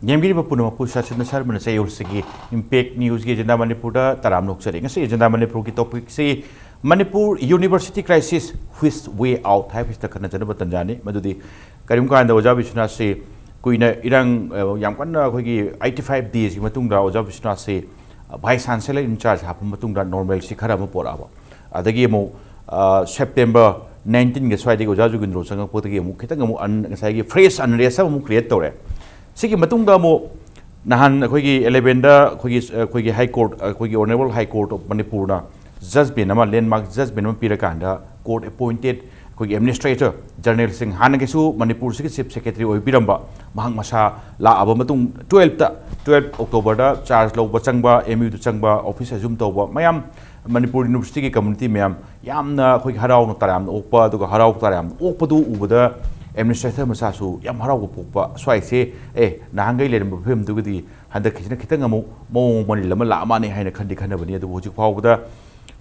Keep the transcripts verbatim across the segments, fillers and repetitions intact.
ꯌꯦꯡꯕꯤꯔꯤꯕ ꯄꯨꯝꯅꯃꯛꯄꯨ ꯁꯥꯁꯟꯅ ꯁꯔꯃꯅ ꯆꯌꯣꯜꯁꯤꯒꯤ Impact Newsꯒꯤ agenda ꯃꯅꯤꯄꯨꯔꯗ ꯇꯔꯥꯝꯅ ꯑꯣꯛꯆꯔꯤ꯫ ꯉꯁꯤ ꯑꯦꯖꯦꯟꯗꯥ ꯃꯅꯤꯄꯨꯔꯒꯤ topicꯁꯤ Manipur University Crisis, Which Way Out ꯍꯥꯏꯕꯁꯤꯗ ꯈꯟꯅꯖꯅꯕ ꯇꯥꯟꯖꯥꯅꯤ꯫ ꯃꯗꯨꯗꯤ ꯀꯔꯤꯒꯨꯝꯕ ꯀꯥꯟꯗ ꯑꯣꯖꯥ ꯕꯤꯁ꯭ꯋꯅꯥꯊꯁꯤ ꯀꯨꯏꯅ ꯏꯔꯥꯡ, ꯑ, ꯌꯥꯝ ꯀꯟꯅ ꯑꯩꯈꯣꯏꯒꯤ eighty five daysꯀꯤ ꯃꯇꯨꯡꯗ ꯑꯣꯖꯥ ꯕꯤꯁ꯭ꯋꯅꯥꯊꯁꯤ, ꯑ, Vice Chancellor in charge ꯍꯥꯞꯄ ꯃꯇꯨꯡꯗ normalcy ꯈꯔ ꯑꯃ ꯄꯣꯔꯛꯑꯕ꯫ ꯑꯗꯒꯤ ꯑꯃꯨꯛ, ꯑ, September nineteenꯒ ꯁ꯭ꯋꯥꯏꯗꯒꯤ ꯑꯣꯖꯥ ꯖꯨꯒꯤꯟꯗ꯭ꯔꯣ ꯆꯪꯉꯛꯄꯗꯒꯤ ꯑꯃꯨꯛ ꯈꯤꯇꯪ ꯑꯃꯨꯛ ꯑꯟ-, ꯉꯁꯥꯏꯒꯤ fresh unrest ꯑꯃꯃꯨꯛ create ꯇꯧꯔꯦ꯫ ꯁꯤꯒꯤ ꯃꯇꯨꯡꯗ ꯑꯃꯨꯛ ꯅꯍꯥꯟ ꯑꯩꯈꯣꯏꯒꯤ elevenꯗ ꯑꯩꯈꯣꯏꯒꯤ, ꯑꯩꯈꯣꯏꯒꯤ High Court, ꯑꯩꯈꯣꯏꯒꯤ Honourable High Court of ꯃꯅꯤꯄꯨꯔꯅ judgment ꯑꯃ, landmark judgment ꯑꯃ ꯄꯤꯔꯀꯥꯟꯗ court appointed ꯑꯩꯈꯣꯏꯒꯤ administrator generalꯁꯤꯡ, ꯍꯥꯟꯅꯒꯤꯁꯨ ꯃꯅꯤꯄꯨꯔꯁꯤꯒꯤ chief secretary ꯑꯣꯏꯕꯤꯔꯝꯕ, ꯃꯍꯥꯛ ꯃꯁꯥ ꯂꯥꯛꯑꯕ ꯃꯇꯨꯡ twelveꯇ, twelve Octoberꯗ charge ꯂꯧꯕ ꯆꯪꯕ, MUꯗ ꯆꯪꯕ, office assume ꯇꯧꯕ ꯃꯌꯥꯝ, ꯃꯅꯤꯄꯨꯔ Universityꯒꯤ community ꯃꯌꯥꯝ ꯌꯥꯝꯅ ꯑꯩꯈꯣꯏꯒꯤ ꯍꯔꯥꯎꯅ ꯇꯔꯥꯝꯅ ꯑꯣꯛꯄ, ꯑꯗꯨꯒ ꯍꯔꯥꯎ ꯇꯔꯥꯝꯅ ꯑꯣꯛꯄꯗꯨ ꯎꯕꯗ administrator ꯃꯁꯥꯁꯨ ꯌꯥꯝ ꯍꯔꯥꯎꯕ ꯄꯣꯛꯄ꯫ ꯁ꯭ꯋꯥꯏꯁꯦ, ꯑꯦ, ꯅꯍꯥꯟꯈꯩ ꯂꯩꯔꯝꯕ ꯐꯤꯕꯝꯗꯨꯒꯗꯤ ꯍꯟꯗꯛꯀꯤꯁꯤꯅ ꯈꯤꯇꯪ ꯑꯃꯨꯛ ꯃꯑꯣꯡ ꯃꯔꯤꯜ ꯑꯃ ꯂꯥꯛꯑ ꯃꯥꯜꯂꯦ ꯍꯥꯏꯅ ꯈꯟꯗꯤ ꯈꯟꯅꯕꯅꯤ꯫ ꯑꯗꯨꯕꯨ ꯍꯧꯖꯤꯛ ꯐꯥꯎꯕꯗ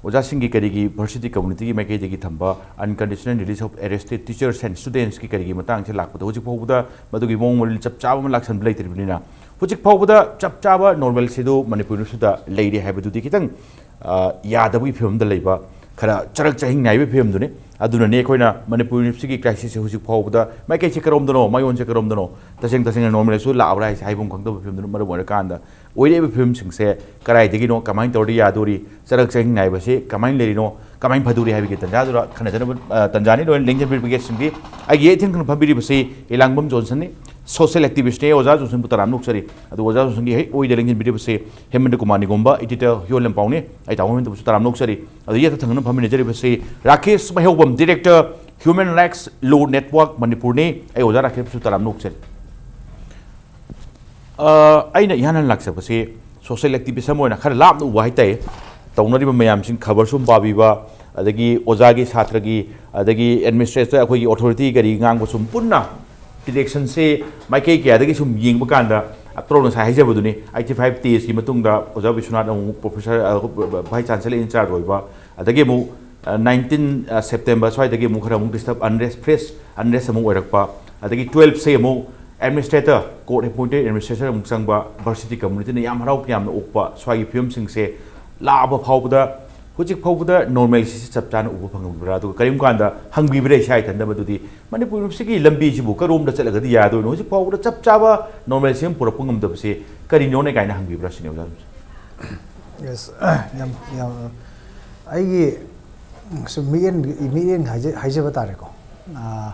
ꯑꯣꯖꯥꯁꯤꯡꯒꯤ ꯀꯔꯤꯒꯤ varsity communityꯒꯤ ꯃꯥꯏꯀꯩꯗꯒꯤ ꯊꯝꯕ unconditional release of arrested teachers and studentsꯀꯤ ꯀꯔꯤꯒꯤ ꯃꯇꯥꯡꯁꯦ ꯂꯥꯛꯄꯗ ꯍꯧꯖꯤꯛ ꯐꯥꯎꯕꯗ ꯃꯗꯨꯒꯤ ꯃꯑꯣꯡ ꯃꯔꯤꯜ ꯆꯞ ꯆꯥꯕ ꯑꯃ ꯂꯥꯛꯁꯟꯕ ꯂꯩꯇ꯭ꯔꯤꯕꯅꯤꯅ, ꯍꯧꯖꯤꯛ ꯐꯥꯎꯕꯗ ꯆꯞ ꯆꯥꯕ normalcyꯗꯨ ꯃꯅꯤꯄꯨꯔ Universityꯗ ꯂꯩꯔꯤ ꯍꯥꯏꯕꯗꯨꯗꯤ ꯈꯤꯇꯪ, ꯑ, ꯌꯥꯗꯕꯒꯤ ꯐꯤꯕꯝꯗ ꯂꯩꯕ, ꯈꯔ ꯆꯔꯛ ꯆꯍꯤꯡ ꯅꯥꯏꯕꯒꯤ ꯐꯤꯕꯝꯗꯨꯅꯤ꯫ ꯑꯗꯨꯅꯅꯤ ꯑꯩꯈꯣꯏꯅ ꯃꯅꯤꯄꯨꯔ Universityꯒꯤ crisisꯁꯦ ꯍꯧꯖꯤꯛ ꯐꯥꯎꯕꯗ ꯃꯥꯏꯀꯩꯁꯦ ꯀꯔꯣꯝꯗꯅꯣ, ꯃꯌꯣꯟꯁꯦ ꯀꯔꯣꯝꯗꯅꯣ, ꯇꯁꯦꯡ ꯇꯁꯦꯡꯅ normalcyꯁꯨ ꯂꯥꯛꯑꯕ꯭ꯔꯥ ꯍꯥꯏꯁꯦ ꯍꯥꯏꯐꯝ ꯈꯪꯗꯕ ꯐꯤꯕꯝꯗꯨꯅ ꯃꯔꯝ ꯑꯣꯏꯔꯀꯥꯟꯗ, ꯑꯣꯏꯔꯛꯏꯕ ꯐꯤꯕꯝꯁꯤꯡꯁꯦ ꯀꯗꯥꯏꯗꯒꯤꯅꯣ, ꯀꯃꯥꯏꯅ ꯇꯧꯔꯗꯤ ꯌꯥꯗꯣꯔꯤ, ꯆꯔꯛ ꯆꯍꯤꯡ ꯅꯥꯏꯕꯁꯦ ꯀꯃꯥꯏꯅ ꯂꯩꯔꯤꯅꯣ, ꯀꯃꯥꯏꯅ ꯐꯗꯣꯔꯤ ꯍꯥꯏꯕꯒꯤ ꯇꯟꯖꯥꯗꯨꯗ ꯈꯟꯅꯖꯅꯕ, ꯑ, ꯇꯟꯖꯥꯅꯤ꯫ ꯂꯣꯏꯅ ꯂꯦꯡꯖꯟꯕꯤꯔꯤꯕ guestꯁꯤꯡꯗꯤ, ꯑꯩꯒꯤ ꯍꯦꯛ ꯊꯦꯡꯅ ꯐꯝꯕꯤꯔꯤꯕꯁꯤ ꯏꯂꯥꯡꯕꯝ ꯖꯣꯟꯁꯟꯅꯤ, social activistꯅꯤ꯫ ꯑꯣꯖꯥ ꯖꯣꯟꯁꯟꯕꯨ ꯇꯔꯥꯝꯅ ꯑꯣꯛꯆꯔꯤ꯫ ꯑꯗꯨꯒ ꯑꯣꯖꯥ ꯖꯣꯟꯁꯟꯒꯤ ꯍꯦꯛ ꯑꯣꯏꯗ ꯂꯦꯡꯖꯟꯕꯤꯔꯤꯕꯁꯤ ꯍꯦꯃꯟꯇ ꯀꯨꯃꯥꯔ ꯅꯤꯒꯣꯝꯕ, editor ꯍꯤꯌꯣꯂꯦꯝ ꯄꯥꯎꯅꯤ꯫ ꯑꯩ ꯇꯥꯃꯣ ꯍꯦꯃꯟꯇꯕꯨꯁꯨ ꯇꯔꯥꯝꯅ ꯑꯣꯛꯆꯔꯤ꯫ ꯑꯗꯨ ꯌꯦꯠꯇ ꯊꯪꯅꯅ ꯐꯝꯃꯤꯟꯅꯖꯔꯤꯕꯁꯤ Rakesh ꯃꯩꯍꯧꯕꯝ, director Human Rights Law Network ꯃꯅꯤꯄꯨꯔꯅꯤ꯫ ꯑꯩ ꯑꯣꯖꯥ ꯔꯥꯀꯦꯁꯄꯨꯁꯨ ꯇꯔꯥꯝꯅ ꯑꯣꯛꯆꯔꯤ꯫ ꯑ, ꯑꯩꯅ ꯏꯍꯥꯟ ꯍꯥꯟꯅ ꯂꯥꯛꯆꯕꯁꯤ social activist ꯑꯃ ꯑꯣꯏꯅ ꯈꯔ ꯂꯥꯞꯅ ꯎꯕ ꯍꯥꯏꯇꯥꯔꯦ꯫ ꯇꯧꯅꯔꯤꯕ ꯃꯌꯥꯝꯁꯤꯡ ꯈꯕꯔ ꯁꯨꯝ ꯄꯥꯕꯤꯕ, ꯑꯗꯒꯤ ꯑꯣꯖꯥꯒꯤ, ꯁꯥꯇ꯭ꯔꯒꯤ, ꯑꯗꯒꯤ administrator, ꯑꯩꯈꯣꯏꯒꯤ authority ꯀꯔꯤ ꯉꯥꯡꯕ ꯁꯨꯝ ꯄꯨꯟꯅ directionꯁꯦ ꯃꯥꯏꯀꯩ ꯀꯌꯥꯗꯒꯤ ꯁꯨꯝ ꯌꯦꯡꯕ ꯀꯥꯟꯗ, after all ꯉꯁꯥꯏ ꯍꯥꯏꯖꯕꯗꯨꯅꯤ, eighty five daysꯀꯤ ꯃꯇꯨꯡꯗ ꯑꯣꯖꯥ ꯕꯤꯁ꯭ꯋꯅꯥꯊ ꯑꯃꯨꯛ professor, ꯑ, Vice Chancellor in charge ꯑꯣꯏꯕ, ꯑꯗꯒꯤ ꯑꯃꯨꯛ, ꯑ, nineteen, ꯑ, September ꯁ꯭ꯋꯥꯏꯗꯒꯤ ꯑꯃꯨꯛ ꯈꯔ ꯑꯃꯨꯛ disturb, unrest, fresh unrest ꯑꯃꯨꯛ ꯑꯣꯏꯔꯛꯄ, ꯑꯗꯒꯤ twelveꯁꯦ ꯑꯃꯨꯛ ꯑꯦꯗꯃꯤꯅꯤꯁꯇ꯭ꯔꯦꯇꯔ, ꯀꯣꯔꯠ ꯑꯦꯄꯣꯏꯟꯇꯦꯗ ꯑꯦꯗꯃꯤꯅꯤꯁꯇ꯭ꯔꯦꯇꯔ ꯑꯃꯨꯛ ꯆꯪꯕ, ꯚꯔꯁꯤꯇꯤ ꯀꯝꯃꯨꯅꯤꯇꯤꯅ ꯌꯥꯝ ꯍꯔꯥꯎ ꯌꯥꯝꯅ ꯑꯣꯛꯄ ꯁ꯭ꯋꯥꯏꯒꯤ ꯐꯤꯕꯝꯁꯤꯡꯁꯦ ꯂꯥꯛꯑꯕ ꯐꯥꯎꯕꯗ, ꯍꯧꯖꯤꯛ ꯐꯥꯎꯕꯗ ꯅꯣꯔꯃꯦꯜꯁꯤꯁꯤ ꯆꯞ ꯆꯥꯅ ꯎꯕ ꯐꯪꯉꯝꯕ꯭ꯔꯥ? ꯑꯗꯨꯒ ꯀꯔꯤꯒꯨꯝꯕ ꯀꯥꯟꯗ ꯍꯪꯕꯤꯕ꯭ꯔꯥ ꯏꯁꯥ ꯏꯊꯟꯗ ꯃꯗꯨꯗꯤ, ꯃꯅꯤꯄꯨꯔꯁꯤꯒꯤ ꯂꯝꯕꯤꯁꯤꯕꯨ ꯀꯔꯣꯝꯗ ꯆꯠꯂꯒꯗꯤ ꯌꯥꯗꯣꯏꯅꯣ? ꯍꯧꯖꯤꯛ ꯐꯥꯎꯕꯗ ꯆꯞ ꯆꯥꯕ ꯅꯣꯔꯃꯦꯜꯁꯤ ꯑꯃ ꯄꯨꯔꯛꯄ ꯉꯝꯗꯕꯁꯦ ꯀꯔꯤꯅꯣꯅꯦ ꯀꯥꯏꯅ ꯍꯪꯕꯤꯕ꯭ꯔꯥ ꯁꯤꯅꯤ ꯑꯣꯖꯥ꯫ ꯌꯦꯁ꯫ ꯌꯥꯝ ꯌꯥꯝ ꯑꯩꯒꯤ ꯁꯨꯝ ꯃꯤꯠꯌꯦꯡ ꯃꯤꯠꯌꯦꯡ ꯍꯥꯏꯖ- ꯍꯥꯏꯖꯕ ꯇꯥꯔꯦꯀꯣ꯫ ꯑꯥ,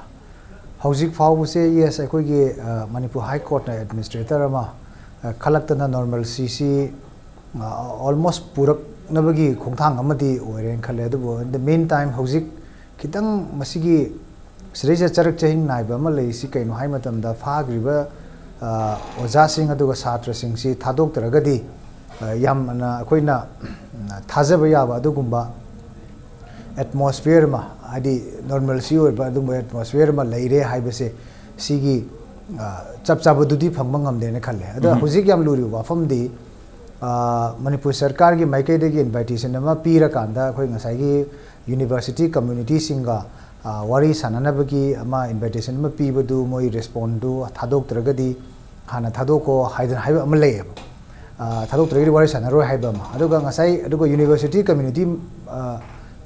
ꯍꯧꯖꯤꯛ ꯐꯥꯎꯕꯁꯦ, ꯌꯦꯁ, ꯑꯩꯈꯣꯏꯒꯤ, ꯑꯥ, ꯃꯅꯤꯄꯨꯔ ꯍꯥꯏ ꯀꯣꯔꯠꯅ ꯑꯦꯗꯃꯤꯅꯤꯁꯇ꯭ꯔꯦꯇꯔ ꯑꯃ, ꯑꯥ, ꯈꯜꯂꯛꯇꯅ ꯅꯣꯔꯃꯦꯜꯁꯤꯁꯤ, ꯑꯥ, ꯑꯣꯜꯃꯣꯁ ꯄꯨꯔꯛꯅꯕꯒꯤ ꯈꯣꯡꯊꯥꯡ ꯑꯃꯗꯤ ꯑꯣꯏꯔꯦꯅ ꯈꯜꯂꯦ꯫ ꯑꯗꯨꯕꯨ, in the meantime, ꯍꯧꯖꯤꯛ ꯈꯤꯇꯪ ꯃꯁꯤꯒꯤ ꯁꯤꯗꯩꯁꯤꯗ ꯆꯔꯛ ꯆꯍꯤꯡ ꯅꯥꯏꯕ ꯑꯃ ꯂꯩꯔꯤꯁꯤ ꯀꯩꯅꯣ ꯍꯥꯏ ꯃꯇꯝꯗ, ꯐꯥꯈ꯭ꯔꯤꯕ, ꯑꯥ, ꯑꯣꯖꯥꯁꯤꯡ ꯑꯗꯨꯒ ꯁꯥꯇ꯭ꯔꯁꯤꯡꯁꯤ ꯊꯥꯗꯣꯛꯇ꯭ꯔꯒꯗꯤ, ꯑꯥ, ꯌꯥꯝꯅ ꯑꯩꯈꯣꯏꯅ, ꯎꯝ, ꯊꯥꯖꯕ ꯌꯥꯕ ꯑꯗꯨꯒꯨꯝꯕ ꯑꯦꯠꯃꯣꯁꯐꯤꯌꯔ ꯑꯃ, ꯍꯥꯏꯗꯤ ꯅꯣꯔꯃꯦꯜꯁꯤ ꯑꯣꯏꯕ ꯑꯗꯨꯒꯨꯝꯕ ꯑꯦꯠꯃꯣꯁꯐꯤꯌꯔ ꯑꯃ ꯂꯩꯔꯦ ꯍꯥꯏꯕꯁꯦ, ꯁꯤꯒꯤ, ꯑꯥ, ꯆꯞ ꯆꯥꯕꯗꯨꯗꯤ ꯐꯪꯕ ꯉꯝꯗꯦꯅ ꯈꯜꯂꯦ꯫ ꯑꯗꯣ ꯍꯧꯖꯤꯛ ꯌꯥꯝ ꯂꯨꯔꯤꯕ ꯋꯥꯐꯝꯗꯤ, ꯑꯥ, ꯃꯅꯤꯄꯨꯔ ꯁꯔꯀꯥꯔꯒꯤ ꯃꯥꯏꯀꯩꯗꯒꯤ ꯏꯟꯚꯥꯏꯇꯦꯁꯟ ꯑꯃ ꯄꯤꯔꯀꯥꯟꯗ, ꯑꯩꯈꯣꯏ ꯉꯁꯥꯏꯒꯤ ꯌꯨꯅꯤꯚꯔꯁꯤꯇꯤ ꯀꯝꯃ꯭ꯌꯨꯅꯤꯇꯤꯁꯤꯡꯒ, ꯑꯥ, ꯋꯥꯔꯤ ꯁꯥꯟꯅꯅꯕꯒꯤ ꯑꯃ ꯏꯟꯚꯥꯏꯇꯦꯁꯟ ꯑꯃ ꯄꯤꯕꯗꯨ, ꯃꯣꯏ ꯔꯦꯁꯄꯣꯟꯗꯨ ꯊꯥꯗꯣꯛꯇ꯭ꯔꯒꯗꯤ ꯍꯥꯟꯅ ꯊꯥꯗꯣꯛꯀꯣ ꯍꯥꯏꯗꯅ ꯍꯥꯏꯕ ꯑꯃ ꯂꯩꯌꯦꯕ꯫ ꯑꯥ, ꯊꯥꯗꯣꯛꯇ꯭ꯔꯒꯗꯤ ꯋꯥꯔꯤ ꯁꯥꯟꯅꯔꯣꯏ ꯍꯥꯏꯕ ꯑꯃ꯫ ꯑꯗꯨꯒ ꯉꯁꯥꯏ, ꯑꯗꯨꯒ ꯌꯨꯅꯤꯚꯔꯁꯤꯇꯤ ꯀꯝꯃ꯭ꯌꯨꯅꯤꯇꯤ, ꯑꯥ,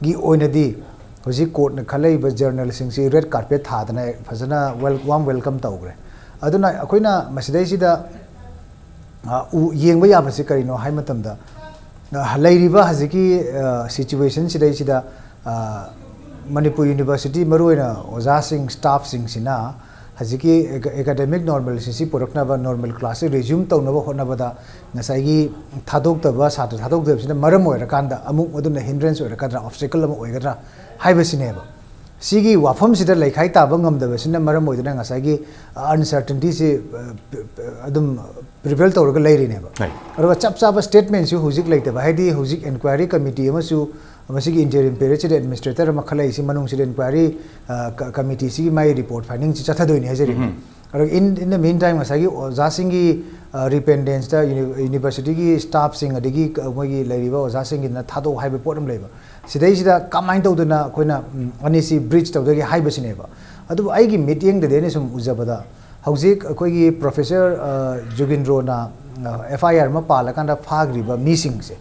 ꯒꯤ ꯑꯣꯏꯅꯗꯤ ꯍꯧꯖꯤꯛ ꯀꯣꯔꯠꯅ ꯈꯜꯂꯛꯏꯕ ꯖꯔꯅꯦꯜꯁꯤꯡꯁꯤ ꯔꯦꯗ ꯀꯥꯔꯄꯦꯠ ꯊꯥꯗꯅ ꯐꯖꯅ ꯋꯦꯜ-, ꯋꯥꯔꯝ ꯋꯦꯜꯀꯝ ꯇꯧꯈ꯭ꯔꯦ꯫ ꯑꯗꯨꯅ ꯑꯩꯈꯣꯏꯅ ꯃꯁꯤꯗꯩꯁꯤꯗ, ꯑ, ꯎ-, ꯌꯦꯡꯕ ꯌꯥꯕꯁꯤ ꯀꯔꯤꯅꯣ ꯍꯥꯏ ꯃꯇꯝꯗ, ꯑ, ꯂꯩꯔꯤꯕ ꯍꯧꯖꯤꯛꯀꯤ, ꯑ, ꯁꯤꯆꯨꯋꯦꯁꯟ ꯁꯤꯗꯩꯁꯤꯗ, ꯑ, ꯃꯅꯤꯄꯨꯔ ꯌꯨꯅꯤꯚꯔꯁꯤꯇꯤ, ꯃꯔꯨꯑꯣꯏꯅ ꯑꯣꯖꯥꯁꯤꯡ, ꯁ꯭ꯇꯥꯐꯁꯤꯡꯁꯤꯅ ꯍꯧꯖꯤꯛꯀꯤ ꯑꯦꯀꯥ-, ꯑꯦꯀꯥꯗꯦꯃꯤꯛ ꯅꯣꯔꯃꯦꯜꯁꯤꯁꯤ ꯄꯨꯔꯛꯅꯕ, ꯅꯣꯔꯃꯦꯜ ꯀ꯭ꯂꯥꯁꯁꯤ ꯔꯤꯖ꯭ꯌꯨꯝ ꯇꯧꯅꯕ ꯍꯣꯠꯅꯕꯗ ꯉꯁꯥꯏꯒꯤ ꯊꯥꯗꯣꯛꯇꯕ, ꯁꯥꯇ꯭ꯔ ꯊꯥꯗꯣꯛꯇꯕꯁꯤꯅ ꯃꯔꯝ ꯑꯣꯏꯔꯀꯥꯟꯗ ꯑꯃꯨꯛ ꯑꯗꯨꯅ ꯍꯤꯟꯗ꯭ꯔꯦꯟꯁ ꯑꯣꯏꯔꯛꯀꯗ꯭ꯔꯥ, ꯑꯣꯕꯁꯇꯦꯀꯜ ꯑꯃ ꯑꯣꯏꯒꯗ꯭ꯔꯥ ꯍꯥꯏꯕꯁꯤꯅꯦꯕ꯫ ꯁꯤꯒꯤ ꯋꯥꯐꯝꯁꯤꯗ ꯂꯩꯈꯥꯏ ꯇꯥꯕ ꯉꯝꯗꯕꯁꯤꯅ ꯃꯔꯝ ꯑꯣꯏꯗꯨꯅ ꯉꯁꯥꯏꯒꯤ ꯑꯟꯁꯔꯇꯤꯟꯇꯤꯁꯤ, ꯑ, ꯄ-, ꯄ-, ꯑꯗꯨꯝ ꯄ꯭ꯔꯤꯚꯦꯜ ꯇꯧꯔꯒ ꯂꯩꯔꯤꯅꯦꯕ꯫ ꯂꯩ꯫ ꯑꯗꯨꯒ ꯆꯞ ꯆꯥꯕ ꯁ꯭ꯇꯦꯠꯃꯦꯟꯁꯨ ꯍꯧꯖꯤꯛ ꯂꯩꯇꯕ, ꯍꯥꯏꯗꯤ ꯍꯧꯖꯤꯛ ꯏꯟꯀ꯭ꯋꯥꯏꯔꯤ ꯀꯃꯤꯇꯤ ꯑꯃꯁꯨ ꯃꯁꯤꯒꯤ ꯏꯟꯇꯔꯤꯝ ꯄꯤꯔꯤꯌꯗꯁꯤꯗ ꯑꯦꯗꯃꯤꯅꯤꯁꯇ꯭ꯔꯦꯇꯔ ꯑꯃ ꯈꯜꯂꯛꯏꯁꯤ ꯃꯅꯨꯡꯁꯤꯗ ꯏꯟꯀ꯭ꯋꯥꯏꯔꯤ, ꯑ, ꯀ-, ꯀꯃꯤꯇꯤꯁꯤꯒꯤ ꯃꯥꯒꯤ ꯔꯤꯄꯣꯔꯠ ꯐꯥꯏꯟꯗꯤꯡꯁꯤ ꯆꯠꯊꯗꯣꯏꯅꯤ ꯍꯥꯏꯖꯔꯤꯕ꯫ ꯑꯗꯨꯒ in, in the meantime ꯉꯁꯥꯏꯒꯤ ꯑꯣꯖꯥꯁꯤꯡꯒꯤ, ꯑ, ꯔꯤꯄꯦꯟꯗꯦꯟꯁꯇ ꯌꯨꯅꯤ-, ꯌꯨꯅꯤꯚꯔꯁꯤꯇꯤꯒꯤ ꯁ꯭ꯇꯥꯐꯁꯤꯡ ꯑꯗꯒꯤ ꯀ-, ꯃꯣꯏꯒꯤ ꯂꯩꯔꯤꯕ ꯑꯣꯖꯥꯁꯤꯡꯒꯤꯗꯨꯅ ꯊꯥꯗꯣꯛ ꯍꯥꯏꯕ ꯄꯣꯠ ꯑꯃ ꯂꯩꯕ꯫ ꯁꯤꯗꯩꯁꯤꯗ ꯀꯃꯥꯏꯅ ꯇꯧꯗꯅ ꯑꯩꯈꯣꯏꯅ, ꯎꯝ, ꯑꯅꯤꯁꯤ ꯕ꯭ꯔꯤꯖ ꯇꯧꯗꯒꯦ ꯍꯥꯏꯕꯁꯤꯅꯦꯕ꯫ ꯑꯗꯨꯕꯨ ꯑꯩꯒꯤ ꯃꯤꯠꯌꯦꯡꯗꯗꯤ ꯑꯩꯅ ꯁꯨꯝ ꯎꯖꯕꯗ, ꯍꯧꯖꯤꯛ ꯑꯩꯈꯣꯏꯒꯤ ꯄ꯭ꯔꯣꯐꯦꯁꯔ ꯖꯨꯒꯤꯟꯗ꯭ꯔꯣꯅ ꯑꯦꯐ ꯑꯥꯏ ꯑꯥꯔ ꯑꯃ ꯄꯥꯜꯂꯀꯥꯟꯗ ꯐꯥꯈ꯭ꯔꯤꯕ ꯃꯤꯁꯤꯡꯁꯦ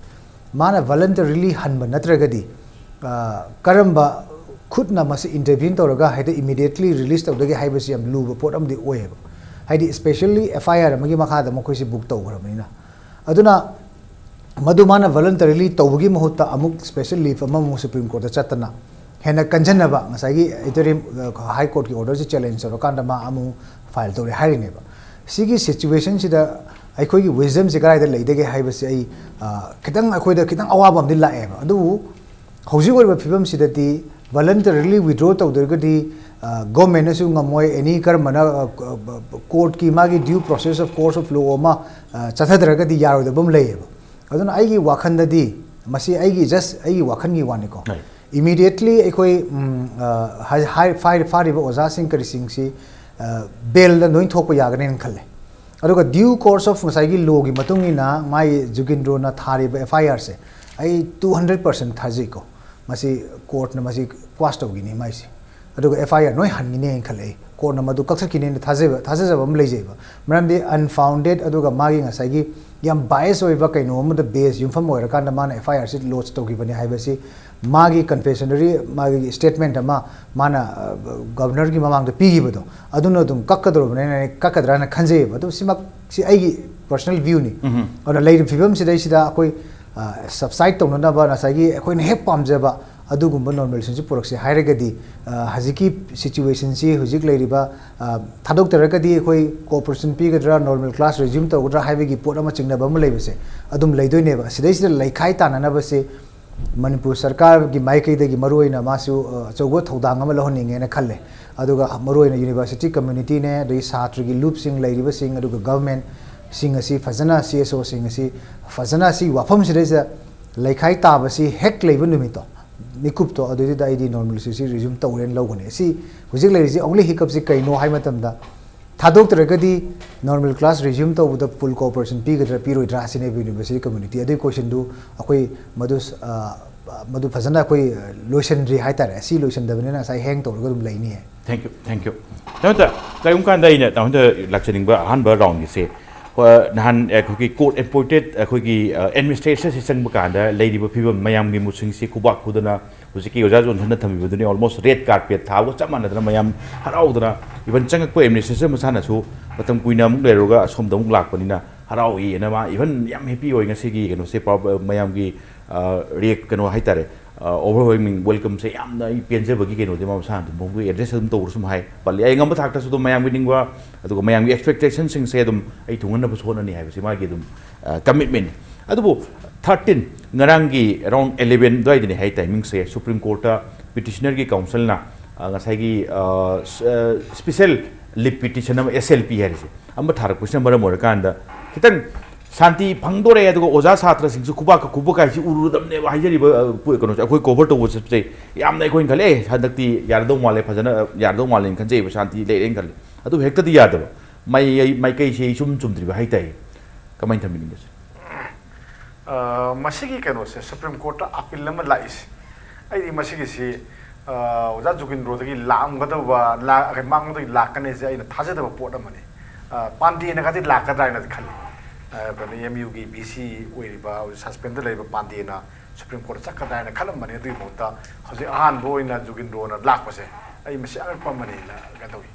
ꯃꯥꯅ ꯚꯂꯟꯇꯔꯤꯂꯤ ꯍꯟꯕ ꯅꯠꯇ꯭ꯔꯒꯗꯤ ꯀꯔꯝꯕ ꯈꯨꯠꯅ ꯃꯁꯤ ꯏꯟꯇꯔꯚꯤꯌꯨ ꯇꯧꯔꯒ ꯍꯦꯛꯇ ꯏꯃꯤꯗꯤꯌꯦꯠꯂꯤ ꯔꯤꯂꯤꯁ ꯇꯧꯗꯒꯦ ꯍꯥꯏꯕꯁꯤ ꯌꯥꯝ ꯂꯨꯕ ꯄꯣꯠ ꯑꯃꯗꯤ ꯑꯣꯏꯌꯦꯕ꯫ ꯍꯥꯏꯗꯤ ꯁ꯭ꯄꯦꯁꯦꯜꯂꯤ ꯑꯦꯐ ꯑꯥꯏ ꯑꯥꯔ ꯑꯃꯒꯤ ꯃꯈꯥꯗ ꯃꯈꯣꯏꯁꯤ ꯕꯨꯛ ꯇꯧꯈ꯭ꯔꯕꯅꯤꯅ꯫ ꯑꯗꯨꯅ ꯃꯗꯨ ꯃꯥꯅ ꯚꯣꯂꯟꯇꯔꯤꯂꯤ ꯇꯧꯕꯒꯤ ꯃꯍꯨꯠꯇ ꯑꯃꯨꯛ ꯁ꯭ꯄꯦꯁꯦꯜ ꯂꯤꯐ ꯑꯃꯃꯨꯛ ꯁꯨꯄ꯭ꯔꯤꯝ ꯀꯣꯔꯠꯇ ꯆꯠꯇꯅ ꯍꯦꯟꯅ ꯀꯟꯖꯟꯅꯕ ꯉꯁꯥꯏꯒꯤ ꯏꯟꯇꯔꯤꯝ ꯍꯥꯏ ꯀꯣꯔꯠꯀꯤ ꯑꯣꯔꯗꯔꯁꯤ ꯆꯦꯂꯦꯟꯖ ꯇꯧꯔꯀꯥꯟꯗ ꯃꯥ ꯑꯃꯨꯛ ꯐꯥꯏꯜ ꯇꯧꯔꯦ ꯍꯥꯏꯔꯤꯅꯦꯕ꯫ ꯁꯤꯒꯤ ꯁꯤꯆꯨꯋꯦꯁꯟꯁꯤꯗ ꯑꯩꯈꯣꯏꯒꯤ ꯋꯤꯖꯗꯝꯁꯤ ꯀꯗꯥꯏꯗ ꯂꯩꯗꯒꯦ ꯍꯥꯏꯕꯁꯤ ꯑꯩ ꯈꯤꯇꯪ ꯑꯩꯈꯣꯏꯗ ꯈꯤꯇꯪ ꯑꯋꯥꯕ ꯑꯃꯗꯤ ꯂꯥꯛꯑꯦꯕ꯫ ꯑꯗꯨꯕꯨ ꯍꯧꯖꯤꯛ ꯑꯣꯏꯔꯤꯕ ꯐꯤꯕꯝꯁꯤꯗꯗꯤ ꯚꯣꯂꯟꯇꯔꯤꯂꯤ ꯋꯤꯗ꯭ꯔꯣ ꯇꯧꯗ꯭ꯔꯒꯗꯤ ꯒꯣꯔꯃꯦꯟꯅꯁꯨ ꯉꯝꯃꯣꯏ꯫ ꯑꯦꯅꯤ ꯀꯔꯝꯕꯅ ꯀꯣꯔꯠꯀꯤ ꯃꯥꯒꯤ due process of course of law ꯑꯃ ꯆꯠꯊꯗ꯭ꯔꯒꯗꯤ ꯌꯥꯔꯣꯏꯗꯕ ꯑꯃ ꯂꯩꯌꯦꯕ꯫ ꯑꯗꯨꯅ ꯑꯩꯒꯤ ꯋꯥꯈꯜꯗꯗꯤ ꯃꯁꯤ ꯑꯩꯒꯤ ꯖꯁ ꯑꯩꯒꯤ ꯋꯥꯈꯜꯒꯤ ꯋꯥꯅꯤꯀꯣ꯫ ꯏꯃꯤꯗꯤꯌꯦꯠꯂꯤ ꯑꯩꯈꯣꯏ ꯐꯥꯔꯤꯕ ꯑꯣꯖꯥꯁꯤꯡ ꯀꯔꯤꯁꯤꯡꯁꯤ ꯕꯦꯜꯗ ꯂꯣꯏ ꯊꯣꯛꯄ ꯌꯥꯒꯅꯦꯅ ꯈꯜꯂꯦ꯫ ꯑꯗꯨꯒ ꯗ꯭ꯌꯨ ꯀꯣꯔꯁ ꯑꯣꯐ ꯉꯁꯥꯏꯒꯤ ꯂꯣꯒꯤ ꯃꯇꯨꯡ ꯏꯟꯅ ꯃꯥꯒꯤ ꯖꯨꯒꯤꯟꯗ꯭ꯔꯣꯅ ꯊꯥꯔꯤꯕ ꯑꯦꯐ ꯑꯥꯏ ꯑꯥꯔꯁꯦ ꯑꯩ ꯇꯨ ꯍꯟꯗ꯭ꯔꯦꯠ ꯄꯥꯔꯁꯦꯟ ꯊꯥꯖꯩꯀꯣ꯫ ꯃꯁꯤ ꯀꯣꯔꯠꯅ ꯃꯁꯤ ꯀ꯭ꯋꯥꯁ ꯇꯧꯈꯤꯅꯤ ꯃꯥꯏꯁꯦ꯫ ꯑꯗꯨꯒ ꯑꯦꯐ ꯑꯥꯏ ꯑꯥꯔ ꯂꯣꯏ ꯍꯟꯈꯤꯅꯤ ꯍꯥꯏꯅ ꯈꯜꯂꯦ ꯑꯩ꯫ ꯀꯣꯔꯠꯅ ꯃꯗꯨ ꯀꯛꯊꯠꯈꯤꯅꯤ ꯍꯥꯏꯅ ꯊꯥꯖꯕ ꯊꯥꯖꯖꯕ ꯑꯃ ꯂꯩꯖꯩꯕ꯫ ꯃꯔꯝꯗꯤ ꯑꯟꯐꯥꯎꯟꯗꯦꯠ ꯑꯗꯨꯒ ꯃꯥꯒꯤ ꯉꯁꯥꯏꯒꯤ ꯌꯥꯝ ꯕꯥꯏꯁ ꯑꯣꯏꯕ ꯀꯩꯅꯣ ꯑꯃꯗ ꯕꯦꯁ ꯌꯨꯝꯐꯝ ꯑꯣꯏꯔꯀꯥꯟꯗ ꯃꯥꯅ ꯑꯦꯐ ꯑꯥꯏ ꯑꯥꯔꯁꯤ ꯂꯣꯗꯖ ꯇꯧꯈꯤꯕꯅꯤ ꯍꯥꯏꯕꯁꯤ ꯃꯥꯒꯤ ꯀꯟꯐꯦꯁꯅꯔꯤ ꯃꯥꯒꯤ ꯁ꯭ꯇꯦꯠꯃꯦꯟꯠ ꯑꯃ ꯃꯥꯅ ꯒꯕꯔꯅꯔꯒꯤ ꯃꯃꯥꯡꯗ ꯄꯤꯈꯤꯕꯗꯣ ꯑꯗꯨꯅ ꯑꯗꯨꯝ ꯀꯛꯀꯗꯧꯔꯕꯅꯤꯅ ꯑꯩ ꯀꯛꯀꯗ꯭ꯔꯥꯅ ꯈꯟꯖꯩꯌꯦꯕ꯫ ꯑꯗꯨ ꯁꯤꯃꯛ ꯁꯤ ꯑꯩꯒꯤ ꯄꯔꯁꯣꯅꯦꯜ ꯚ꯭ꯌꯨꯅꯤ꯫ ꯑꯗꯨꯅ ꯂꯩꯔꯤꯕ ꯐꯤꯕꯝꯁꯤꯗꯩꯁꯤꯗ ꯑꯩꯈꯣꯏ ꯁꯕꯁꯥꯏꯠ ꯇꯧꯅꯅꯕ ꯉꯁꯥꯏꯒꯤ ꯑꯩꯈꯣꯏꯅ ꯍꯦꯛ ꯄꯥꯝꯖꯕ ꯑꯗꯨꯒꯨꯝꯕ ꯅꯣꯔꯃꯦꯂꯥꯏꯖꯦꯁꯟꯁꯤ ꯄꯨꯔꯛꯁꯦ ꯍꯥꯏꯔꯒꯗꯤ ꯍꯧꯖꯤꯛꯀꯤ ꯁꯤꯆꯨꯋꯦꯁꯟꯁꯤ ꯍꯧꯖꯤꯛ ꯂꯩꯔꯤꯕ ꯊꯥꯗꯣꯛꯇ꯭ꯔꯒꯗꯤ ꯑꯩꯈꯣꯏ ꯀꯣꯑꯣꯄꯔꯦꯁꯟ ꯄꯤꯒꯗ꯭ꯔꯥ ꯅꯣꯔꯃꯦꯜ ꯀ꯭ꯂꯥꯁ ꯔꯤꯖ꯭ꯌꯨꯝ ꯇꯧꯒꯗ꯭ꯔꯥ ꯍꯥꯏꯕꯒꯤ ꯄꯣꯠ ꯑꯃ ꯆꯤꯡꯅꯕ ꯑꯃ ꯂꯩꯕꯁꯦ ꯑꯗꯨꯝ ꯂꯩꯗꯣꯏꯅꯦꯕ꯫ ꯁꯤꯗꯩꯁꯤꯗ ꯂꯩꯈꯥꯏ ꯇꯥꯅꯅꯕꯁꯦ ꯃꯅꯤꯄꯨꯔ ꯁꯔꯀꯥꯔꯒꯤ ꯃꯥꯏꯀꯩꯗꯒꯤ ꯃꯔꯨꯑꯣꯏꯅ ꯃꯥꯁꯨ ꯑꯆꯧꯕ ꯊꯧꯗꯥꯡ ꯑꯃ ꯂꯧꯍꯟꯅꯤꯡꯉꯦꯅ ꯈꯜꯂꯦ꯫ ꯑꯗꯨꯒ ꯃꯔꯨꯑꯣꯏꯅ ꯌꯨꯅꯤꯚꯔꯁꯤꯇꯤ ꯀꯝꯃ꯭ꯌꯨꯅꯤꯇꯤꯅꯦ ꯑꯗꯒꯤ ꯁꯥꯇ꯭ꯔꯒꯤ ꯂꯨꯞꯁꯤꯡ ꯂꯩꯔꯤꯕꯁꯤꯡ ꯑꯗꯨꯒ ꯒꯚꯔꯟꯃꯦꯟꯠꯁꯤꯡ ꯑꯁꯤ ꯐꯖꯅ ꯁꯤ ꯑꯦꯁ ꯑꯣꯁꯤꯡ ꯑꯁꯤ ꯐꯖꯅ ꯁꯤ ꯋꯥꯐꯝꯁꯤꯗꯩꯁꯤꯗ ꯂꯩꯈꯥꯏ ꯇꯥꯕꯁꯤ ꯍꯦꯛ ꯂꯩꯕ ꯅꯨꯃꯤꯠꯇꯣ ꯃꯤꯀꯨꯞꯇꯣ ꯑꯗꯨꯗꯨꯗ ꯑꯩꯗꯤ ꯅꯣꯔꯃꯦꯜꯁꯤ ꯔꯤꯖ꯭ꯌꯨꯝ ꯇꯧꯔꯦꯅ ꯂꯧꯒꯅꯤ꯫ ꯁꯤ ꯍꯧꯖꯤꯛ ꯂꯩꯔꯤꯁꯤ ꯑꯣꯡꯂꯤ ꯍꯤꯀꯞꯁꯤ ꯀꯩꯅꯣ ꯍꯥꯏ ꯃꯇꯝꯗ ꯊꯥꯗꯣꯛꯇ꯭ꯔꯒꯗꯤ ꯅꯣꯔꯃꯦꯜ ꯀ꯭ꯂꯥꯁ ꯔꯤꯖ꯭ꯌꯨꯝ ꯇꯧꯕꯗ ꯐꯨꯜ ꯀꯣꯑꯣꯄꯔꯦꯁꯟ ꯄꯤꯒꯗ꯭ꯔꯥ ꯄꯤꯔꯣꯏꯗ꯭ꯔꯥ ꯑꯁꯤꯅꯦꯕ ꯌꯨꯅꯤꯚꯔꯁꯤꯇꯤ ꯀꯝꯃ꯭ꯌꯨꯅꯤꯇꯤ꯫ ꯑꯗꯨꯒꯤ ꯀꯣꯏꯁꯟꯗꯨ ꯑꯩꯈꯣꯏ ꯃꯗꯨ ꯃꯗꯨ ꯐꯖꯅ ꯑꯩꯈꯣꯏ ꯂꯣꯏꯁꯤꯟꯗ꯭ꯔꯤ ꯍꯥꯏꯇꯥꯔꯦ꯫ ꯑꯁꯤ ꯂꯣꯏꯁꯤꯟꯗꯕꯅꯤꯅ ꯉꯁꯥꯏ ꯍꯦꯡ ꯇꯧꯔꯒ ꯑꯗꯨꯝ ꯂꯩꯅꯤꯌꯦ꯫ Thank you, thank you. ꯇꯥꯃꯣꯗ, ꯀꯔꯤꯒꯨꯝꯕ ꯀꯥꯟꯗ ꯑꯩꯅ ꯇꯥꯃꯣꯗ ꯂꯥꯛꯆꯅꯤꯡꯕ ꯑꯍꯥꯟꯕ ꯔꯥꯎꯟꯒꯤꯁꯦ, ꯍꯣꯏ, ꯅꯍꯥꯟ ꯑꯩꯈꯣꯏꯒꯤ ꯀꯣꯔꯠ ꯑꯦꯄꯣꯏꯟꯇꯦꯠ ꯑꯩꯈꯣꯏꯒꯤ ꯑꯦꯗꯃꯤꯅꯤꯁꯇ꯭ꯔꯦꯁꯟꯁꯦ ꯆꯪꯕ ꯀꯥꯟꯗ ꯂꯩꯔꯤꯕ ꯐꯤꯕꯝ, ꯃꯌꯥꯝꯒꯤ ꯃꯨꯠꯁꯤꯡꯁꯤ ꯈꯨꯕꯥꯛ ꯈꯨꯗꯅ ꯍꯧꯖꯤꯛꯀꯤ ꯑꯣꯖꯥ ꯖꯣꯟꯁꯟꯅ ꯊꯝꯕꯤꯕꯗꯨꯅꯤ, ꯑꯣꯜꯃꯣꯁ ꯔꯦꯗ ꯀꯥꯔꯄꯦꯠ ꯊꯥꯕꯒ ꯆꯞ ꯃꯥꯟꯅꯗꯅ ꯃꯌꯥꯝ ꯍꯔꯥꯎꯗꯅ, ꯏꯚꯟ ꯆꯪꯉꯛꯄ ꯑꯦꯗꯃꯤꯅꯤꯁꯇ꯭ꯔꯦꯁꯟ ꯃꯁꯥꯅꯁꯨ ꯃꯇꯝ ꯀꯨꯏꯅ ꯑꯃꯨꯛ ꯂꯩꯔꯨꯔꯒ ꯑꯁꯣꯝꯗ ꯑꯃꯨꯛ ꯂꯥꯛꯄꯅꯤꯅ ꯍꯔꯥꯎꯏꯅ ꯃꯥ ꯏꯚꯟ ꯌꯥꯝ ꯍꯦꯄꯤ ꯑꯣꯏ ꯉꯁꯤꯒꯤ ꯀꯩꯅꯣꯁꯦ, ꯄ꯭ꯔꯣ-, ꯃꯌꯥꯝꯒꯤ ꯔꯤꯌꯦꯛ ꯀꯩꯅꯣ ꯍꯥꯏꯇꯥꯔꯦ, ꯑꯣꯚꯔꯋꯦꯜꯃꯤꯡ ꯋꯦꯜꯀꯝꯁꯦ ꯌꯥꯝꯅ ꯑꯩ ꯄꯦꯟꯖꯕꯒꯤ ꯀꯩꯅꯣꯗꯤ ꯃꯥ ꯃꯁꯥꯅ ꯑꯗꯨꯝ ꯃꯣꯏꯒꯤ ꯑꯦꯗ꯭ꯔꯦꯁ ꯑꯗꯨꯝ ꯇꯧꯔꯁꯨ ꯍꯥꯏ ꯄꯜꯂꯤ꯫ ꯑꯩ ꯉꯝꯕ ꯊꯥꯛꯇꯁꯨ ꯑꯗꯨꯝ ꯃꯌꯥꯝꯒꯤ ꯅꯤꯡꯕ, ꯑꯗꯨꯒ ꯃꯌꯥꯝꯒꯤ ꯑꯦꯛꯁꯄꯦꯛꯇꯦꯁꯟꯁꯤꯡꯁꯦ ꯑꯗꯨꯝ ꯑꯩ ꯊꯨꯡꯍꯟꯅꯕꯁꯨ ꯍꯣꯠꯅꯅꯤ ꯍꯥꯏꯕꯁꯤ ꯃꯥꯒꯤ ꯑꯗꯨꯝ ꯀꯃꯤꯠꯃꯦꯟ꯫ ꯑꯗꯨꯕꯨ ꯊꯥꯔꯇꯤꯟ, ꯉꯔꯥꯡꯒꯤ ꯑꯦꯔꯥꯎꯟ ꯑꯦꯂꯦꯚꯦꯟ ꯑꯗꯨꯋꯥꯏꯗꯅꯤ ꯍꯥꯏ ꯇꯥꯏꯃꯤꯡꯁꯦ, ꯁꯨꯄ꯭ꯔꯤꯝ ꯀꯣꯔꯠꯇ ꯄꯤꯇꯤꯁꯅꯔꯒꯤ ꯀꯥꯎꯟꯁꯤꯜꯅ, ꯑ, ꯉꯁꯥꯏꯒꯤ, ꯑ, ꯁ-, ꯑ, ꯁ꯭ꯄꯤꯁꯦꯜ ꯂꯤꯞ ꯄꯤꯇꯤꯁꯟ ꯑꯃ, ꯑꯦꯁ ꯑꯦꯜ ꯄꯤ ꯍꯥꯏꯔꯤꯁꯦ, ꯑꯃ ꯊꯥꯔꯛꯄꯁꯤꯅ ꯃꯔꯝ ꯑꯣꯏꯔꯀꯥꯟꯗ ꯈꯤꯇꯪ ꯁꯥꯟꯇꯤ ꯐꯪꯗꯣꯔꯦ, ꯑꯗꯨꯒ ꯑꯣꯖꯥ ꯁꯥꯇ꯭ꯔꯁꯤꯡꯁꯨ ꯈꯨꯕꯥꯛꯀ ꯈꯨꯕ ꯀꯥꯏꯁꯤ ꯎꯔꯨꯔꯗꯕꯅꯦꯕ ꯍꯥꯏꯖꯔꯤꯕ, ꯑ, ꯄꯨ-, ꯀꯩꯅꯣꯁꯦ, ꯑꯩꯈꯣꯏ ꯀꯣꯚꯔ ꯇꯧꯕ ꯆꯠꯄꯁꯦ ꯌꯥꯝꯅ ꯑꯩꯈꯣꯏꯅ ꯈꯜꯂꯦ, "ꯑꯦ, ꯍꯟꯗꯛꯇꯤ ꯌꯥꯔꯗꯧ ꯃꯥꯜꯂꯦ, ꯐꯖꯅ, ꯑ, ꯌꯥꯔꯗꯧ ꯃꯥꯜꯂꯦꯅ ꯈꯟꯖꯩꯕ, ꯁꯥꯟꯇꯤ ꯂꯩꯔꯦꯅ ꯈꯜꯂꯤ"꯫ ꯑꯗꯨꯕꯨ ꯍꯦꯛꯇꯗꯤ ꯌꯥꯗꯕ, ꯃꯥꯏ-, ꯃꯥꯏꯀꯩꯁꯦ ꯏꯆꯨꯝ ꯆꯨꯝꯗ꯭ꯔꯤꯕ ꯍꯥꯏꯇꯥꯏ꯫ ꯀꯃꯥꯏꯅ ꯊꯝꯕꯤꯅꯤꯡꯒꯦ ꯁꯤꯔ? ꯑ, ꯃꯁꯤꯒꯤ ꯀꯩꯅꯣꯁꯦ ꯁꯨꯄ꯭ꯔꯤꯝ ꯀꯣꯔꯠꯇ ꯑꯄꯤꯜ ꯑꯃ ꯂꯥꯛꯏꯁꯦ, ꯑꯩꯗꯤ ꯃꯁꯤꯒꯤꯁꯤ, ꯑ, ꯑꯣꯖꯥ ꯖꯨꯒꯤꯟꯗ꯭ꯔꯣꯗꯒꯤ ꯂꯥꯛꯑꯝꯒꯗꯧꯕ, ꯂꯥꯛ-, ꯃꯉꯣꯟꯗꯒꯤ ꯂꯥꯛꯀꯅꯤꯁꯦ ꯑꯩꯅ ꯊꯥꯖꯗꯕ ꯄꯣꯠ ꯑꯃꯅꯤ꯫ ꯑ, ꯄꯥꯟꯗꯦꯅꯒꯗꯤ ꯂꯥꯛꯀꯗ꯭ꯔꯥ ꯍꯥꯏꯅꯗꯤ ꯈꯜꯂꯤ꯫ ꯑ, ꯀꯩꯅꯣ, ꯑꯦꯝ ꯌꯨꯒꯤ ꯚꯤ ꯁꯤ ꯑꯣꯏꯔꯤꯕ, ꯍꯧꯖꯤꯛ ꯁꯁꯄꯦꯟꯗ ꯂꯩꯔꯤꯕ ꯄꯥꯟꯗꯦꯅ ꯁꯨꯄ꯭ꯔꯤꯝ ꯀꯣꯔꯠꯇ ꯆꯠꯀꯗ꯭ꯔꯥ ꯍꯥꯏꯅ ꯈꯜꯂꯝꯕꯅꯤ꯫ ꯑꯗꯨꯒꯤ ꯃꯍꯨꯠꯇ ꯍꯧꯖꯤꯛ ꯑꯍꯥꯟꯕ ꯑꯣꯏꯅ ꯖꯨꯒꯤꯟꯗ꯭ꯔꯣꯅ ꯂꯥꯛꯄꯁꯦ ꯑꯩ ꯃꯁꯤ ꯑꯉꯛꯄ ꯑꯃꯅꯤꯅ ꯀꯩꯅꯣ ꯇꯧꯏ꯫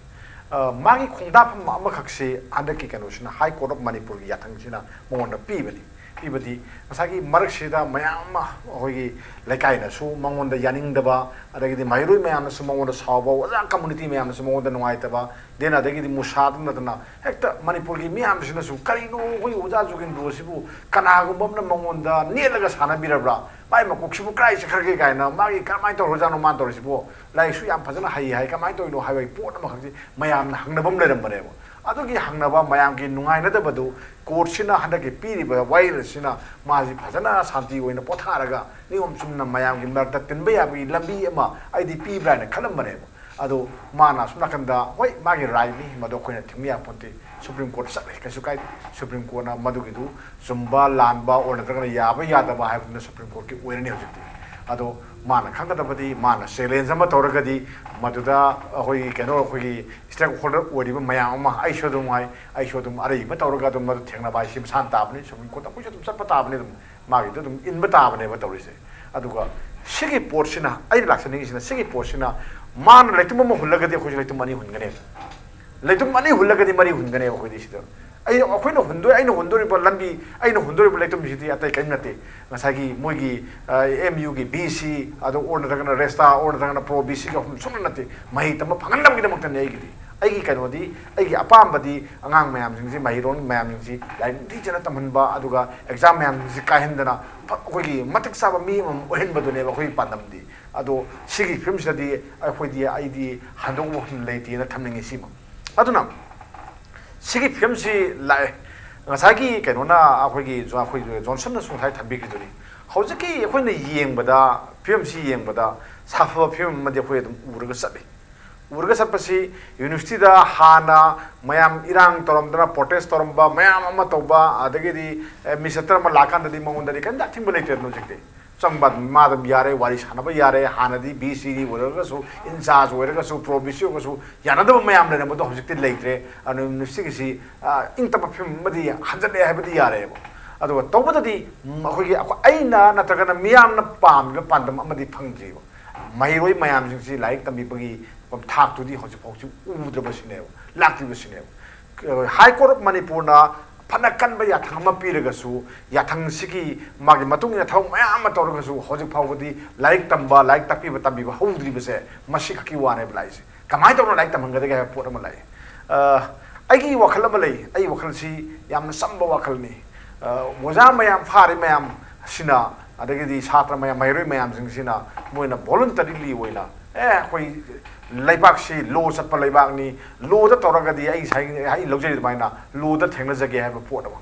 ꯑ, ꯃꯥꯒꯤ ꯈꯣꯡꯗꯥꯐꯝ ꯑꯃꯈꯛꯁꯤ ꯍꯟꯗꯛꯀꯤ ꯀꯩꯅꯣꯁꯤꯅ, ꯍꯥꯏ ꯀꯣꯔꯠ ꯑꯣꯐ ꯃꯅꯤꯄꯨꯔꯒꯤ ꯌꯥꯊꯪꯁꯤꯅ ꯃꯉꯣꯟꯗ ꯄꯤꯕꯅꯤ꯫ ꯄꯤꯕꯗꯤ ꯉꯁꯥꯏꯒꯤ ꯃꯔꯛꯁꯤꯗ ꯃꯌꯥꯝ ꯑꯃ ꯑꯩꯈꯣꯏꯒꯤ ꯂꯩꯀꯥꯏꯅꯁꯨ ꯃꯉꯣꯟꯗ ꯌꯥꯅꯤꯡꯗꯕ, ꯑꯗꯒꯤꯗꯤ ꯃꯍꯩꯔꯣꯏ ꯃꯌꯥꯝꯅꯁꯨ ꯃꯉꯣꯟꯗ ꯁꯥꯎꯕ, ꯑꯣꯖꯥ ꯀꯝꯃꯨꯅꯤꯇꯤ ꯃꯌꯥꯝꯅꯁꯨ ꯃꯉꯣꯟꯗ ꯅꯨꯡꯉꯥꯏꯇꯕ, then ꯑꯗꯒꯤꯗꯤ ꯃꯨꯁꯥꯗ ꯅꯠꯇꯅ ꯍꯦꯛꯇ ꯃꯅꯤꯄꯨꯔꯒꯤ ꯃꯤꯌꯥꯝꯁꯤꯅꯁꯨ "ꯀꯔꯤꯅꯣ ꯑꯩꯈꯣꯏ ꯑꯣꯖꯥ ꯖꯨꯒꯤꯟꯗ꯭ꯔꯣꯁꯤꯕꯨ ꯀꯅꯥꯒꯨꯝꯕ ꯑꯃꯅ ꯃꯉꯣꯟꯗ ꯅꯦꯠꯂꯒ ꯁꯥꯟꯅꯕꯤꯔꯕ꯭ꯔꯥ? ꯃꯥꯏ ꯃꯀꯣꯛꯁꯤꯕꯨ ꯀꯗꯥꯏ ꯆꯠꯈ꯭ꯔꯒꯦ?" ꯀꯥꯏꯅ, "ꯃꯥꯒꯤ ꯀꯔꯝꯍꯥꯏꯅ ꯇꯧꯔꯖꯥꯠꯅꯣ ꯃꯥꯅ ꯇꯧꯔꯤꯁꯤꯕꯨ? ꯂꯥꯏꯔꯤꯛꯁꯨ ꯌꯥꯝ ꯐꯖꯅ ꯍꯩ ꯍꯥꯏ, ꯀꯃꯥꯏꯅ ꯇꯧꯔꯤꯅꯣ?" ꯍꯥꯏꯕꯒꯤ ꯄꯣꯠ ꯑꯃꯈꯛꯁꯤ ꯃꯌꯥꯝꯅ ꯍꯪꯅꯕ ꯑꯃ ꯂꯩꯔꯝꯕꯅꯦꯕ꯫ ꯑꯗꯨꯒꯤ ꯍꯪꯅꯕ ꯃꯌꯥꯝꯒꯤ ꯅꯨꯡꯉꯥꯏꯅꯗꯕꯗꯨ ꯀꯣꯔꯠꯁꯤꯅ ꯍꯟꯗꯛꯀꯤ ꯄꯤꯔꯤꯕ ꯋꯥꯌꯦꯜ ꯑꯁꯤꯅ ꯃꯥꯁꯤ ꯐꯖꯅ ꯁꯥꯟꯇꯤ ꯑꯣꯏꯅ ꯄꯣꯊꯥꯔꯒ ꯅꯤꯌꯣꯝ ꯆꯨꯝꯅ ꯃꯌꯥꯝꯒꯤ ꯃꯔꯛꯇ ꯇꯤꯟꯕ ꯌꯥꯕꯒꯤ ꯂꯝꯕꯤ ꯑꯃ ꯑꯩꯗꯤ ꯄꯤꯕ꯭ꯔꯥ ꯍꯥꯏꯅ ꯈꯜꯂꯝꯕꯅꯦꯕ꯫ ꯑꯗꯣ ꯃꯥꯅ ꯑꯁꯣꯝ ꯅꯥꯀꯟꯗ, ꯍꯣꯏ, ꯃꯥꯒꯤ ꯔꯥꯏꯠꯅꯤ, ꯃꯗꯨ ꯑꯩꯈꯣꯏꯅ ꯊꯤꯡꯕ ꯌꯥꯄꯣꯟꯇꯦ꯫ ꯁꯨꯄ꯭ꯔꯤꯝ ꯀꯣꯔꯠꯇ ꯆꯠꯂꯦ, ꯀꯩꯁꯨ ꯀꯥꯏꯗꯦ꯫ ꯁꯨꯄ꯭ꯔꯤꯝ ꯀꯣꯔꯠꯅ ꯃꯗꯨꯒꯤꯗꯨ ꯆꯨꯝꯕ ꯂꯥꯟꯕ ꯑꯣꯔ ꯅꯠꯇ꯭ꯔꯒꯅ ꯌꯥꯕ ꯌꯥꯗꯕ ꯍꯥꯏꯕꯗꯨꯅ ꯁꯨꯄ꯭ꯔꯤꯝ ꯀꯣꯔꯠꯀꯤ ꯑꯣꯏꯔꯅꯤ ꯍꯧꯖꯤꯛꯇꯤ꯫ ꯑꯗꯣ ꯃꯥꯅ ꯈꯪꯒꯗꯕꯗꯤ, ꯃꯥꯅ ꯆꯦꯂꯦꯟꯖ ꯑꯃ ꯇꯧꯔꯒꯗꯤ, ꯃꯗꯨꯗ ꯑꯩꯈꯣꯏꯒꯤ ꯀꯩꯅꯣ, ꯑꯩꯈꯣꯏꯒꯤ ꯁ꯭ꯇꯦꯛ ꯍꯣꯜꯗꯔ ꯑꯣꯏꯔꯤꯕ ꯃꯌꯥꯝ ꯑꯃ, ꯑꯩꯁꯨ ꯑꯗꯨꯝ ꯍꯥꯏ, ꯑꯩꯁꯨ ꯑꯗꯨꯝ ꯑꯔꯩꯕ ꯇꯧꯔꯒ ꯑꯗꯨꯝ ꯃꯗꯨ ꯊꯦꯡꯅꯕ ꯍꯥꯏꯁꯤ ꯃꯁꯥꯅ ꯇꯥꯕꯅꯤ꯫ ꯁꯨꯝ ꯈꯨꯗꯝ ꯑꯩꯈꯣꯏꯁꯨ ꯑꯗꯨꯝ ꯆꯠꯄ ꯇꯥꯕꯅꯤ, ꯑꯗꯨꯝ ꯃꯥꯒꯤꯗꯣ ꯑꯗꯨꯝ ꯏꯟꯕ ꯇꯥꯕꯅꯦꯕ ꯇꯧꯔꯤꯁꯦ꯫ ꯑꯗꯨꯒ ꯁꯤꯒꯤ ꯄꯣꯠꯁꯤꯅ, ꯑꯩꯅ ꯂꯥꯛꯆꯅꯤꯡꯉꯤꯁꯤꯅ, ꯁꯤꯒꯤ ꯄꯣꯠꯁꯤꯅ ꯃꯥꯅ ꯂꯩꯇꯨꯝ ꯑꯃ ꯍꯨꯜꯂꯒꯗꯤ ꯑꯩꯈꯣꯏꯁꯨ ꯂꯩꯇꯨꯝ ꯑꯅꯤ ꯍꯨꯟꯒꯅꯦꯕ꯫ ꯂꯩꯇꯨꯝ ꯑꯅꯤ ꯍꯨꯜꯂꯒꯗꯤ ꯃꯔꯤ ꯍꯨꯟꯒꯅꯦꯕ ꯑꯩꯈꯣꯏꯗꯤ ꯁꯤꯗ꯫ ꯑꯩ, ꯑꯩꯈꯣꯏꯅ ꯍꯨꯟꯗꯣꯏ-, ꯑꯩꯅ ꯍꯨꯟꯗꯣꯔꯤꯕ ꯂꯝꯕꯤ, ꯑꯩꯅ ꯍꯨꯟꯗꯣꯔꯤꯕ ꯂꯩꯇꯨꯝꯁꯤꯗꯤ ꯑꯇꯩ ꯀꯔꯤꯝ ꯅꯠꯇꯦ꯫ ꯉꯁꯥꯏꯒꯤ ꯃꯣꯏꯒꯤ, ꯑ, ꯑꯦꯝ ꯌꯨꯒꯤ ꯕꯤ ꯁꯤ, ꯑꯗꯨ ꯑꯣꯔ ꯅꯠꯇ꯭ꯔꯒꯅ ꯔꯦꯁꯇꯥ, ꯑꯣꯔ ꯅꯠꯇ꯭ꯔꯒꯅ ꯄ꯭ꯔꯣ ꯕꯤ ꯁꯤꯒꯤ ꯑꯍꯨꯝ ꯁꯨꯞꯅ ꯅꯠꯇꯦ꯫ ꯃꯍꯩ ꯇꯝꯕ ꯐꯪꯍꯟꯅꯕꯒꯤꯗꯃꯛꯇꯅꯦ ꯑꯩꯒꯤꯗꯤ꯫ ꯑꯩꯒꯤ ꯀꯩꯅꯣꯗꯤ, ꯑꯩꯒꯤ ꯑꯄꯥꯝꯕꯗꯤ ꯑꯉꯥꯡ ꯃꯌꯥꯝꯁꯤꯡꯁꯤ, ꯃꯍꯩꯔꯣꯏ ꯃꯌꯥꯝꯁꯤꯡꯁꯤ ꯂꯥꯏꯔꯤꯛ ꯅꯤꯡꯊꯤꯖꯅ ꯇꯝꯍꯟꯕ, ꯑꯗꯨꯒ ꯑꯦꯛꯖꯥꯝ ꯃꯌꯥꯝꯁꯤꯡꯁꯤ ꯀꯥꯏꯍꯟꯗꯅ ꯐ-, ꯑꯩꯈꯣꯏꯒꯤ ꯃꯇꯤꯛ ꯆꯥꯕ ꯃꯤ ꯑꯃꯃꯝ ꯑꯣꯏꯍꯟꯕꯗꯨꯅꯦꯕ ꯑꯩꯈꯣꯏꯒꯤ ꯄꯥꯟꯗꯝꯗꯤ꯫ ꯑꯗꯣ ꯁꯤꯒꯤ ꯐꯤꯕꯝꯁꯤꯗꯗꯤ ꯑꯩꯈꯣꯏꯗꯤ, ꯑꯩꯗꯤ ꯍꯟꯗꯣꯛꯄ ꯃꯐꯝ ꯂꯩꯇꯦꯅ ꯊꯝꯅꯤꯡꯉꯤ ꯁꯤꯃ꯫ ꯑꯗꯨꯅ ꯁꯤꯒꯤ ꯐꯤꯕꯝꯁꯤ ꯂꯥꯛꯑꯦ꯫ ꯉꯁꯥꯏꯒꯤ ꯀꯩꯅꯣꯅ, ꯑꯩꯈꯣꯏꯒꯤ ꯖꯣ-, ꯑꯩꯈꯣꯏ ꯖꯣꯟꯁꯟꯅꯁꯨ ꯉꯁꯥꯏ ꯊꯝꯕꯤꯈꯤꯗꯨꯅꯤ꯫ ꯍꯧꯖꯤꯛꯀꯤ ꯑꯩꯈꯣꯏꯅ ꯌꯦꯡꯕꯗ, ꯐꯤꯕꯝꯁꯤ ꯌꯦꯡꯕꯗ ꯁꯥꯐꯕ ꯐꯤꯕꯝ ꯑꯃꯗꯤ ꯑꯩꯈꯣꯏ ꯑꯗꯨꯝ ꯎꯔꯒ ꯆꯠꯂꯤ꯫ ꯎꯔꯒ ꯆꯠꯄꯁꯤ ꯌꯨꯅꯤꯚꯔꯁꯤꯇꯤꯗ ꯍꯥꯟꯅ ꯃꯌꯥꯝ ꯏꯔꯥꯡ ꯇꯧꯔꯝꯗꯅ, ꯄ꯭ꯔꯣꯇꯦꯁ ꯇꯧꯔꯝꯕ ꯃꯌꯥꯝ ꯑꯃ ꯇꯧꯕ, ꯑꯗꯒꯤꯗꯤ ꯑꯦꯗꯃꯤꯅꯤꯁꯇ꯭ꯔꯦꯇꯔ ꯑꯃ ꯂꯥꯛꯀꯥꯟꯗꯗꯤ ꯃꯉꯣꯟꯗꯗꯤ ꯀꯔꯤꯝꯇ ꯑꯊꯤꯡꯕ ꯂꯩꯇ꯭ꯔꯦꯗꯅ ꯍꯧꯖꯤꯛꯇꯤ꯫ ꯆꯪꯕ ꯃꯥ ꯑꯗꯨꯝ ꯌꯥꯔꯦ, ꯋꯥꯔꯤ ꯁꯥꯟꯅꯕ ꯌꯥꯔꯦ꯫ ꯍꯥꯟꯅꯗꯤ ꯕꯤ ꯁꯤꯒꯤ ꯑꯣꯏꯔꯒꯁꯨ, ꯏꯟꯆꯥꯔꯖ ꯑꯣꯏꯔꯒꯁꯨ, ꯄ꯭ꯔꯣ ꯕꯤ ꯁꯤ ꯑꯣꯏꯔꯒꯁꯨ ꯌꯥꯅꯗꯕ ꯃꯌꯥꯝ ꯂꯩꯔꯝꯕꯗꯣ ꯍꯧꯖꯤꯛꯇꯤ ꯂꯩꯇ꯭ꯔꯦ꯫ ꯑꯗꯨꯅ ꯌꯨꯅꯤꯚꯔꯁꯤꯇꯤꯒꯤꯁꯤ, ꯑ, ꯏꯪ ꯇꯞꯄ ꯐꯤꯕꯝ ꯑꯃꯗꯤ ꯍꯟꯖꯜꯂꯛꯑꯦ ꯍꯥꯏꯕꯗꯤ ꯌꯥꯔꯦꯕ꯫ ꯑꯗꯨꯒ ꯇꯧꯕꯗꯗꯤ, ꯎꯝ, ꯑꯩꯈꯣꯏꯒꯤ, ꯑꯩꯈꯣꯏ, ꯑꯩꯅ ꯅꯠꯇ꯭ꯔꯒꯅ ꯃꯤꯌꯥꯝꯅ ꯄꯥꯝꯃꯤꯕ ꯄꯥꯟꯗꯝ ꯑꯃꯗꯤ ꯐꯪꯗ꯭ꯔꯤꯕ꯫ ꯃꯍꯩꯔꯣꯏ ꯃꯌꯥꯝꯁꯤꯡꯁꯤ ꯂꯥꯏꯔꯤꯛ ꯇꯝꯕꯤꯕꯒꯤ ꯊꯥꯛꯇꯨꯗꯤ ꯍꯧꯖꯤꯛ ꯐꯥꯎꯁꯤ ꯎꯗ꯭ꯔꯕꯁꯤꯅꯦꯕ, ꯂꯥꯛꯇ꯭ꯔꯤꯕꯁꯤꯅꯦꯕ꯫ ꯍꯥꯏ ꯀꯣꯔꯠ ꯑꯣꯐ ꯃꯅꯤꯄꯨꯔꯅ ꯐꯅ ꯀꯟꯕ ꯌꯥꯊꯪ ꯑꯃ ꯄꯤꯔꯒꯁꯨ, ꯌꯥꯊꯪꯁꯤꯒꯤ ꯃꯥꯒꯤ ꯃꯇꯨꯡ ꯏꯟꯅ ꯊꯕꯛ ꯃꯌꯥꯝ ꯑꯃ ꯇꯧꯔꯒꯁꯨ, ꯍꯧꯖꯤꯛ ꯐꯥꯎꯕꯗꯤ ꯂꯥꯏꯔꯤꯛ ꯇꯝꯕ, ꯂꯥꯏꯔꯤꯛ ꯇꯥꯛꯄꯤꯕ ꯇꯝꯕꯤꯕ ꯍꯧꯗ꯭ꯔꯤꯕꯁꯦ ꯃꯁꯤ ꯈꯛꯀꯤ ꯋꯥꯅꯦꯕ ꯂꯥꯛꯏꯁꯦ꯫ ꯀꯃꯥꯏꯅ ꯇꯧꯔꯒ ꯂꯥꯏꯔꯤꯛ ꯇꯝꯍꯟꯒꯗꯒꯦ ꯍꯥꯏꯕ ꯄꯣꯠ ꯑꯃ ꯂꯥꯛꯏ꯫ ꯑ, ꯑꯩꯒꯤ ꯋꯥꯈꯜ ꯑꯃ ꯂꯩ꯫ ꯑꯩꯒꯤ ꯋꯥꯈꯜꯁꯤ ꯌꯥꯝꯅ ꯆꯝꯕ ꯋꯥꯈꯜꯅꯤ꯫ ꯑ, ꯑꯣꯖꯥ ꯃꯌꯥꯝ, ꯐꯥꯔꯤ ꯃꯌꯥꯝ ꯑꯁꯤꯅ, ꯑꯗꯒꯤꯗꯤ ꯁꯥꯇ꯭ꯔ ꯃꯌꯥꯝ, ꯃꯍꯩꯔꯣꯏ ꯃꯌꯥꯝꯁꯤꯡꯁꯤꯅ ꯃꯣꯏꯅ ꯚꯣꯂꯨꯟꯇꯔꯤꯂꯤ ꯑꯣꯏꯅ, "ꯑꯦ, ꯑꯩꯈꯣꯏ ꯂꯩꯕꯥꯛꯁꯤ ꯂꯣ ꯆꯠꯄ ꯂꯩꯕꯥꯛꯅꯤ, ꯂꯣꯗ ꯇꯧꯔꯒꯗꯤ ꯑꯩ ꯉꯁꯥꯏ ꯑꯩ ꯂꯧꯖꯔꯤ ꯑꯗꯨꯃꯥꯏꯅ ꯂꯣꯗ ꯊꯦꯡꯅꯖꯒꯦ" ꯍꯥꯏꯕ ꯄꯣꯠ ꯑꯃ꯫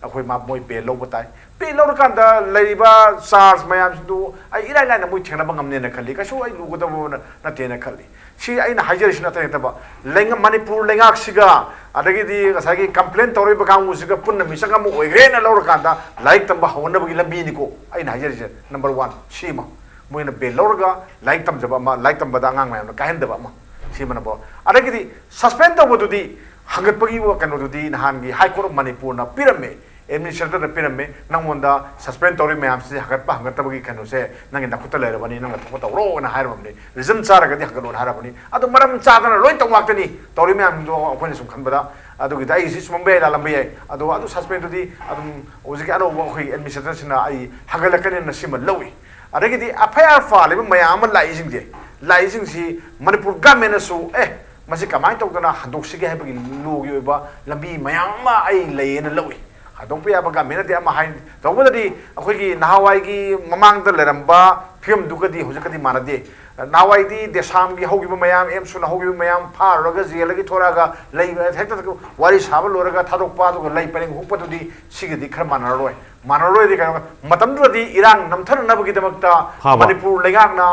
ꯑꯩꯈꯣꯏ ꯃꯥ ꯃꯣꯏ ꯕꯦꯜ ꯂꯧꯕ ꯇꯥꯏ꯫ ꯕꯦꯜ ꯂꯧꯔꯀꯥꯟꯗ ꯂꯩꯔꯤꯕ ꯆꯥꯔꯖ ꯃꯌꯥꯝꯁꯤꯡꯗꯨ ꯑꯩ ꯏꯔꯥꯏ ꯂꯥꯏꯅ ꯃꯣꯏ ꯊꯦꯡꯅꯕ ꯉꯝꯅꯦꯅ ꯈꯜꯂꯤ꯫ ꯀꯩꯁꯨ ꯑꯩ ꯂꯨꯒꯗꯕ ꯅꯠꯇꯦꯅ ꯈꯜꯂꯤ꯫ ꯁꯤ ꯑꯩꯅ ꯍꯥꯏꯖꯔꯤꯁꯤ ꯅꯠꯇ ꯅꯠꯇꯕ, ꯂꯩꯉ-, ꯃꯅꯤꯄꯨꯔ ꯂꯩꯉꯥꯛꯁꯤꯒ ꯑꯗꯒꯤꯗꯤ ꯉꯁꯥꯏꯒꯤ ꯀꯝꯄ꯭ꯂꯦꯟ ꯇꯧꯔꯤꯕ ꯀꯥꯡꯕꯨꯁꯤꯒ ꯄꯨꯟꯅ ꯃꯤꯆꯪ ꯑꯃ ꯑꯣꯏꯈ꯭ꯔꯦꯅ ꯂꯧꯔꯀꯥꯟꯗ ꯂꯥꯏꯔꯤꯛ ꯇꯝꯕ ꯍꯧꯍꯟꯅꯕꯒꯤ ꯂꯝꯕꯤꯅꯤꯀꯣ ꯑꯩꯅ ꯍꯥꯏꯖꯔꯤꯁꯦ꯫ ꯅꯝꯕꯔ ꯋꯥꯟ ꯁꯤꯃ, ꯃꯣꯏꯅ ꯕꯦꯜ ꯂꯧꯔꯒ ꯂꯥꯏꯔꯤꯛ ꯇꯝꯖꯕ ꯑꯃ, ꯂꯥꯏꯔꯤꯛ ꯇꯝꯕꯗ ꯑꯉꯥꯡ ꯃꯌꯥꯝꯅ ꯀꯥꯏꯍꯟꯗꯕ ꯑꯃ, ꯁꯤꯃ ꯅꯝꯕꯔ ꯋꯥꯟ꯫ ꯑꯗꯒꯤꯗꯤ ꯁꯁꯄꯦꯟ ꯇꯧꯕꯗꯨꯗꯤ, ꯍꯪꯒꯠꯄꯒꯤ ꯀꯩꯅꯣꯗꯨꯗꯤ ꯅꯍꯥꯟꯒꯤ High Court of ꯃꯅꯤꯄꯨꯔꯅ ꯄꯤꯔꯝꯃꯦ, ꯑꯦꯗꯃꯤꯅꯤꯁꯇ꯭ꯔꯦꯇꯔꯗ ꯄꯤꯔꯝꯃꯦ, "ꯅꯪꯉꯣꯟꯗ ꯁꯁꯄꯦꯟ ꯇꯧꯔꯤ ꯃꯌꯥꯝꯁꯤ ꯍꯪꯒꯠꯄ ꯍꯪꯒꯠꯇꯕꯒꯤ ꯀꯩꯅꯣꯁꯦ ꯅꯪꯒꯤ ꯅꯈꯨꯠꯇ ꯂꯩꯔꯕꯅꯤ, ꯅꯪꯅ ꯊꯣꯛꯄ ꯇꯧꯔꯣꯅ" ꯍꯥꯏꯔꯕꯅꯤ, ꯔꯤꯖꯟ ꯆꯥꯔꯒꯗꯤ ꯍꯪꯒꯠꯂꯣꯅ ꯍꯥꯏꯔꯕꯅꯤ꯫ ꯑꯗꯨ ꯃꯔꯝ ꯆꯥꯗꯅ ꯂꯣꯏ ꯇꯧ ꯉꯥꯛꯇꯅꯤ ꯇꯧꯔꯤ ꯃꯌꯥꯝꯗꯣ꯫ ꯑꯩꯈꯣꯏꯅ ꯁꯨꯝ ꯈꯟꯕꯗ, ꯑꯗꯨꯒꯤꯗꯤ ꯑꯩꯁꯤ ꯆꯨꯝꯃꯝꯕ ꯌꯥꯏ, ꯂꯥꯜꯂꯝꯕ ꯌꯥꯏ, ꯑꯗꯣ ꯑꯗꯨ ꯁꯁꯄꯦꯟꯗꯨꯗꯤ ꯑꯗꯨꯝ ꯍꯧꯖꯤꯛꯀꯤ ꯑꯅꯧꯕ ꯑꯩꯈꯣꯏ ꯑꯦꯗꯃꯤꯅꯤꯁꯇ꯭ꯔꯦꯇꯔꯁꯤꯅ ꯑꯩ ꯍꯪꯒꯠꯂꯛꯀꯅꯤꯅ ꯁꯤꯃ ꯂꯧꯏ꯫ ꯑꯗꯒꯤꯗꯤ ꯑꯦꯐ ꯑꯥꯏ ꯑꯥꯔ ꯐꯥꯜꯂꯤꯕ ꯃꯌꯥꯝ ꯑꯃ ꯂꯥꯛꯏꯁꯤꯡꯁꯦ, ꯂꯥꯛꯏꯁꯤꯡꯁꯤ ꯃꯅꯤꯄꯨꯔ ꯒꯃꯦꯟꯅꯁꯨ, "ꯑꯦ, ꯃꯁꯤ ꯀꯃꯥꯏꯅ ꯇꯧꯗꯅ ꯍꯟꯗꯣꯛꯁꯤꯒꯦ?" ꯍꯥꯏꯕꯒꯤ ꯂꯣꯒꯤ ꯑꯣꯏꯕ ꯂꯝꯕꯤ ꯃꯌꯥꯝ ꯑꯃ ꯑꯩ ꯂꯩꯌꯦꯅ ꯂꯧꯏ꯫ ꯍꯟꯗꯣꯛꯄ ꯌꯥꯕ ꯒꯃꯦꯟꯅꯗꯤ ꯑꯃ ꯍꯥꯏ, ꯇꯧꯕꯗꯗꯤ ꯑꯩꯈꯣꯏꯒꯤ ꯅꯍꯥꯟꯋꯥꯏꯒꯤ ꯃꯃꯥꯡꯗ ꯂꯩꯔꯝꯕ ꯐꯤꯕꯝꯗꯨꯒꯗꯤ ꯍꯧꯖꯤꯛꯀꯗꯤ ꯃꯥꯟꯅꯗꯦ꯫ ꯅꯍꯥꯟꯋꯥꯏꯗꯤ ꯗꯦꯁꯥꯝꯒꯤ ꯍꯧꯈꯤꯕ ꯃꯌꯥꯝ, ꯑꯦꯝꯁꯨꯅ ꯍꯧꯈꯤꯕ ꯃꯌꯥꯝ, ꯐꯥꯔꯨꯔꯒ ꯖꯦꯜꯗꯒꯤ ꯊꯣꯔꯛꯑꯒ ꯂꯩ, ꯍꯦꯛꯇ ꯋꯥꯔꯤ ꯁꯥꯕ ꯂꯣꯏꯔꯒ ꯊꯥꯗꯣꯛꯄ, ꯑꯗꯨꯒ ꯂꯩ ꯄꯔꯦꯡ ꯍꯨꯛꯄꯗꯨꯗꯤ ꯁꯤꯒꯗꯤ ꯈꯔ ꯃꯥꯟꯅꯔꯔꯣꯏ꯫ ꯃꯥꯟꯅꯔꯣꯏꯗꯤ ꯀꯩꯅꯣ, ꯃꯇꯝꯗꯨꯗꯗꯤ ꯏꯔꯥꯡ ꯅꯝꯊꯅꯅꯕꯒꯤꯗꯃꯛꯇ ꯐꯥꯕ꯫ ꯃꯅꯤꯄꯨꯔ ꯂꯩꯉꯥꯛꯅ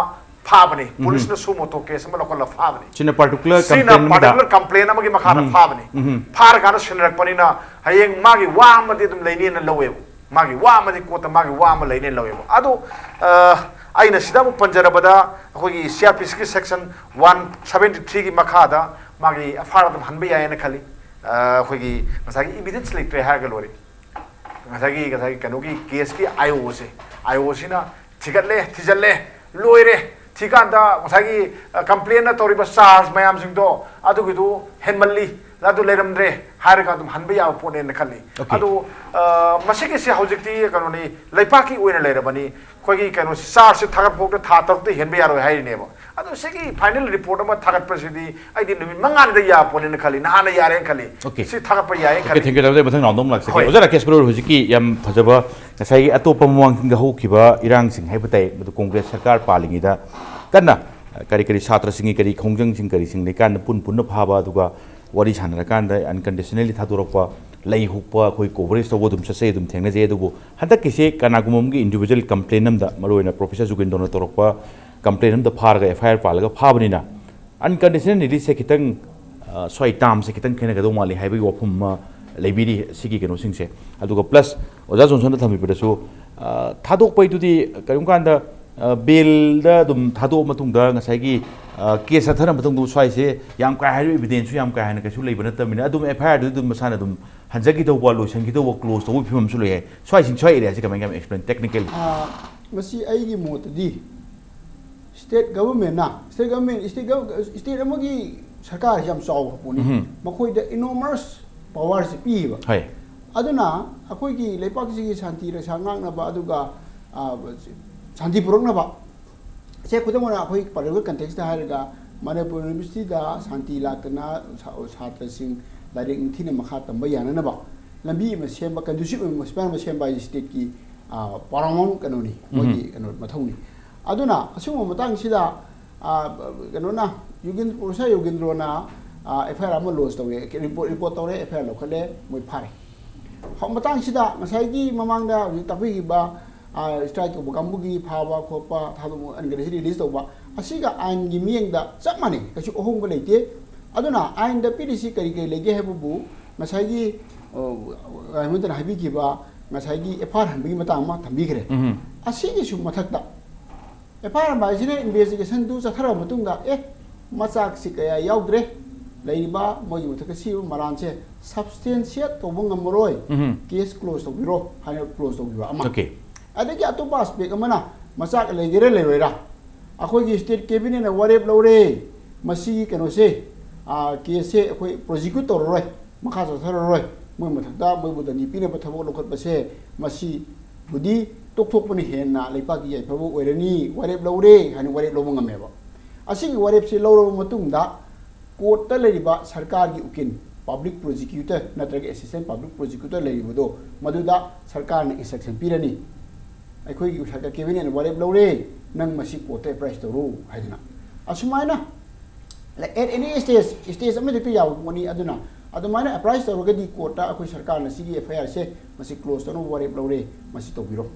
ꯐꯥꯕꯅꯤ꯫ ꯎꯝ꯫ ꯄꯨꯂꯤꯁꯅ suo motu case ꯑꯃ ꯂꯧꯈꯠꯂ ꯐꯥꯕꯅꯤ꯫ ꯁꯤꯅ particular ꯁꯤꯅ complaint ꯑꯃꯗ꯫ Particular complaint ꯑꯃꯒꯤ ꯃꯈꯥꯗ ꯎꯝ꯫ ꯐꯥꯕꯅꯤ꯫ ꯎꯝ꯫ ꯐꯥꯔꯀꯥꯟꯗ ꯁꯤꯟꯅꯔꯛꯄꯅꯤꯅ ꯍꯌꯦꯡ ꯃꯥꯒꯤ ꯋꯥ ꯑꯃꯗꯤ ꯑꯗꯨꯝ ꯂꯩꯅꯦꯅ ꯂꯧꯋꯦꯕ꯫ ꯃꯥꯒꯤ ꯋꯥ ꯑꯃꯗꯤ ꯀꯣꯔꯠꯇ ꯃꯥꯒꯤ ꯋꯥ ꯑꯃ ꯂꯩꯅꯦꯅ ꯂꯧꯋꯦꯕ꯫ ꯑꯗꯣ, ꯑ, ꯑꯩꯅ ꯁꯤꯗ ꯑꯃꯨꯛ ꯄꯟꯖꯔꯕꯗ, ꯑꯩꯈꯣꯏꯒꯤ ꯁꯤ ꯑꯥꯔ ꯄꯤ ꯁꯤꯒꯤ section one seventy three ꯒꯤ ꯃꯈꯥꯗ ꯃꯥꯒꯤ ꯑꯦꯐ ꯑꯥꯏ ꯑꯥꯔ ꯑꯗꯨꯝ ꯍꯟꯕ ꯌꯥꯏꯌꯦꯅ ꯈꯜꯂꯤ꯫ ꯑ, ꯑꯩꯈꯣꯏꯒꯤ ꯉꯁꯥꯏꯒꯤ evidence ꯂꯩꯇ꯭ꯔꯦ ꯍꯥꯏꯔꯒ ꯂꯣꯏꯔꯦ꯫ ꯉꯁꯥꯏꯒꯤ, ꯉꯁꯥꯏꯒꯤ ꯀꯩꯅꯣꯒꯤ caseꯀꯤ ꯑꯥꯏ ꯑꯣꯁꯦ, ꯑꯥꯏ ꯑꯣꯁꯤꯅ ꯊꯤꯒꯠꯂꯦ, ꯊꯤꯖꯤꯜꯂꯦ, ꯂꯣꯏꯔꯦ꯫ ꯊꯤꯀꯥꯟꯗ ꯉꯁꯥꯏꯒꯤ, ꯑ, complainꯅ ꯇꯧꯔꯤꯕ charge ꯃꯌꯥꯝꯁꯤꯡꯗꯣ, ꯑꯗꯨꯒꯤꯗꯨ ꯍꯦꯟꯃꯜꯂꯤ, ꯑꯗꯨ ꯂꯩꯔꯝꯗ꯭ꯔꯦ ꯍꯥꯏꯔꯒ ꯑꯗꯨꯝ ꯍꯟꯕ ꯌꯥꯕ ꯄꯣꯠꯅꯦꯅ ꯈꯜꯂꯤ꯫ Okay꯫ ꯑꯗꯨ, ꯑ, ꯃꯁꯤꯒꯤꯁꯦ ꯍꯧꯖꯤꯛꯇꯤ ꯀꯩꯅꯣꯅꯤ, ꯂꯩꯄꯥꯛꯀꯤ ꯑꯣꯏꯅ ꯂꯩꯔꯕꯅꯤ꯫ ꯑꯩꯈꯣꯏꯒꯤ ꯀꯩꯅꯣꯁꯤ, chargeꯁꯤ ꯊꯥꯒꯠ ꯐꯥꯎꯗ ꯊꯥ ꯇꯔꯨꯛꯇ ꯍꯦꯟꯕ ꯌꯥꯔꯣꯏ ꯍꯥꯏꯔꯤꯅꯦꯕ꯫ ꯑꯗꯣ ꯁꯤꯒꯤ final report ꯑꯃ ꯊꯥꯒꯠꯄꯁꯤꯗꯤ ꯑꯩꯗꯤ ꯅꯨꯃꯤꯠ ꯃꯉꯥꯅꯤꯗ ꯌꯥꯕ ꯄꯣꯠꯅꯦꯅ ꯈꯜꯂꯤ, ꯅꯍꯥꯟꯅ ꯌꯥꯔꯦꯅ ꯈꯜꯂꯤ꯫ Okay꯫ ꯁꯤ ꯊꯥꯒꯠꯄ ꯌꯥꯏꯌꯦꯅ Okay, ꯈꯜꯂꯤ꯫ Thank you, ꯇꯥꯃꯣ꯫ ꯃꯊꯪ round ꯑꯃꯨꯛ ꯂꯥꯛꯆꯒꯦ꯫ ꯍꯣꯏ꯫ ꯑꯣꯖꯥ ꯔꯥꯀꯦꯁ ꯕꯔꯣ, ꯍꯧꯖꯤꯛꯀꯤ ꯌꯥꯝ ꯐꯖꯕ, ꯉꯁꯥꯏꯒꯤ ꯑꯇꯣꯞꯄ ꯃꯃꯥꯡꯗ ꯍꯧꯈꯤꯕ ꯏꯔꯥꯡꯁꯤꯡ ꯍꯥꯏꯕ ꯇꯥꯏ, ꯃꯗꯨ ꯀꯣꯡꯒ꯭ꯔꯦꯁ ꯁꯔꯀꯥꯔ ꯄꯥꯜꯂꯤꯉꯩꯗ ꯀꯟꯅ, ꯑ, ꯀꯔꯤ ꯀꯔꯤ ꯁꯥꯇ꯭ꯔꯁꯤꯡꯒꯤ ꯀꯔꯤ ꯈꯣꯡꯖꯪꯁꯤꯡ ꯀꯔꯤꯁꯤꯡ ꯂꯩꯀꯥꯟꯗ ꯄꯨꯟ ꯄꯨꯟꯅ ꯐꯥꯕ, ꯑꯗꯨꯒ ꯋꯥꯔꯤ ꯁꯥꯟꯅꯔꯀꯥꯟꯗ unconditionally ꯊꯥꯗꯣꯔꯛꯄ, ꯂꯩ ꯍꯨꯛꯄ, ꯑꯩꯈꯣꯏ ꯀꯣꯚꯔꯦꯖ ꯇꯧꯕ ꯑꯗꯨꯝ ꯆꯠꯆꯩ, ꯑꯗꯨꯝ ꯊꯦꯡꯅꯖꯩ꯫ ꯑꯗꯨꯕꯨ ꯍꯟꯗꯛꯀꯤꯁꯦ ꯀꯅꯥꯒꯨꯝꯕ ꯑꯃꯒꯤ ꯏꯟꯗꯤꯕꯤꯖꯨꯋꯦꯜ ꯀꯝꯄ꯭ꯂꯦꯟ ꯑꯃꯗ, ꯃꯔꯨꯑꯣꯏꯅ ꯄ꯭ꯔꯣꯐꯦꯁꯔ ꯖꯨꯒꯤꯟꯗꯣꯅ ꯇꯧꯔꯛꯄ ꯀꯝꯄ꯭ꯂꯦꯟ ꯑꯃꯗ ꯐꯥꯔꯒ ꯑꯦꯐ ꯑꯥꯏ ꯑꯥꯔ ꯄꯥꯜꯂꯒ ꯐꯥꯕꯅꯤꯅ, ꯑꯟꯀꯟꯗꯤꯁꯅꯦꯜ ꯔꯤꯂꯤꯖꯁꯦ ꯈꯤꯇꯪ, ꯑ, ꯁ꯭ꯋꯥꯏ ꯇꯥꯝꯁꯦ ꯈꯤꯇꯪ ꯈꯦꯠꯅꯒꯗꯧ ꯃꯥꯜꯂꯤ ꯍꯥꯏꯕꯒꯤ ꯋꯥꯐꯝ ꯑꯃ ꯂꯩꯕꯤꯔꯤ ꯁꯤꯒꯤ ꯀꯩꯅꯣꯁꯤꯡꯁꯦ꯫ ꯑꯗꯨꯒ ꯄ꯭ꯂꯁ ꯑꯣꯖꯥ ꯖꯣꯟꯁꯟꯅ ꯊꯝꯕꯤꯕꯗꯁꯨ, ꯑ, ꯊꯥꯗꯣꯛꯄꯩꯗꯨꯗꯤ ꯀꯔꯤꯒꯨꯝꯕ ꯀꯥꯟꯗ, ꯑ, ꯕꯦꯜꯗ ꯑꯗꯨꯝ ꯊꯥꯗꯣꯛꯑ ꯃꯇꯨꯡꯗ ꯉꯁꯥꯏꯒꯤ, ꯑ, ꯀꯦꯁ ꯆꯠꯊꯔ ꯃꯇꯨꯡꯗ ꯁ꯭ꯋꯥꯏꯁꯦ ꯌꯥꯝ ꯀꯥ ꯍꯦꯟꯅ ꯏꯕꯤꯗꯦꯟꯁꯁꯨ ꯌꯥꯝ ꯀꯥ ꯍꯦꯟꯅ ꯀꯩꯁꯨ ꯂꯩꯕ ꯅꯠꯇꯕꯅꯤꯅ ꯑꯗꯨꯝ ꯑꯦꯐ ꯑꯥꯏ ꯑꯥꯔꯗꯨꯗꯤ ꯑꯗꯨꯝ ꯃꯁꯥꯅ ꯑꯗꯨꯝ ꯍꯟꯖꯈꯤꯗꯧꯕ, ꯂꯣꯏꯁꯤꯟꯈꯤꯗꯧꯕ, ꯀ꯭ꯂꯣꯖ ꯇꯧꯕꯒꯤ ꯐꯤꯕꯝꯁꯨ ꯂꯩ ꯍꯥꯏ꯫ ꯁ꯭ꯋꯥꯏꯁꯤꯡ, ꯁ꯭ꯋꯥꯏ ꯑꯦꯔꯤꯌꯥꯁꯤ ꯀꯃꯥꯏ ꯀꯃꯥꯏ ꯑꯦꯛꯁꯄ꯭ꯂꯦꯟ ꯇꯦꯛꯅꯤꯀꯦꯜ? ꯑ, ꯃꯁꯤ ꯑꯩꯒꯤ ꯃꯣꯠꯇꯗꯤ ꯁ꯭ꯇꯦꯠ ꯒꯚꯔꯟꯃꯦꯟꯅ, ꯁ꯭ꯇꯦꯠ ꯒꯚꯔꯟꯃꯦꯟ, ꯁ꯭ꯇꯦꯠ ꯒꯚ-, ꯁ꯭ꯇꯦꯠ ꯑꯃꯒꯤ ꯁꯔꯀꯥꯔꯁꯤ ꯌꯥꯝ ꯆꯥꯎꯕ ꯄꯣꯠꯅꯤ꯫ ꯎꯝ꯫ ꯃꯈꯣꯏꯗ ꯏꯅꯣꯃꯁ ꯄꯋꯥꯔꯁꯤ ꯄꯤꯕ꯫ ꯍꯣꯏ꯫ ꯑꯗꯨꯅ ꯑꯩꯈꯣꯏꯒꯤ ꯂꯩꯄꯥꯛꯁꯤꯒꯤ ꯁꯥꯟꯇꯤ ꯔꯛꯁꯥ ꯉꯥꯛꯅꯕ, ꯑꯗꯨꯒ, ꯑ, ꯁꯥꯟꯇꯤ ꯄꯨꯔꯛꯅꯕ, ꯁꯦ ꯈꯨꯗꯝ ꯑꯣꯏꯅ ꯑꯩꯈꯣꯏ ꯄꯔꯇꯤꯀꯨꯂꯔ ꯀꯟꯇꯦꯛꯁꯇ ꯍꯥꯏꯔꯒ ꯃꯅꯤꯄꯨꯔ ꯌꯨꯅꯤꯚꯔꯁꯤꯇꯤꯗ ꯁꯥꯟꯇꯤ ꯂꯥꯛꯇꯅ ꯁꯥ-, ꯁꯥꯇ꯭ꯔꯁꯤꯡ ꯂꯥꯏꯔꯤꯛ ꯅꯤꯡꯊꯤꯅ ꯃꯈꯥ ꯇꯝꯕ ꯌꯥꯅꯅꯕ ꯂꯝꯕꯤ ꯑꯃ ꯁꯦꯝꯕ, ꯀꯟꯗꯨꯁꯤꯞ ꯑꯣꯏꯕ ꯑꯦꯟꯚꯥꯏꯔꯣꯟꯃꯦꯟ ꯑꯃ ꯁꯦꯝꯕ ꯍꯥꯏꯁꯤ ꯁ꯭ꯇꯦꯠꯀꯤ, ꯑ, ꯄꯥꯔꯥꯃꯥꯎꯟ ꯀꯩꯅꯣꯅꯤ, ꯃꯣꯏꯒꯤ ꯎꯝ꯫ ꯀꯩꯅꯣ ꯃꯊꯧꯅꯤ꯫ ꯑꯗꯨꯅ ꯑꯁꯤꯒꯨꯝꯕ ꯃꯇꯥꯡꯁꯤꯗ, ꯑ, ꯀꯩꯅꯣꯅ, ꯌꯣꯒꯦꯟ-, ꯄ꯭ꯔꯣꯐꯦꯁꯔ ꯌꯣꯒꯦꯟꯗ꯭ꯔꯣꯅ, ꯑ, ꯑꯦꯐ ꯑꯥꯏ ꯑꯥꯔ ꯑꯃ ꯂꯣꯟꯁ ꯇꯧꯋꯦ, ꯔꯤꯄꯣꯔꯠ, ꯔꯤꯄꯣꯔꯠ ꯇꯧꯔꯦ, ꯑꯦꯐ ꯑꯥꯏ ꯑꯥꯔ ꯂꯧꯈꯠꯂꯦ, ꯃꯣꯏ ꯐꯥꯔꯦ꯫ ꯍꯧ-, ꯃꯇꯥꯡꯁꯤꯗ ꯉꯁꯥꯏꯒꯤ ꯃꯃꯥꯡꯗ ꯍꯧꯖꯤꯛ ꯇꯥꯛꯄꯤꯈꯤꯕ, ꯑ, ꯁ꯭ꯇ꯭ꯔꯥꯏꯛ ꯇꯧꯕ ꯀꯥꯡꯕꯨꯒꯤ ꯐꯥꯕ ꯈꯣꯠꯄ, ꯊꯥꯗꯣꯛ-, ꯑꯟꯀꯟꯗꯤꯁꯅꯦꯜ ꯔꯤꯂꯤꯖ ꯇꯧꯕ, ꯑꯁꯤꯒ ꯑꯥꯏꯟꯒꯤ ꯃꯤꯠꯌꯦꯡꯗ ꯆꯞ ꯃꯥꯟꯅꯩ, ꯀꯩꯁꯨ ꯑꯍꯣꯡꯕ ꯂꯩꯇꯦ꯫ ꯑꯗꯨꯅ ꯑꯥꯏꯟꯗ ꯄꯤꯔꯤꯁꯤ ꯀꯔꯤ ꯀꯔꯤ ꯂꯩꯒꯦ ꯍꯥꯏꯕꯕꯨ ꯉꯁꯥꯏꯒꯤ, ꯑ, ꯔꯥꯏꯃꯣꯟꯗꯅ ꯍꯥꯏꯕꯤꯈꯤꯕ ꯉꯁꯥꯏꯒꯤ ꯑꯦꯐ ꯑꯥꯏ ꯑꯥꯔ ꯍꯟꯕꯒꯤ ꯃꯇꯥꯡ ꯑꯃ ꯊꯝꯕꯤꯈ꯭ꯔꯦ꯫ ꯎꯝ꯫ ꯑꯁꯤꯒꯤꯁꯨ ꯃꯊꯛꯇ ꯑꯦꯐ ꯑꯥꯏ ꯑꯥꯔ ꯍꯥꯏꯁꯤꯅ ꯏꯟꯚꯦꯁꯇꯤꯒꯦꯁꯟꯗꯨ ꯆꯠꯊꯔꯕ ꯃꯇꯨꯡꯗ, ꯑꯦ, ꯃꯆꯥꯛꯁꯤ ꯀꯌꯥ ꯌꯥꯎꯗ꯭ꯔꯦ, ꯂꯩꯔꯤꯕ ꯃꯣꯏꯒꯤ ꯃꯊꯛꯇ ꯁꯤꯕ ꯃꯔꯥꯟꯁꯦ ꯁꯕꯁꯇꯦꯟꯁꯤꯌꯦꯠ ꯇꯧꯕ ꯉꯝꯃꯔꯣꯏ, ꯎꯝ꯫ ꯀꯦꯁ ꯀ꯭ꯂꯣꯖ ꯇꯧꯕꯤꯔꯣ ꯍꯥꯏꯅ ꯀ꯭ꯂꯣꯖ ꯇꯧꯕꯤꯕ ꯑꯃ꯫ ꯑꯣꯀꯦ꯫ ꯑꯗꯒꯤ ꯑꯇꯣꯞꯄ ꯑꯦꯁꯄꯦꯛ ꯑꯃꯅ ꯃꯆꯥꯛ ꯂꯩꯒꯦꯔꯥ ꯂꯩꯔꯣꯏꯔꯥ, ꯑꯩꯈꯣꯏꯒꯤ ꯁ꯭ꯇꯦꯠ ꯀꯦꯕꯤꯅꯦꯠꯅ ꯋꯥꯔꯦꯞ ꯂꯧꯔꯦ, ꯃꯁꯤꯒꯤ ꯀꯩꯅꯣꯁꯦ, ꯑ, ꯀꯦꯁꯁꯦ ꯑꯩꯈꯣꯏ ꯄ꯭ꯔꯣꯁꯤꯀ꯭ꯌꯨꯠ ꯇꯧꯔꯔꯣꯏ, ꯃꯈꯥ ꯆꯠꯊꯔꯔꯣꯏ, ꯃꯣꯏ ꯃꯊꯛꯇ ꯃꯣꯏꯕꯨ ꯗꯟꯗꯤ ꯄꯤꯅꯕ ꯊꯕꯛ ꯂꯧꯈꯠꯄꯁꯦ, ꯃꯁꯤꯕꯨꯗꯤ ꯇꯣꯛꯊꯣꯛꯄꯅ ꯍꯦꯟꯅ ꯂꯩꯄꯥꯛꯀꯤ ꯌꯥꯏꯐꯕ ꯑꯣꯏꯔꯅꯤ, ꯋꯥꯔꯦꯞ ꯂꯧꯔꯦ ꯍꯥꯏꯅ ꯋꯥꯔꯦꯞ ꯂꯧꯕ ꯉꯝꯃꯦꯕ꯫ ꯑꯁꯤꯒꯤ ꯋꯥꯔꯦꯞꯁꯦ ꯂꯧꯔꯕ ꯃꯇꯨꯡꯗ ꯀꯣꯔꯠꯇ ꯂꯩꯔꯤꯕ ꯁꯔꯀꯥꯔꯒꯤ ꯎꯀꯤꯜ, ꯄꯕ꯭ꯂꯤꯛ ꯄ꯭ꯔꯣꯁꯤꯀ꯭ꯌꯨꯇꯔ ꯅꯠꯇ꯭ꯔꯒ ꯑꯦꯁꯤꯁꯇꯦꯟ ꯄꯕ꯭ꯂꯤꯛ ꯄ꯭ꯔꯣꯁꯤꯀ꯭ꯌꯨꯇꯔ ꯂꯩꯔꯤꯕꯗꯣ, ꯃꯗꯨꯗ ꯁꯔꯀꯥꯔꯅ ꯏꯟꯁꯇ꯭ꯔꯛꯁꯟ ꯄꯤꯔꯅꯤ, "ꯑꯩꯈꯣꯏꯒꯤ ꯁꯔꯀꯥꯔ ꯀꯦꯕꯤꯅꯦꯠꯅ ꯋꯥꯔꯦꯞ ꯂꯧꯔꯦ, ꯅꯪ ꯃꯁꯤ ꯀꯣꯔꯠꯇ ꯑꯦꯄ꯭ꯔꯥꯏꯁ ꯇꯧꯔꯣ" ꯍꯥꯏꯗꯅ꯫ ꯑꯁꯨꯃꯥꯏꯅ at any stage, stage ꯑꯃꯗ ꯍꯦꯛꯇ ꯌꯥꯕ ꯄꯣꯠꯅꯤ꯫ ꯑꯗꯨꯅ ꯑꯗꯨꯃꯥꯏꯅ ꯑꯦꯄ꯭ꯔꯥꯏꯁ ꯇꯧꯔꯒꯗꯤ ꯀꯣꯔꯠꯇ ꯑꯩꯈꯣꯏ ꯁꯔꯀꯥꯔꯅ ꯁꯤꯒꯤ ꯑꯦꯐ ꯑꯥꯏ ꯑꯥꯔꯁꯦ ꯃꯁꯤ ꯀ꯭ꯂꯣꯖ ꯇꯧꯅꯕ ꯋꯥꯔꯦꯞ ꯂꯧꯔꯦ, ꯃꯁꯤ ꯇꯧꯕꯤꯔꯣ꯫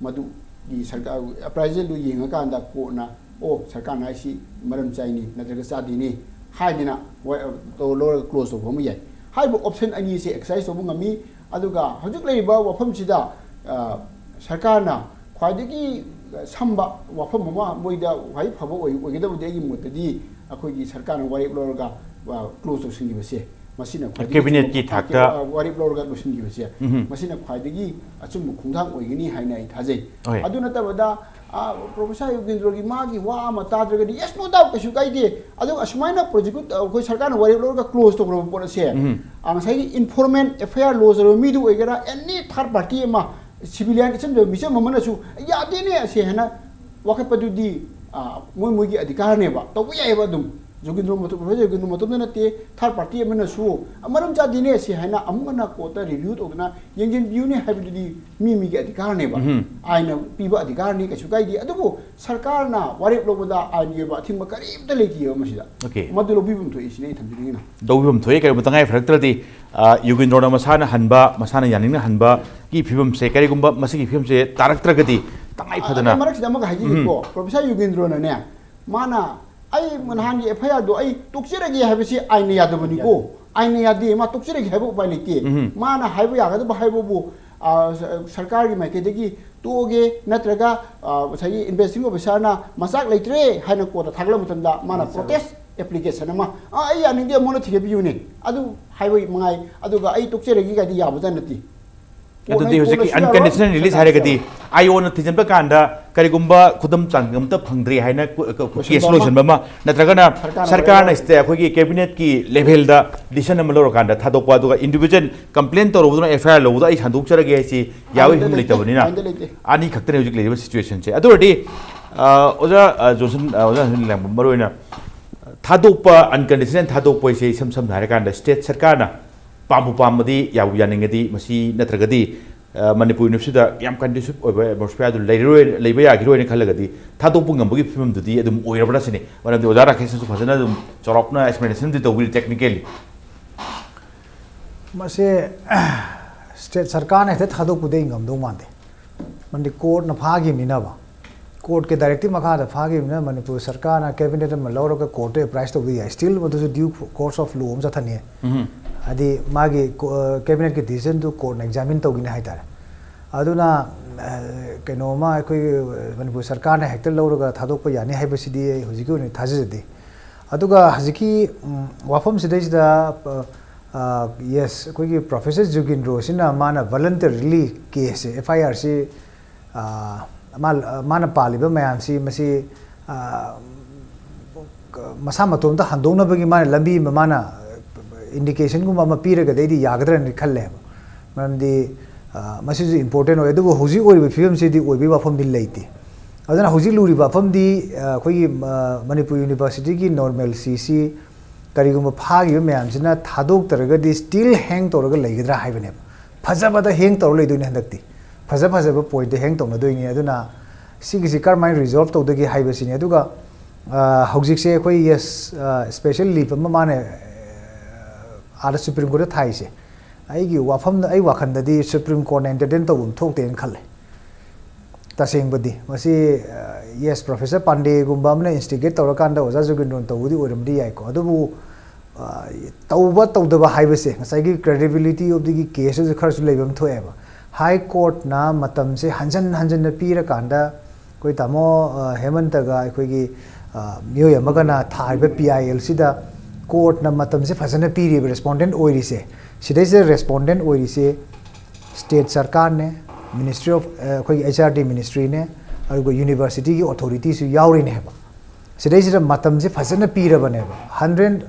ꯃꯗꯨꯒꯤ ꯁꯔꯀꯥꯔ ꯑꯦꯄ꯭ꯔꯥꯏꯖꯦꯜꯗꯨ ꯌꯦꯡꯉꯀꯥꯟꯗ ꯀꯣꯔꯠꯅ, "ꯑꯣ, ꯁꯔꯀꯥꯔꯅ ꯍꯥꯏꯁꯤ ꯃꯔꯝ ꯆꯥꯏꯅꯤ ꯅꯠꯇ꯭ꯔꯒ ꯆꯥꯗꯦꯅꯤ" ꯍꯥꯏꯗꯅ ꯋꯥ-, ꯇꯧ-, ꯂꯧꯔꯒ ꯀ꯭ꯂꯣꯖ ꯇꯧꯕ ꯑꯃ ꯌꯥꯏ꯫ ꯍꯥꯏꯔꯤꯕ ꯑꯣꯞꯁꯟ ꯑꯅꯤ ꯑꯁꯤ ꯑꯦꯛꯁꯔꯁꯥꯏꯁ ꯇꯧꯕ ꯉꯝꯃꯤ꯫ ꯑꯗꯨꯒ ꯍꯧꯖꯤꯛ ꯂꯩꯔꯤꯕ ꯋꯥꯐꯝꯁꯤꯗ, ꯑ, ꯁꯔꯀꯥꯔꯅ ꯈ꯭ꯋꯥꯏꯗꯒꯤ ꯁꯝꯕ ꯋꯥꯐꯝ ꯑꯃ, ꯃꯣꯏꯗ ꯈ꯭ꯋꯥꯏ ꯐꯕ ꯑꯣꯏ-, ꯑꯣꯏꯒꯗꯕꯗꯤ ꯑꯩꯒꯤ ꯃꯣꯠꯇꯗꯤ ꯑꯩꯈꯣꯏꯒꯤ ꯁꯔꯀꯥꯔꯅ ꯋꯥꯔꯦꯞ ꯂꯧꯔꯒ, ꯑ, ꯀ꯭ꯂꯣꯖ ꯇꯧꯁꯤꯟꯈꯤꯕꯁꯦ, ꯃꯁꯤꯅ ꯈ꯭ꯋꯥꯏꯗꯒꯤ ꯀꯦꯕꯤꯅꯦꯠꯀꯤ ꯑꯆꯨꯝꯕ ꯊꯥꯛꯇ꯫ ꯑ, ꯋꯥꯔꯦꯞ ꯂꯧꯔꯒ ꯂꯣꯏꯁꯤꯟꯈꯤꯕꯁꯦ, ꯎꯝꯍꯨꯝ꯫ ꯃꯁꯤꯅ ꯈ꯭ꯋꯥꯏꯗꯒꯤ ꯑꯆꯨꯝꯕ ꯈꯣꯡꯊꯥꯡ ꯑꯣꯏꯒꯅꯤ ꯍꯥꯏꯅ ꯑꯩ ꯊꯥꯖꯩ꯫ ꯍꯣꯏ꯫ ꯑꯗꯨ ꯅꯠꯇꯕꯗ, ꯑ, ꯄ꯭ꯔꯣꯐꯦꯁꯔ ꯌꯣꯒꯦꯟꯗ꯭ꯔꯣꯒꯤ ꯃꯥꯒꯤ ꯋꯥ ꯑꯃ ꯇꯥꯗ꯭ꯔꯒꯗꯤ, yes, no doubt, ꯀꯩꯁꯨ ꯀꯥꯏꯗꯦ꯫ ꯑꯗꯨꯒ ꯑꯁꯨꯃꯥꯏꯅ ꯄ꯭ꯔꯣꯁꯤꯀ꯭ꯌꯨꯠ, ꯑꯩꯈꯣꯏ ꯁꯔꯀꯥꯔꯅ ꯋꯥꯔꯦꯞ ꯂꯧꯔꯒ ꯀ꯭ꯂꯣꯖ ꯇꯧꯈ꯭ꯔꯕ ꯄꯣꯠ ꯑꯁꯦ, ꯎꯝ꯫ ꯑ, ꯉꯁꯥꯏꯒꯤ ꯏꯟꯐꯣꯔꯃꯦꯟ ꯑꯦꯐ ꯑꯥꯏ ꯑꯥꯔ ꯂꯣꯖ ꯇꯧꯔꯕ ꯃꯤꯗꯨ ꯑꯣꯏꯒꯦꯔꯥ, ꯑꯦꯅꯤ ꯊꯥꯔꯗ ꯄꯥꯔꯇꯤ ꯑꯃ, ꯁꯤꯚꯤꯂꯤꯌꯟ ꯏꯆꯝ ꯆꯝꯕ ꯃꯤꯆꯝ ꯑꯃꯅꯁꯨ "ꯌꯥꯗꯦꯅꯦ" ꯑꯁꯦ ꯍꯥꯏꯅ ꯋꯥꯀꯠꯄꯗꯨꯗꯤ, ꯑ, ꯃꯣꯏ ꯃꯣꯏꯒꯤ ꯑꯙꯤꯀꯥꯔꯅꯦꯕ, ꯇꯧꯕ ꯌꯥꯏꯑꯕ ꯑꯗꯨꯝ꯫ ꯖꯣꯒꯤꯟꯗ꯭ꯔꯣ ꯃꯇꯣ-, ꯄ꯭ꯔꯣꯐꯦꯁꯔ ꯖꯣꯒꯤꯟꯗ꯭ꯔꯣ ꯃꯇꯣꯝꯇ ꯅꯠꯇꯦ, ꯊꯥꯔꯗ ꯄꯥꯔꯇꯤ ꯑꯃꯅꯁꯨ "ꯃꯔꯝ ꯆꯥꯗꯦꯅꯦ" ꯑꯁꯤ ꯍꯥꯏꯅ ꯑꯃꯨꯛ ꯍꯟꯅ ꯀꯣꯔꯠꯇ ꯔꯤꯚ꯭ꯌꯨ ꯇꯧꯗꯅ ꯌꯦꯡꯁꯤꯟꯕꯤꯌꯨꯅꯦ ꯍꯥꯏꯕꯗꯨꯗꯤ ꯃꯤ ꯃꯤꯒꯤ ꯑꯙꯤꯀꯥꯔꯅꯦꯕ꯫ ꯎꯝꯍꯨꯝ꯫ ꯑꯥꯏꯟꯅ ꯄꯤꯕ ꯑꯙꯤꯀꯥꯔꯅꯤ, ꯀꯩꯁꯨ ꯀꯥꯏꯗꯦ꯫ ꯑꯗꯨꯕꯨ ꯁꯔꯀꯥꯔꯅ ꯋꯥꯔꯦꯞ ꯂꯧꯕꯗ ꯑꯥꯏꯟꯒꯤ ꯑꯣꯏꯕ ꯑꯊꯤꯡꯕ ꯀꯔꯤꯝꯇ ꯂꯩꯇꯦꯕ ꯃꯁꯤꯗ꯫ ꯑꯣꯀꯦ꯫ ꯃꯗꯨ ꯂꯧꯕꯤꯐꯝ ꯊꯣꯛꯏ ꯁꯤꯅꯤ ꯑꯩ ꯊꯝꯖꯅꯤꯡꯉꯤꯅ꯫ ꯂꯧꯕꯤꯐꯝ ꯊꯣꯛꯏ, ꯀꯔꯤꯒꯨꯝꯕ ꯇꯉꯥꯏ ꯐꯔꯛꯇ꯭ꯔꯗꯤ, ꯑ, ꯌꯣꯒꯦꯟꯗ꯭ꯔꯣꯅ ꯃꯁꯥꯅ ꯍꯟꯕ, ꯃꯁꯥꯅ ꯌꯥꯅꯤꯡꯅ ꯍꯟꯕꯒꯤ ꯐꯤꯕꯝꯁꯦ, ꯀꯔꯤꯒꯨꯝꯕ ꯃꯁꯤꯒꯤ ꯐꯤꯕꯝꯁꯦ ꯇꯥꯔꯛꯇ꯭ꯔꯒꯗꯤ, ꯇꯉꯥꯏ ꯑ, ꯐꯗꯅ꯫ ꯑꯗꯩ ꯃꯔꯛꯁꯤꯗ ꯑꯃꯒ ꯍꯥꯏꯖꯒꯦꯀꯣ, ꯎꯝ꯫ ꯄ꯭ꯔꯣꯐꯦꯁꯔ ꯌꯣꯒꯦꯟꯗ꯭ꯔꯣꯅꯅꯦ, ꯃꯥꯅ "ꯑꯩ ꯅꯍꯥꯟꯒꯤ ꯑꯦꯐ ꯑꯥꯏ ꯑꯥꯔꯗꯣ ꯑꯩ ꯇꯣꯛꯆꯔꯒꯦ" ꯍꯥꯏꯕꯁꯤ ꯑꯥꯏꯟꯅ ꯌꯥꯗꯕꯅꯤꯀꯣ, ꯑꯥꯏꯟꯅ ꯌꯥꯗꯦ, ꯃꯥ ꯇꯣꯛꯆꯔꯒꯦ ꯍꯥꯏꯕ ꯎꯄꯥꯏ ꯂꯩꯇꯦ꯫ ꯎꯝꯍꯨꯝ꯫ ꯃꯥꯅ ꯍꯥꯏꯕ ꯌꯥꯒꯗꯕ ꯍꯥꯏꯕꯕꯨ, ꯑ, ꯁ-, ꯁꯔꯀꯥꯔꯒꯤ ꯃꯥꯏꯀꯩꯗꯒꯤ "ꯇꯣꯛꯑꯒꯦ" ꯅꯠꯇ꯭ꯔꯒ, ꯑ, ꯉꯁꯥꯏꯒꯤ ꯏꯟꯚꯦꯁꯇꯤꯡ ꯑꯣꯐꯤꯁꯥꯔꯅ "ꯃꯆꯥꯛ ꯂꯩꯇ꯭ꯔꯦ" ꯍꯥꯏꯅ ꯀꯣꯔꯠꯇ ꯊꯥꯒꯠꯂꯕ ꯃꯇꯝꯗ ꯃꯥꯅ ꯃꯆꯥꯛ ꯄ꯭ꯔꯣꯇꯦꯁ ꯑꯦꯄ꯭ꯂꯤꯀꯦꯁꯟ ꯑꯃ, "ꯑ, ꯑꯩ ꯌꯥꯅꯤꯡꯗꯦ, ꯑꯃꯨꯛ ꯍꯟꯅ ꯊꯤꯒꯠꯄꯤꯌꯨꯅꯦ" ꯑꯗꯨ ꯍꯥꯏꯕ ꯃꯉꯥꯏ꯫ ꯑꯗꯨꯒ "ꯑꯩ ꯇꯣꯛꯆꯔꯒꯦ" ꯀꯥꯏꯗꯤ ꯌꯥꯕꯖꯥꯠ ꯅꯠꯇꯦ꯫ ꯑꯗꯨꯗꯤ ꯀꯣꯔꯠꯅ ꯍꯧꯖꯤꯛꯀꯤ ꯀꯣꯟꯅꯁꯨ ꯌꯥꯔꯣꯏ, ꯑꯟꯀꯟꯗꯤꯁꯅꯦꯜ ꯔꯤꯂꯤꯁ ꯁꯔꯀꯥꯔ ꯍꯥꯏꯔꯒꯗꯤ, ꯆꯠꯂꯣꯏ꯫ ꯑꯥꯏ ꯑꯣ ꯅ ꯊꯤꯖꯤꯟꯕ ꯀꯥꯟꯗ ꯀꯔꯤꯒꯨꯝꯕ ꯈꯨꯗꯝ ꯆꯥꯡꯗꯝ ꯑꯃꯇ ꯐꯪꯗ꯭ꯔꯦ ꯍꯥꯏꯅ ꯀꯨ-, ꯀꯨ-, ꯀꯨ-, ꯀꯦꯁ ꯂꯣꯏꯁꯤꯟꯕ ꯑꯃ꯫ ꯂꯣꯏꯁꯤꯟꯕ ꯑꯃ, ꯅꯠꯇ꯭ꯔꯒꯅ ꯁꯔꯀꯥꯔꯅ ꯁꯔꯀꯥꯔꯅ ꯋꯥꯔꯦꯞ ꯁꯤꯗ ꯑꯩꯈꯣꯏꯒꯤ ꯀꯦꯕꯤꯅꯦꯠꯀꯤ ꯂꯦꯚꯦꯜꯗ ꯗꯤꯁꯤꯖꯟ ꯑꯃ ꯂꯧꯔꯀꯥꯟꯗ ꯊꯥꯗꯣꯛꯄ, ꯑꯗꯨꯒ ꯏꯟꯗꯤꯚꯤꯖꯨꯋꯦꯜ ꯀꯝꯄ꯭ꯂꯦꯟ ꯇꯧꯔꯨꯕꯗꯨꯅ ꯑꯦꯐ ꯑꯥꯏ ꯑꯥꯔ ꯂꯧꯕꯗ ꯑꯩ ꯁꯟꯗꯣꯛꯆꯔꯒꯦ ꯍꯥꯏꯁꯤ ꯌꯥꯕꯒꯤ ꯑꯥꯏꯟꯗ ꯐꯤꯕꯝ ꯂꯩꯇꯦ, ꯂꯩꯇꯕꯅꯤꯅ, ꯑꯥꯏꯟꯗ ꯂꯩꯇꯦ꯫ ꯑꯅꯤ ꯈꯛꯇꯅꯦ ꯍꯧꯖꯤꯛ ꯂꯩꯔꯤꯕ ꯁꯤꯆꯨꯋꯦꯁꯟꯁꯦ꯫ ꯑꯗꯨ ꯑꯣꯏꯔꯗꯤ, ꯑ, ꯑꯣꯖꯥ, ꯑ, ꯖꯣꯟꯁꯟ, ꯑ, ꯑꯣꯖꯥ ꯖꯣꯟꯁꯟ ꯂꯩꯉꯥꯝꯕꯝ, ꯃꯔꯨꯑꯣꯏꯅ ꯊꯥꯗꯣꯛꯄ, ꯑꯟꯀꯟꯗꯤꯁꯅꯦꯜ ꯊꯥꯗꯣꯛꯄ ꯍꯥꯏꯁꯦ ꯏꯁꯝ ꯁꯝꯅ ꯍꯥꯏꯔꯀꯥꯟꯗ ꯁ꯭ꯇꯦꯠ ꯁꯔꯀꯥꯔꯅ ꯄꯥꯝꯕꯨ ꯄꯥꯝꯃꯗꯤ, ꯌꯥꯕꯨ ꯌꯥꯅꯤꯡꯉꯗꯤ, ꯃꯁꯤ ꯅꯠꯇ꯭ꯔꯒꯗꯤ, ꯑ, ꯃꯅꯤꯄꯨꯔ ꯌꯨꯅꯤꯚꯔꯁꯤꯇꯤꯗ ꯌꯥꯝ ꯀꯟꯗ꯭ꯌꯨꯁꯤꯞ ꯑꯣꯏꯕ ꯑꯦꯠꯃꯣꯁꯐꯤꯌꯔꯗꯨ ꯂꯩꯔꯔꯣꯏ, ꯂꯩꯕ ꯌꯥꯈꯤꯔꯣꯏꯅ ꯈꯜꯂꯒꯗꯤ ꯊꯥꯗꯣꯛꯄ ꯉꯝꯕꯒꯤ ꯐꯤꯕꯝꯗꯨꯗꯤ ꯑꯗꯨꯝ ꯑꯣꯏꯔꯕ꯭ꯔꯥ ꯁꯤꯅꯤ꯫ ꯃꯔꯝꯗꯤ ꯑꯣꯖꯥ ꯔꯥꯀꯦꯁꯅꯁꯨ ꯐꯖꯅ ꯑꯗꯨꯝ ꯆꯥꯎꯔꯥꯛꯅ ꯑꯦꯛꯁꯄ꯭ꯂꯦꯅꯦꯁꯟꯗꯤ ꯇꯧꯕꯤꯔꯤ ꯇꯦꯛꯅꯤꯀꯦꯜꯂꯤ꯫ ꯃꯁꯦ ꯁ꯭ꯇꯦꯠ ꯁꯔꯀꯥꯔꯅ ꯍꯦꯛꯇ ꯊꯥꯗꯣꯛꯄꯗꯤ ꯑꯩ ꯉꯝꯗꯧ ꯃꯥꯟꯗꯦ꯫ ꯃꯔꯝꯗꯤ ꯀꯣꯔꯠꯅ ꯐꯥꯈꯤꯕꯅꯤꯅꯕ, ꯀꯣꯔꯠꯀꯤ ꯗꯥꯏꯔꯦꯛꯇꯤꯞ ꯃꯈꯥꯗ ꯐꯥꯈꯤꯕꯅꯤꯅ ꯃꯅꯤꯄꯨꯔ ꯁꯔꯀꯥꯔꯅ ꯀꯦꯕꯤꯅꯦꯠ ꯑꯃ ꯂꯧꯔꯒ ꯀꯣꯔꯠꯇ ꯑꯦꯄ꯭ꯔꯥꯏꯁ ꯇꯧꯕ ꯌꯥꯏ꯫ ꯁ꯭ꯇꯤꯜ ꯃꯗꯨꯁꯨ ꯗ꯭ꯌꯨ ꯀꯣꯔꯁ ꯑꯣꯐ ꯂꯣ ꯑꯃ ꯆꯠꯊꯅꯤ꯫ ꯍꯥꯏꯗꯤ ꯃꯥꯒꯤ ꯀꯦꯕꯤꯅꯦꯠꯀꯤ ꯗꯤꯁꯤꯖꯟꯗꯨ ꯀꯣꯔꯠꯅ ꯑꯦꯛꯖꯥꯃꯤꯟ ꯇꯧꯒꯅꯤ ꯍꯥꯏꯇꯥꯔꯦ꯫ ꯑꯗꯨꯅ ꯀꯩꯅꯣꯝꯃ ꯑꯩꯈꯣꯏꯒꯤ ꯃꯅꯤꯄꯨꯔ ꯁꯔꯀꯥꯔꯅ ꯍꯦꯛꯇ ꯂꯧꯔꯒ ꯊꯥꯗꯣꯛꯄ ꯌꯥꯅꯤ ꯍꯥꯏꯕꯁꯤꯗꯤ ꯑꯩ ꯍꯧꯖꯤꯛꯀꯤ ꯑꯣꯏꯅ ꯊꯥꯖꯖꯗꯦ꯫ ꯑꯗꯨꯒ ꯍꯧꯖꯤꯛꯀꯤ ꯋꯥꯐꯝꯁꯤꯗꯩꯁꯤꯗ ꯌꯦꯁ, ꯑꯩꯈꯣꯏꯒꯤ ꯄ꯭ꯔꯣꯐꯦꯁꯔ ꯖꯨꯒꯤꯟꯗ꯭ꯔꯣꯁꯤꯅ ꯃꯥꯅ ꯚꯣꯂꯟꯇꯔꯤꯂꯤ ꯀꯦꯁꯁꯦ, ꯑꯦꯐ ꯑꯥꯏ ꯑꯥꯔꯁꯤ ꯃꯥꯅ ꯄꯥꯜꯂꯤꯕ ꯃꯌꯥꯝꯁꯤ ꯃꯁꯤ ꯃꯁꯥ ꯃꯇꯣꯝꯇ ꯍꯟꯗꯣꯛꯅꯕꯒꯤ ꯃꯥꯅ ꯂꯝꯕꯤ ꯑꯃ, ꯃꯥꯅ ꯏꯟꯗꯤꯀꯦꯁꯟꯒꯨꯝꯕ ꯑꯃ ꯄꯤꯔꯒꯗꯤ ꯑꯩꯗꯤ ꯌꯥꯒꯗ꯭ꯔꯅ ꯈꯜꯂꯦꯕ꯫ ꯃꯔꯝꯗꯤ ꯃꯁꯤꯁꯨ ꯏꯝꯄꯣꯔꯇꯦꯟ ꯑꯣꯏ꯫ ꯑꯗꯨꯕꯨ ꯍꯧꯖꯤꯛ ꯑꯣꯏꯔꯤꯕ ꯐꯤꯕꯝꯁꯤꯗꯤ ꯑꯣꯏꯕꯒꯤ ꯋꯥꯐꯝꯗꯤ ꯂꯩꯇꯦ꯫ ꯑꯗꯨꯅ ꯍꯧꯖꯤꯛ ꯂꯨꯔꯤꯕ ꯋꯥꯐꯝꯗꯤ ꯑꯩꯈꯣꯏꯒꯤ ꯃꯅꯤꯄꯨꯔ ꯌꯨꯅꯤꯚꯔꯁꯤꯇꯤꯒꯤ ꯅꯣꯔꯃꯦꯜꯁꯤꯁꯤ ꯀꯔꯤꯒꯨꯝꯕ ꯐꯥꯈꯤꯕ ꯃꯌꯥꯝꯁꯤꯅ ꯊꯥꯗꯣꯛꯇ꯭ꯔꯒꯗꯤ ꯁ꯭ꯇꯤꯜ ꯍꯦꯡ ꯇꯧꯔꯒ ꯂꯩꯒꯗ꯭ꯔꯥ ꯍꯥꯏꯕꯅꯦꯕ꯫ ꯐꯖꯕꯗ ꯍꯦꯡ ꯇꯧꯔ ꯂꯩꯗꯣꯏꯅꯤ ꯍꯟꯗꯛꯇꯤ꯫ ꯐꯖ ꯐꯖꯕ ꯄꯣꯏꯟꯠꯇ ꯍꯦꯡ ꯇꯧꯅꯗꯣꯏꯅꯤ꯫ ꯑꯗꯨꯅ ꯁꯤꯒꯤꯁꯤ ꯀꯔꯝꯍꯥꯏꯅ ꯔꯤꯖꯣꯜꯕ ꯇꯧꯗꯒꯦ ꯍꯥꯏꯕꯁꯤꯅꯤ꯫ ꯑꯗꯨꯒ ꯍꯧꯖꯤꯛꯁꯦ ꯑꯩꯈꯣꯏ ꯌꯦꯁ, ꯁ꯭ꯄꯦꯁꯦꯜ ꯂꯤꯞ ꯑꯃ ꯃꯥꯅ ꯑꯥꯗ ꯁꯨꯄ꯭ꯔꯤꯝ ꯀꯣꯔꯠꯇ ꯊꯥꯏꯁꯦ, ꯑꯩꯒꯤ ꯋꯥꯐꯝꯗ, ꯑꯩ ꯋꯥꯈꯜꯗꯗꯤ ꯁꯨꯄ꯭ꯔꯤꯝ ꯀꯣꯔꯠꯅ ꯑꯦꯟꯇꯔꯇꯦꯟ ꯇꯧꯐꯝ ꯊꯣꯛꯇꯦꯅ ꯈꯜꯂꯦ꯫ ꯇꯁꯦꯡꯕꯗꯤ ꯃꯁꯤ ꯌꯦꯁ, ꯄ꯭ꯔꯣꯐꯦꯁꯔ ꯄꯥꯟꯗꯦꯒꯨꯝꯕ ꯑꯃꯅ ꯏꯟꯁꯇꯤꯒꯦꯠ ꯇꯧꯔꯀꯥꯟꯗ ꯑꯣꯖꯥ ꯖꯨꯒꯤꯟꯗ꯭ꯔꯣꯅ ꯇꯧꯕꯗꯤ ꯑꯣꯏꯔꯝꯕꯗꯤ ꯌꯥꯏꯀꯣ꯫ ꯑꯗꯨꯕꯨ ꯇꯧꯕ ꯇꯧꯗꯕ ꯍꯥꯏꯕꯁꯦ ꯉꯁꯥꯏꯒꯤ credibility of the case ꯁꯤꯁꯨ ꯈꯔꯁꯨ ꯂꯩꯕ ꯑꯃ ꯊꯣꯛꯑꯦꯕ꯫ ꯍꯥꯏ ꯀꯣꯔꯠꯅ ꯃꯇꯝꯁꯦ ꯍꯟꯖꯟ ꯍꯟꯖꯟꯅ ꯄꯤꯔꯀꯥꯟꯗ ꯑꯩꯈꯣꯏ ꯇꯥꯃꯣ ꯍꯦꯃꯟꯇꯒ ꯑꯩꯈꯣꯏꯒꯤ ꯃꯤꯑꯣꯏ ꯑꯃꯒꯅ ꯊꯥꯔꯤꯕ ꯄꯤ ꯑꯥꯏ ꯑꯦꯜꯁꯤꯗ ꯀꯣꯔꯠꯅ ꯃꯇꯝꯁꯦ ꯐꯖꯅ ꯄꯤꯔꯤꯕ ꯔꯦꯁꯄꯣꯟꯗꯦꯟ ꯑꯣꯏꯔꯤꯁꯦ꯫ ꯁꯤꯗꯩꯁꯤꯗ ꯔꯦꯁꯄꯣꯟꯗꯦꯟ ꯑꯣꯏꯔꯤꯁꯦ ꯁ꯭ꯇꯦꯠ ꯁꯔꯀꯥꯔꯅꯦ, ꯃꯤꯅꯤꯁꯇ꯭ꯔꯤ ꯑꯣꯐ, ꯑꯩꯈꯣꯏꯒꯤ ꯑꯩꯆ ꯑꯥꯔ ꯗꯤ ꯃꯤꯅꯤꯁꯇ꯭ꯔꯤꯅꯦ, ꯑꯗꯨꯒ ꯌꯨꯅꯤꯚꯔꯁꯤꯇꯤꯒꯤ ꯑꯣꯊꯣꯔꯤꯇꯤꯁꯨ ꯌꯥꯎꯔꯤꯅꯦꯕ꯫ ꯁꯤꯗꯩꯁꯤꯗ ꯃꯇꯝꯁꯦ ꯐꯖꯅ ꯄꯤꯔꯕꯅꯦꯕ꯫ ꯍꯟꯗ꯭ꯔꯦꯠ,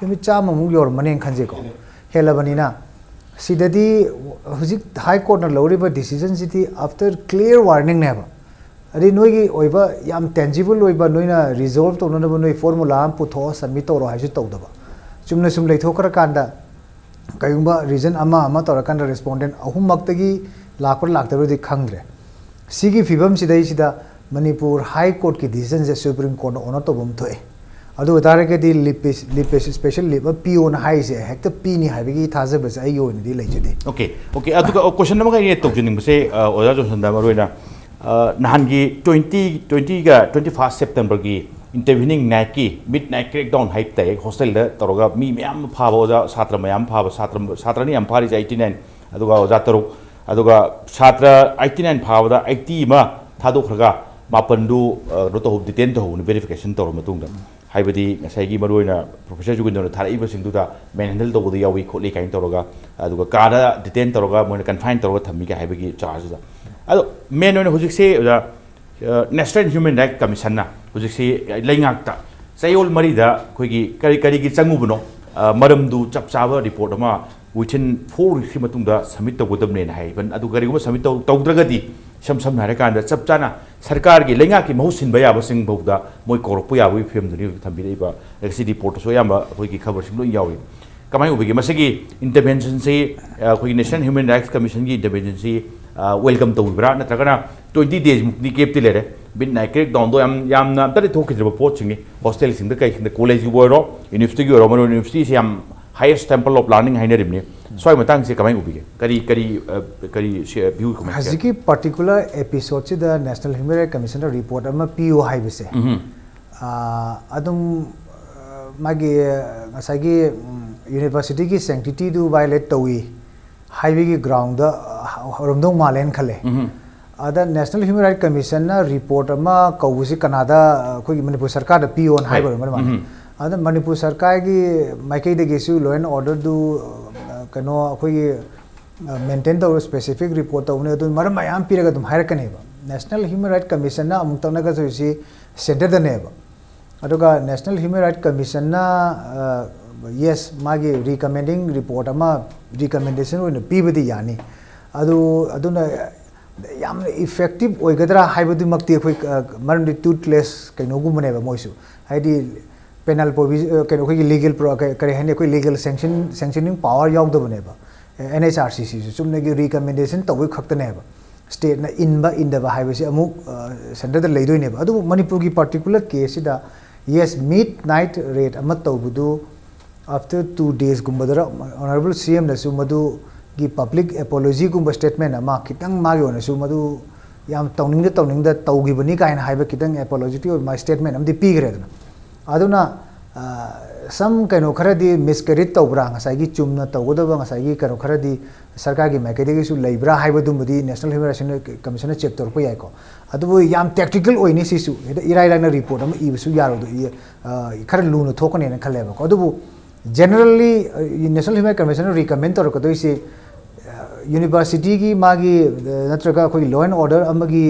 ꯅꯨꯃꯤꯠ ꯆꯥꯝꯃꯃꯨꯛ ꯌꯧꯔꯝꯃꯅꯦꯅ ꯈꯟꯖꯩꯀꯣ, ꯍꯦꯜꯂꯕꯅꯤꯅ꯫ ꯁꯤꯗꯗꯤ ꯍꯧꯖꯤꯛ ꯍꯥꯏ ꯀꯣꯔꯠꯅ ꯂꯧꯔꯤꯕ ꯗꯤꯁꯤꯖꯟꯁꯤꯗꯤ ꯑꯥꯐꯇꯔ ꯀ꯭ꯂꯤꯌꯥꯔ ꯋꯥꯔꯅꯤꯡꯅꯦꯕ꯫ ꯑꯗꯩ ꯅꯣꯏꯒꯤ ꯑꯣꯏꯕ ꯌꯥꯝ ꯇꯦꯟꯖꯤꯕꯜ ꯑꯣꯏꯕ, ꯅꯣꯏꯅ ꯔꯤꯖꯣꯜꯕ ꯇꯧꯅꯅꯕ ꯅꯣꯏ ꯐꯣꯔꯃꯨꯂꯥ ꯑꯃ ꯄꯨꯊꯣꯛꯑꯣ, ꯁꯕꯃꯤꯠ ꯇꯧꯔꯣ ꯍꯥꯏꯁꯨ ꯇꯧꯗꯕ꯫ ꯆꯨꯝꯅ ꯁꯨꯝ ꯂꯩꯊꯣꯛꯈ꯭ꯔꯀꯥꯟꯗ ꯀꯩꯒꯨꯝꯕ ꯔꯤꯖꯟ ꯑꯃ ꯑꯃ ꯇꯧꯔꯀꯥꯟꯗ ꯔꯦꯁꯄꯣꯟꯗꯦꯟ ꯑꯍꯨꯝꯃꯛꯇꯒꯤ ꯂꯥꯛꯄ꯭ꯔꯥ ꯂꯥꯛꯇꯕ꯭ꯔꯗꯤ ꯈꯪꯗ꯭ꯔꯦ꯫ ꯁꯤꯒꯤ ꯐꯤꯕꯝꯁꯤꯗꯩꯁꯤꯗ ꯃꯅꯤꯄꯨꯔ ꯍꯥꯏ ꯀꯣꯔꯠꯀꯤ ꯗꯤꯁꯤꯖꯟꯁꯦ ꯁꯨꯄ꯭ꯔꯤꯝ ꯀꯣꯔꯠꯅ ꯑꯣꯅꯔ ꯇꯧꯕ ꯑꯃ ꯊꯣꯛꯑꯦ꯫ ꯑꯗꯨ ꯑꯣꯏꯇꯥꯔꯒꯗꯤ ꯂꯤꯞ ꯏꯁꯄꯦꯁꯦꯜ ꯂꯤꯞ ꯑꯃ ꯄꯤꯌꯣꯅ ꯍꯥꯏꯔꯤꯁꯦ ꯍꯦꯛꯇ ꯄꯤꯅꯤ ꯍꯥꯏꯕꯒꯤ ꯊꯥꯖꯕꯁꯦ ꯑꯩꯒꯤ ꯑꯣꯏꯅꯗꯤ ꯂꯩꯖꯗꯦ꯫ ꯑꯣꯀꯦ ꯑꯣꯀꯦ ꯑꯗꯨꯒ ꯀꯣꯏꯁꯟ ꯑꯃꯒ ꯑꯩꯅ ꯇꯧꯖꯅꯤꯡꯕꯁꯦ ꯑꯣꯖꯥ ꯖꯣꯟꯁꯟꯗ ꯃꯔꯨꯑꯣꯏꯅ ꯅꯍꯥꯟꯒꯤ ꯇ꯭ꯋꯦꯟꯇꯤ ꯇ꯭ꯋꯦꯟꯇꯤꯒ ꯇ꯭ꯋꯦꯟꯇꯤ ꯐꯥꯔꯁ ꯁꯦꯞꯇꯦꯝꯕꯔꯒꯤ ꯏꯟꯇꯔꯚꯤꯅꯤꯡ ꯅꯥꯏꯠꯀꯤ ꯃꯤꯠ ꯅꯥꯏꯠ ꯀ꯭ꯔꯦꯛ ꯗꯥꯎꯟ ꯍꯥꯏꯕ ꯇꯥꯏ ꯍꯣꯁꯇꯦꯜꯗ ꯇꯧꯔꯒ ꯃꯤ ꯃꯌꯥꯝ ꯑꯃ ꯐꯥꯕ ꯑꯣꯖꯥ ꯁꯥꯇ꯭ꯔ ꯃꯌꯥꯝ ꯐꯥꯕ ꯁꯥꯇ꯭ꯔ ꯁꯥꯇ꯭ꯔꯅ ꯌꯥꯝ ꯐꯥꯔꯤꯁꯦ ꯑꯩꯠꯇꯤ ꯅꯥꯏꯟ ꯑꯗꯨꯒ ꯑꯣꯖꯥ ꯇꯔꯨꯛ ꯑꯗꯨꯒ ꯁꯥꯇ꯭ꯔ ꯑꯩꯠꯇꯤ ꯅꯥꯏꯟ ꯐꯥꯕꯗ ꯑꯩꯠꯇꯤ ꯑꯃ ꯊꯥꯗꯣꯛꯈ꯭ꯔꯒ ꯃꯥꯄꯟꯗꯨ ꯀꯩꯅꯣ ꯇꯧꯍꯧ ꯗꯤꯇꯦꯟ ꯇꯧꯍꯧꯕꯅꯤ ꯚꯦꯔꯤꯐꯤꯀꯦꯁꯟ ꯇꯧꯔꯕ ꯃꯇꯨꯡꯗ ꯍꯥꯏꯕꯗꯤ ꯉꯁꯥꯏꯒꯤ ꯃꯔꯨꯑꯣꯏꯅ ꯄ꯭ꯔꯣꯐꯦꯁꯔ ꯖꯨꯒꯤꯟꯗ꯭ꯔꯅ ꯊꯥꯔꯛꯏꯕꯁꯤꯡꯗꯨꯗ ꯃꯦꯟ ꯍꯦꯟꯗꯜ ꯇꯧꯕꯗ ꯌꯥꯎꯏ ꯈꯣꯠꯂꯤ ꯀꯥꯏꯅ ꯇꯧꯔꯒ ꯑꯗꯨꯒ ꯀꯥꯗ ꯗꯤꯇꯦꯟ ꯇꯧꯔꯒ ꯃꯣꯏꯅ ꯀꯟꯐꯥꯏꯟ ꯇꯧꯔꯒ ꯊꯝꯃꯤ ꯀꯥꯏ ꯍꯥꯏꯕꯒꯤ ꯆꯥꯔꯖꯇꯨꯗ ꯑꯗꯣ ꯃꯦꯟ ꯑꯣꯏꯅ ꯍꯧꯖꯤꯛꯁꯦ ꯑꯣꯖꯥ ꯅꯦꯁꯅꯦꯜ ꯍ꯭ꯌꯨꯃꯦꯟ ꯔꯥꯏꯠ ꯀꯃꯤꯁꯟꯅ ꯍꯧꯖꯤꯛꯁꯤ ꯂꯩꯉꯥꯛꯇ ꯆꯌꯣꯜ ꯃꯔꯤꯗ ꯑꯩꯈꯣꯏꯒꯤ ꯀꯔꯤ ꯀꯔꯤꯒꯤ ꯆꯪꯉꯨꯕꯅꯣ ꯃꯔꯝꯗꯨ ꯆꯞ ꯆꯥꯕ ꯔꯤꯄꯣꯔꯠ ꯑꯃ within four weeks ꯀꯤ ꯃꯇꯨꯡꯗ ꯁꯕꯃꯤꯠ ꯇꯧꯒꯗꯕꯅꯦꯅ ꯍꯥꯏ꯫ ꯑꯗꯨ ꯀꯔꯤꯒꯨꯝꯕ ꯁꯕꯃꯤꯠ ꯇꯧ ꯇꯧꯗ꯭ꯔꯒꯗꯤ ꯏꯁꯝ ꯁꯝꯅ ꯍꯥꯏꯔꯀꯥꯟꯗ ꯆꯞ ꯆꯥꯅ ꯁꯔꯀꯥꯔꯒꯤ ꯂꯩꯉꯥꯛꯀꯤ ꯃꯍꯨꯠ ꯁꯤꯟꯕ ꯌꯥꯕꯁꯤꯡ ꯐꯥꯎꯗ ꯃꯣꯏ ꯀꯧꯔꯛꯄ ꯌꯥꯕꯒꯤ ꯐꯤꯕꯝꯗꯨꯅꯤ ꯍꯧꯖꯤꯛ ꯊꯝꯕꯤꯔꯛꯏꯕ꯫ ꯉꯁꯤ ꯔꯤꯄꯣꯔꯠꯇꯁꯨ ꯑꯌꯥꯝꯕ ꯑꯩꯈꯣꯏꯒꯤ ꯈꯕꯔꯁꯤꯡ ꯂꯣꯏ ꯌꯥꯎꯔꯤ꯫ ꯀꯃꯥꯏꯅ ꯎꯕꯤꯒꯦ ꯃꯁꯤꯒꯤ ꯏꯟꯇꯔꯚꯦꯟꯁꯟꯁꯤ? ꯑꯩꯈꯣꯏꯒꯤ ꯅꯦꯁꯅꯦꯜ ꯍ꯭ꯌꯨꯃꯦꯟ ꯔꯥꯏꯠꯁ ꯀꯃꯤꯁꯟꯒꯤ ꯏꯟꯇꯔꯚꯦꯟꯁꯟꯁꯤ ꯋꯦꯜꯀꯝ ꯇꯧꯕꯤꯕ꯭ꯔꯥ, ꯅꯠꯇ꯭ꯔꯒꯅ ꯇ꯭ꯋꯦꯟꯇꯤ ꯗꯦꯖꯃꯨꯛꯇꯤ ꯒꯦꯞꯇꯤ ꯂꯩꯔꯦ꯫ ꯃꯤꯠ ꯅꯥꯏꯠ ꯀ꯭ꯔꯦꯛ ꯗꯥꯎꯟꯗꯣ ꯌꯥꯝ ꯌꯥꯝꯅ ꯑꯝꯇꯗꯤ ꯊꯣꯛꯈꯤꯗ꯭ꯔꯕ ꯄꯣꯠꯁꯤꯡꯅꯤ꯫ ꯍꯣꯁꯇꯦꯜꯁꯤꯡꯗ ꯀꯩꯁꯤꯡꯗ, ꯀꯣꯂꯦꯖꯀꯤꯕꯨ ꯑꯣꯏꯔꯣ, ꯌꯨꯅꯤꯚꯔꯁꯤꯇꯤꯒꯤ ꯑꯣꯏꯔꯣ, ꯃꯔꯨ ꯌꯨꯅꯤꯚꯔꯁꯤꯇꯤꯁꯤ ꯌꯥꯝ highest temple of learning ꯍꯥꯏꯅꯔꯤꯕꯅꯤ꯫ ꯁ꯭ꯋꯥꯏ ꯃꯇꯥꯡꯁꯦ ꯀꯃꯥꯏꯅ ꯎꯕꯤꯒꯦ? ꯀꯔꯤ ꯀꯔꯤ ꯀꯔꯤ ꯚ꯭ꯌꯨ ꯀꯃꯥꯏꯅ? ꯍꯧꯖꯤꯛꯀꯤ ꯄꯥꯔꯇꯤꯀꯨꯂꯔ ꯑꯦꯄꯤꯁꯣꯗꯁꯤꯗ ꯅꯦꯁꯅꯦꯜ ꯍ꯭ꯌꯨꯃꯦꯟ ꯔꯥꯏꯠ ꯀꯃꯤꯁꯟꯗ ꯔꯤꯄꯣꯔꯠ ꯑꯃ ꯄꯤꯌꯨ ꯍꯥꯏꯕꯁꯦ ꯑꯗꯨꯝ ꯃꯥꯒꯤ ꯉꯁꯥꯏꯒꯤ ꯌꯨꯅꯤꯚꯔꯁꯤꯇꯤꯒꯤ ꯁꯦꯡꯇꯤꯇꯤꯗꯨ ꯚꯥꯏꯑꯣꯂꯦꯠ ꯇꯧꯏ ꯍꯥꯏꯕꯒꯤ ꯒ꯭ꯔꯥꯎꯟꯗ ꯑꯣꯏꯔꯝꯗꯧ ꯃꯥꯜꯂꯦꯅ ꯈꯜꯂꯦ꯫ ꯑꯗ ꯅꯦꯁꯅꯦꯜ ꯍ꯭ꯌꯨꯃꯦꯟ ꯔꯥꯏꯠ ꯀꯃꯤꯁꯟꯅ ꯔꯤꯄꯣꯔꯠ ꯑꯃ ꯀꯧꯕꯁꯤ ꯀꯅꯥꯗ ꯑꯩꯈꯣꯏꯒꯤ ꯃꯅꯤꯄꯨꯔ ꯁꯔꯀꯥꯔꯗ ꯄꯤꯌꯣꯅ ꯍꯥꯏꯕ ꯑꯣꯏꯔꯝꯒꯅꯤ ꯃꯥꯅ꯫ ꯑꯗ ꯃꯅꯤꯄꯨꯔ ꯁꯔꯀꯥꯔꯒꯤ ꯃꯥꯏꯀꯩꯗꯒꯤꯁꯨ ꯂꯣ ꯑꯦꯟ ꯑꯣꯔꯗꯔꯗꯨ ꯀꯩꯅꯣ ꯑꯩꯈꯣꯏꯒꯤ ꯃꯦꯟꯇꯦꯟ ꯇꯧꯔ ꯁ꯭ꯄꯦꯁꯤꯐꯤꯛ ꯔꯤꯄꯣꯔꯠ ꯇꯧꯕꯅꯦ꯫ ꯑꯗꯨ ꯃꯔꯝ ꯃꯌꯥꯝ ꯄꯤꯔꯒ ꯑꯗꯨꯝ ꯍꯥꯏꯔꯛꯀꯅꯦꯕ꯫ ꯅꯦꯁꯅꯦꯜ ꯍ꯭ꯌꯨꯃꯦꯟ ꯔꯥꯏꯠ ꯀꯃꯤꯁꯟꯅ ꯑꯃꯨꯛꯇꯪꯅꯒ ꯇꯧꯔꯤꯁꯤ ꯁꯦꯟꯇꯔꯗꯅꯦꯕ꯫ ꯑꯗꯨꯒ ꯅꯦꯁꯅꯦꯜ ꯍ꯭ꯌꯨꯃꯦꯟ ꯔꯥꯏꯠ ꯀꯃꯤꯁꯟꯅ ꯌꯦꯁ ꯃꯥꯒꯤ ꯔꯤꯀꯃꯦꯟꯗꯤꯡ ꯔꯤꯄꯣꯔꯠ ꯑꯃ ꯔꯤꯀꯃꯦꯟꯗꯦꯁꯟ ꯑꯣꯏꯅ ꯄꯤꯕꯗꯤ ꯌꯥꯅꯤ꯫ ꯑꯗꯨ ꯑꯗꯨꯅ ꯌꯥꯝꯅ ꯏꯐꯦꯛꯇꯤꯞ ꯑꯣꯏꯒꯗ꯭ꯔꯥ ꯍꯥꯏꯕꯗꯨꯃꯛꯇꯤ ꯑꯩꯈꯣꯏ ꯃꯔꯝꯗꯤ ꯇꯨꯠꯂꯦꯁ ꯀꯩꯅꯣꯒꯨꯝꯕꯅꯦꯕ ꯃꯣꯏꯁꯨ꯫ ꯍꯥꯏꯗꯤ ꯄꯦꯅꯥꯜ ꯄ꯭ꯔꯣꯚꯤ ꯀꯩꯅꯣ ꯑꯩꯈꯣꯏꯒꯤ ꯂꯤꯒꯦꯜ ꯀꯔꯤ ꯍꯥꯏꯅꯤ, ꯑꯩꯈꯣꯏ ꯂꯤꯒꯦꯜ ꯁꯦꯡꯁꯟ ꯁꯦꯡꯁꯟꯅꯤꯡ ꯄꯋꯥꯔ ꯌꯥꯎꯗꯕꯅꯦꯕ꯫ ꯑꯦꯟ ꯑꯩꯆ ꯑꯥꯔ ꯁꯤ ꯁꯤꯁꯨ ꯆꯨꯝꯅꯒꯤ ꯔꯤꯀꯃꯦꯟꯗꯦꯁꯟ ꯇꯧꯕꯩ ꯈꯛꯇꯅꯦꯕ꯫ ꯁ꯭ꯇꯦꯠꯅ ꯏꯟꯕ ꯏꯟꯗꯕ ꯍꯥꯏꯕꯁꯤ ꯑꯃꯨꯛ ꯁꯦꯟꯇꯔꯗ ꯂꯩꯗꯣꯏꯅꯦꯕ꯫ ꯑꯗꯨꯕꯨ ꯃꯅꯤꯄꯨꯔꯒꯤ ꯄꯥꯔꯇꯤꯀꯨꯂꯔ ꯀꯦꯁꯁꯤꯗ Yes, midnight raid ꯑꯃ ꯇꯧꯕꯗꯨ after two days ꯒꯨꯝꯕꯗꯔ Honourable C M ꯅꯁꯨ ꯃꯗꯨꯒꯤ public apology ꯒꯨꯝꯕ statement ꯑꯃ ꯈꯤꯇꯪ ꯃꯥꯒꯤ ꯑꯣꯏꯅꯁꯨ ꯃꯗꯨ ꯌꯥꯝ ꯇꯧꯅꯤꯡꯗ ꯇꯧꯅꯤꯡꯗ ꯇꯧꯈꯤꯕꯅꯤ ꯀꯥꯏꯅ ꯍꯥꯏꯕ ꯈꯤꯇꯪ apologetic ꯑꯣꯏꯕ ꯃꯥꯒꯤ statement ꯑꯃꯗꯤ ꯄꯤꯈ꯭ꯔꯦꯗꯅ꯫ ꯑꯗꯨꯅ, ꯑ, some ꯀꯩꯅꯣ ꯈꯔꯗꯤ miscarried ꯇꯧꯕ꯭ꯔꯥ, ꯉꯁꯥꯏꯒꯤ ꯆꯨꯝꯅ ꯇꯧꯒꯗꯕ ꯉꯁꯥꯏꯒꯤ ꯀꯩꯅꯣ ꯈꯔꯗꯤ ꯁꯔꯀꯥꯔꯒꯤ ꯃꯥꯏꯀꯩꯗꯒꯤꯁꯨ ꯂꯩꯕ꯭ꯔꯥ ꯍꯥꯏꯕꯗꯨꯃꯗꯤ National Human Rights Commission ꯅ check ꯇꯧꯔꯛꯄ ꯌꯥꯏꯀꯣ꯫ ꯑꯗꯨꯕꯨ ꯌꯥꯝ tactical ꯑꯣꯏꯅꯤ ꯁꯤꯁꯨ, ꯍꯦꯛꯇ ꯏꯔꯥꯏ ꯂꯥꯏꯅ report ꯑꯃ ꯏꯕꯁꯨ ꯌꯥꯔꯣꯏꯗꯣꯏ, ꯑ, ꯈꯔ ꯂꯨꯅ ꯊꯣꯛꯀꯅꯦꯅ ꯈꯜꯂꯦꯕꯀꯣ꯫ ꯑꯗꯨꯕꯨ generally, ꯑ, National Human Rights Commission ꯅ recommend ꯇꯧꯔꯛꯀꯗꯣꯏꯁꯦ, ꯑ, university ꯒꯤ ꯃꯥꯒꯤ, ꯑ, ꯅꯠꯇ꯭ꯔꯒ ꯑꯩꯈꯣꯏꯒꯤ law and order ꯑꯃꯒꯤ,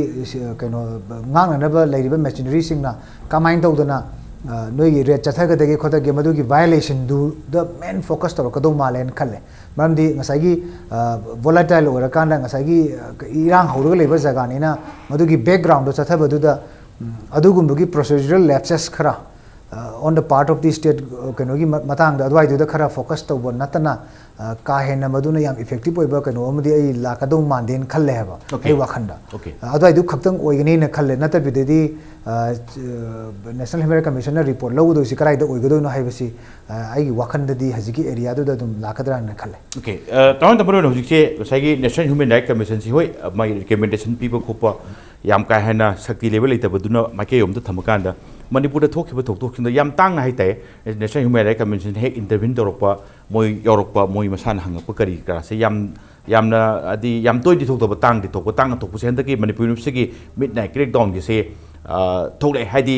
ꯑ, ꯀꯩꯅꯣ, ꯉꯥꯛꯅꯅꯕ ꯂꯩꯔꯤꯕ machinery ꯁꯤꯡꯅ ꯀꯃꯥꯏꯅ ꯇꯧꯗꯅ, ꯑ, ꯅꯣꯏꯒꯤ raid ꯆꯠꯊꯒꯗꯒꯦ ꯈꯣꯠꯊꯒꯦ, ꯃꯗꯨꯒꯤ violation ꯗꯨꯗ main focus ꯇꯧꯔꯛꯀꯗꯧ ꯃꯥꯜꯂꯦꯅ ꯈꯜꯂꯦ꯫ ꯃꯔꯝꯗꯤ ꯉꯁꯥꯏꯒꯤ, ꯑ, volatile ꯑꯣꯏꯔꯀꯥꯟꯗ ꯉꯁꯥꯏꯒꯤ, ꯑ, ꯏꯔꯥꯡ ꯍꯧꯔꯒ ꯂꯩꯕ ꯖꯒꯥꯅꯤꯅ ꯃꯗꯨꯒꯤ background ꯗꯣ ꯆꯠꯊꯕꯗꯨꯗ, ꯎꯝ, ꯑꯗꯨꯒꯨꯝꯕꯒꯤ procedural lapses ꯈꯔ, ꯑ, on the part of the state, ꯑ, ꯀꯩꯅꯣꯒꯤ ꯃ-, ꯃꯇꯥꯡꯗ ꯑꯗꯨꯋꯥꯏꯗꯨꯗ ꯈꯔ focus ꯇꯧꯕ ꯅꯠꯇꯅ, ꯑ, ꯀꯥ ꯍꯦꯟꯅ ꯃꯗꯨꯅ ꯌꯥꯝ effective ꯑꯣꯏꯕ ꯀꯩꯅꯣ ꯑꯃꯗꯤ ꯑꯩ ꯂꯥꯛꯀꯗꯧ ꯃꯥꯟꯗꯦꯅ ꯈꯜꯂꯦ ꯍꯥꯏꯕ, Okay. ꯑꯩ ꯋꯥꯈꯟꯗ꯫ Okay. ꯑ, ꯑꯗꯨꯋꯥꯏꯗꯨ ꯈꯛꯇꯪ ꯑꯣꯏꯒꯅꯤꯅ ꯈꯜꯂꯦ꯫ ꯅꯠꯇꯕꯤꯗꯗꯤ, ꯑ, ꯑ, National Human Rights Commission ꯅ report ꯂꯧꯒꯗꯣꯏꯁꯤ ꯀꯗꯥꯏꯗ ꯑꯣꯏꯒꯗꯣꯏꯅꯣ ꯍꯥꯏꯕꯁꯤ, ꯑ, ꯑꯩꯒꯤ ꯋꯥꯈꯟꯗꯗꯤ ꯍꯧꯖꯤꯛꯀꯤ area ꯗꯨꯗ ꯑꯗꯨꯝ ꯂꯥꯛꯀꯗ꯭ꯔꯥꯅ ꯈꯜꯂꯦ꯫ Okay. ꯑ, ꯇꯥꯃꯣ ꯇꯥꯃꯣ ꯑꯣꯏꯅ ꯍꯧꯖꯤꯛꯁꯦ ꯉꯁꯥꯏꯒꯤ National Human Rights Commission ꯁꯤ, ꯍꯣꯏ, ꯃꯥꯒꯤ recommendation ꯄꯤꯕ ꯈꯣꯠꯄ ꯌꯥꯝ ꯀꯥ ꯍꯦꯟꯅ ꯁꯛꯇꯤ ꯂꯩꯕ ꯂꯩꯇꯕꯗꯨꯅ ꯃꯥꯏꯀꯩ ꯑꯃꯗ ꯊꯝꯃꯀꯥꯟꯗ, ꯃꯅꯤꯄꯨꯔꯗ ꯊꯣꯛꯈꯤꯕ ꯊꯧꯗꯣꯛꯁꯤꯡꯗ ꯌꯥꯝ ꯇꯥꯡꯅ ꯍꯥꯏꯇꯥꯔꯦ, National Human Rights Commission ꯍꯦꯛ intervene ꯇꯧꯔꯛꯄ, ꯃꯣꯏ ꯌꯧꯔꯛꯄ, ꯃꯣꯏ ꯃꯁꯥꯅ ꯍꯪꯉꯛꯄ ꯀꯔꯤ ꯀꯔꯥꯁꯦ ꯌꯥꯝ, ꯌꯥꯝꯅ, ꯍꯥꯏꯗꯤ, ꯌꯥꯝ ꯇꯣꯏꯅꯗꯤ ꯊꯣꯛꯇꯕ, ꯇꯥꯡꯗꯤ ꯊꯣꯛꯄ, ꯇꯥꯡꯅ ꯊꯣꯛꯄꯁꯦ ꯍꯟꯗꯛꯀꯤ ꯃꯅꯤꯄꯨꯔ ꯌꯨꯅꯤꯚꯔꯁꯤꯇꯤꯒꯤ midnight crackdown ꯒꯤꯁꯦ, ꯑ, ꯊꯣꯛꯂꯛꯑꯦ꯫ ꯍꯥꯏꯗꯤ,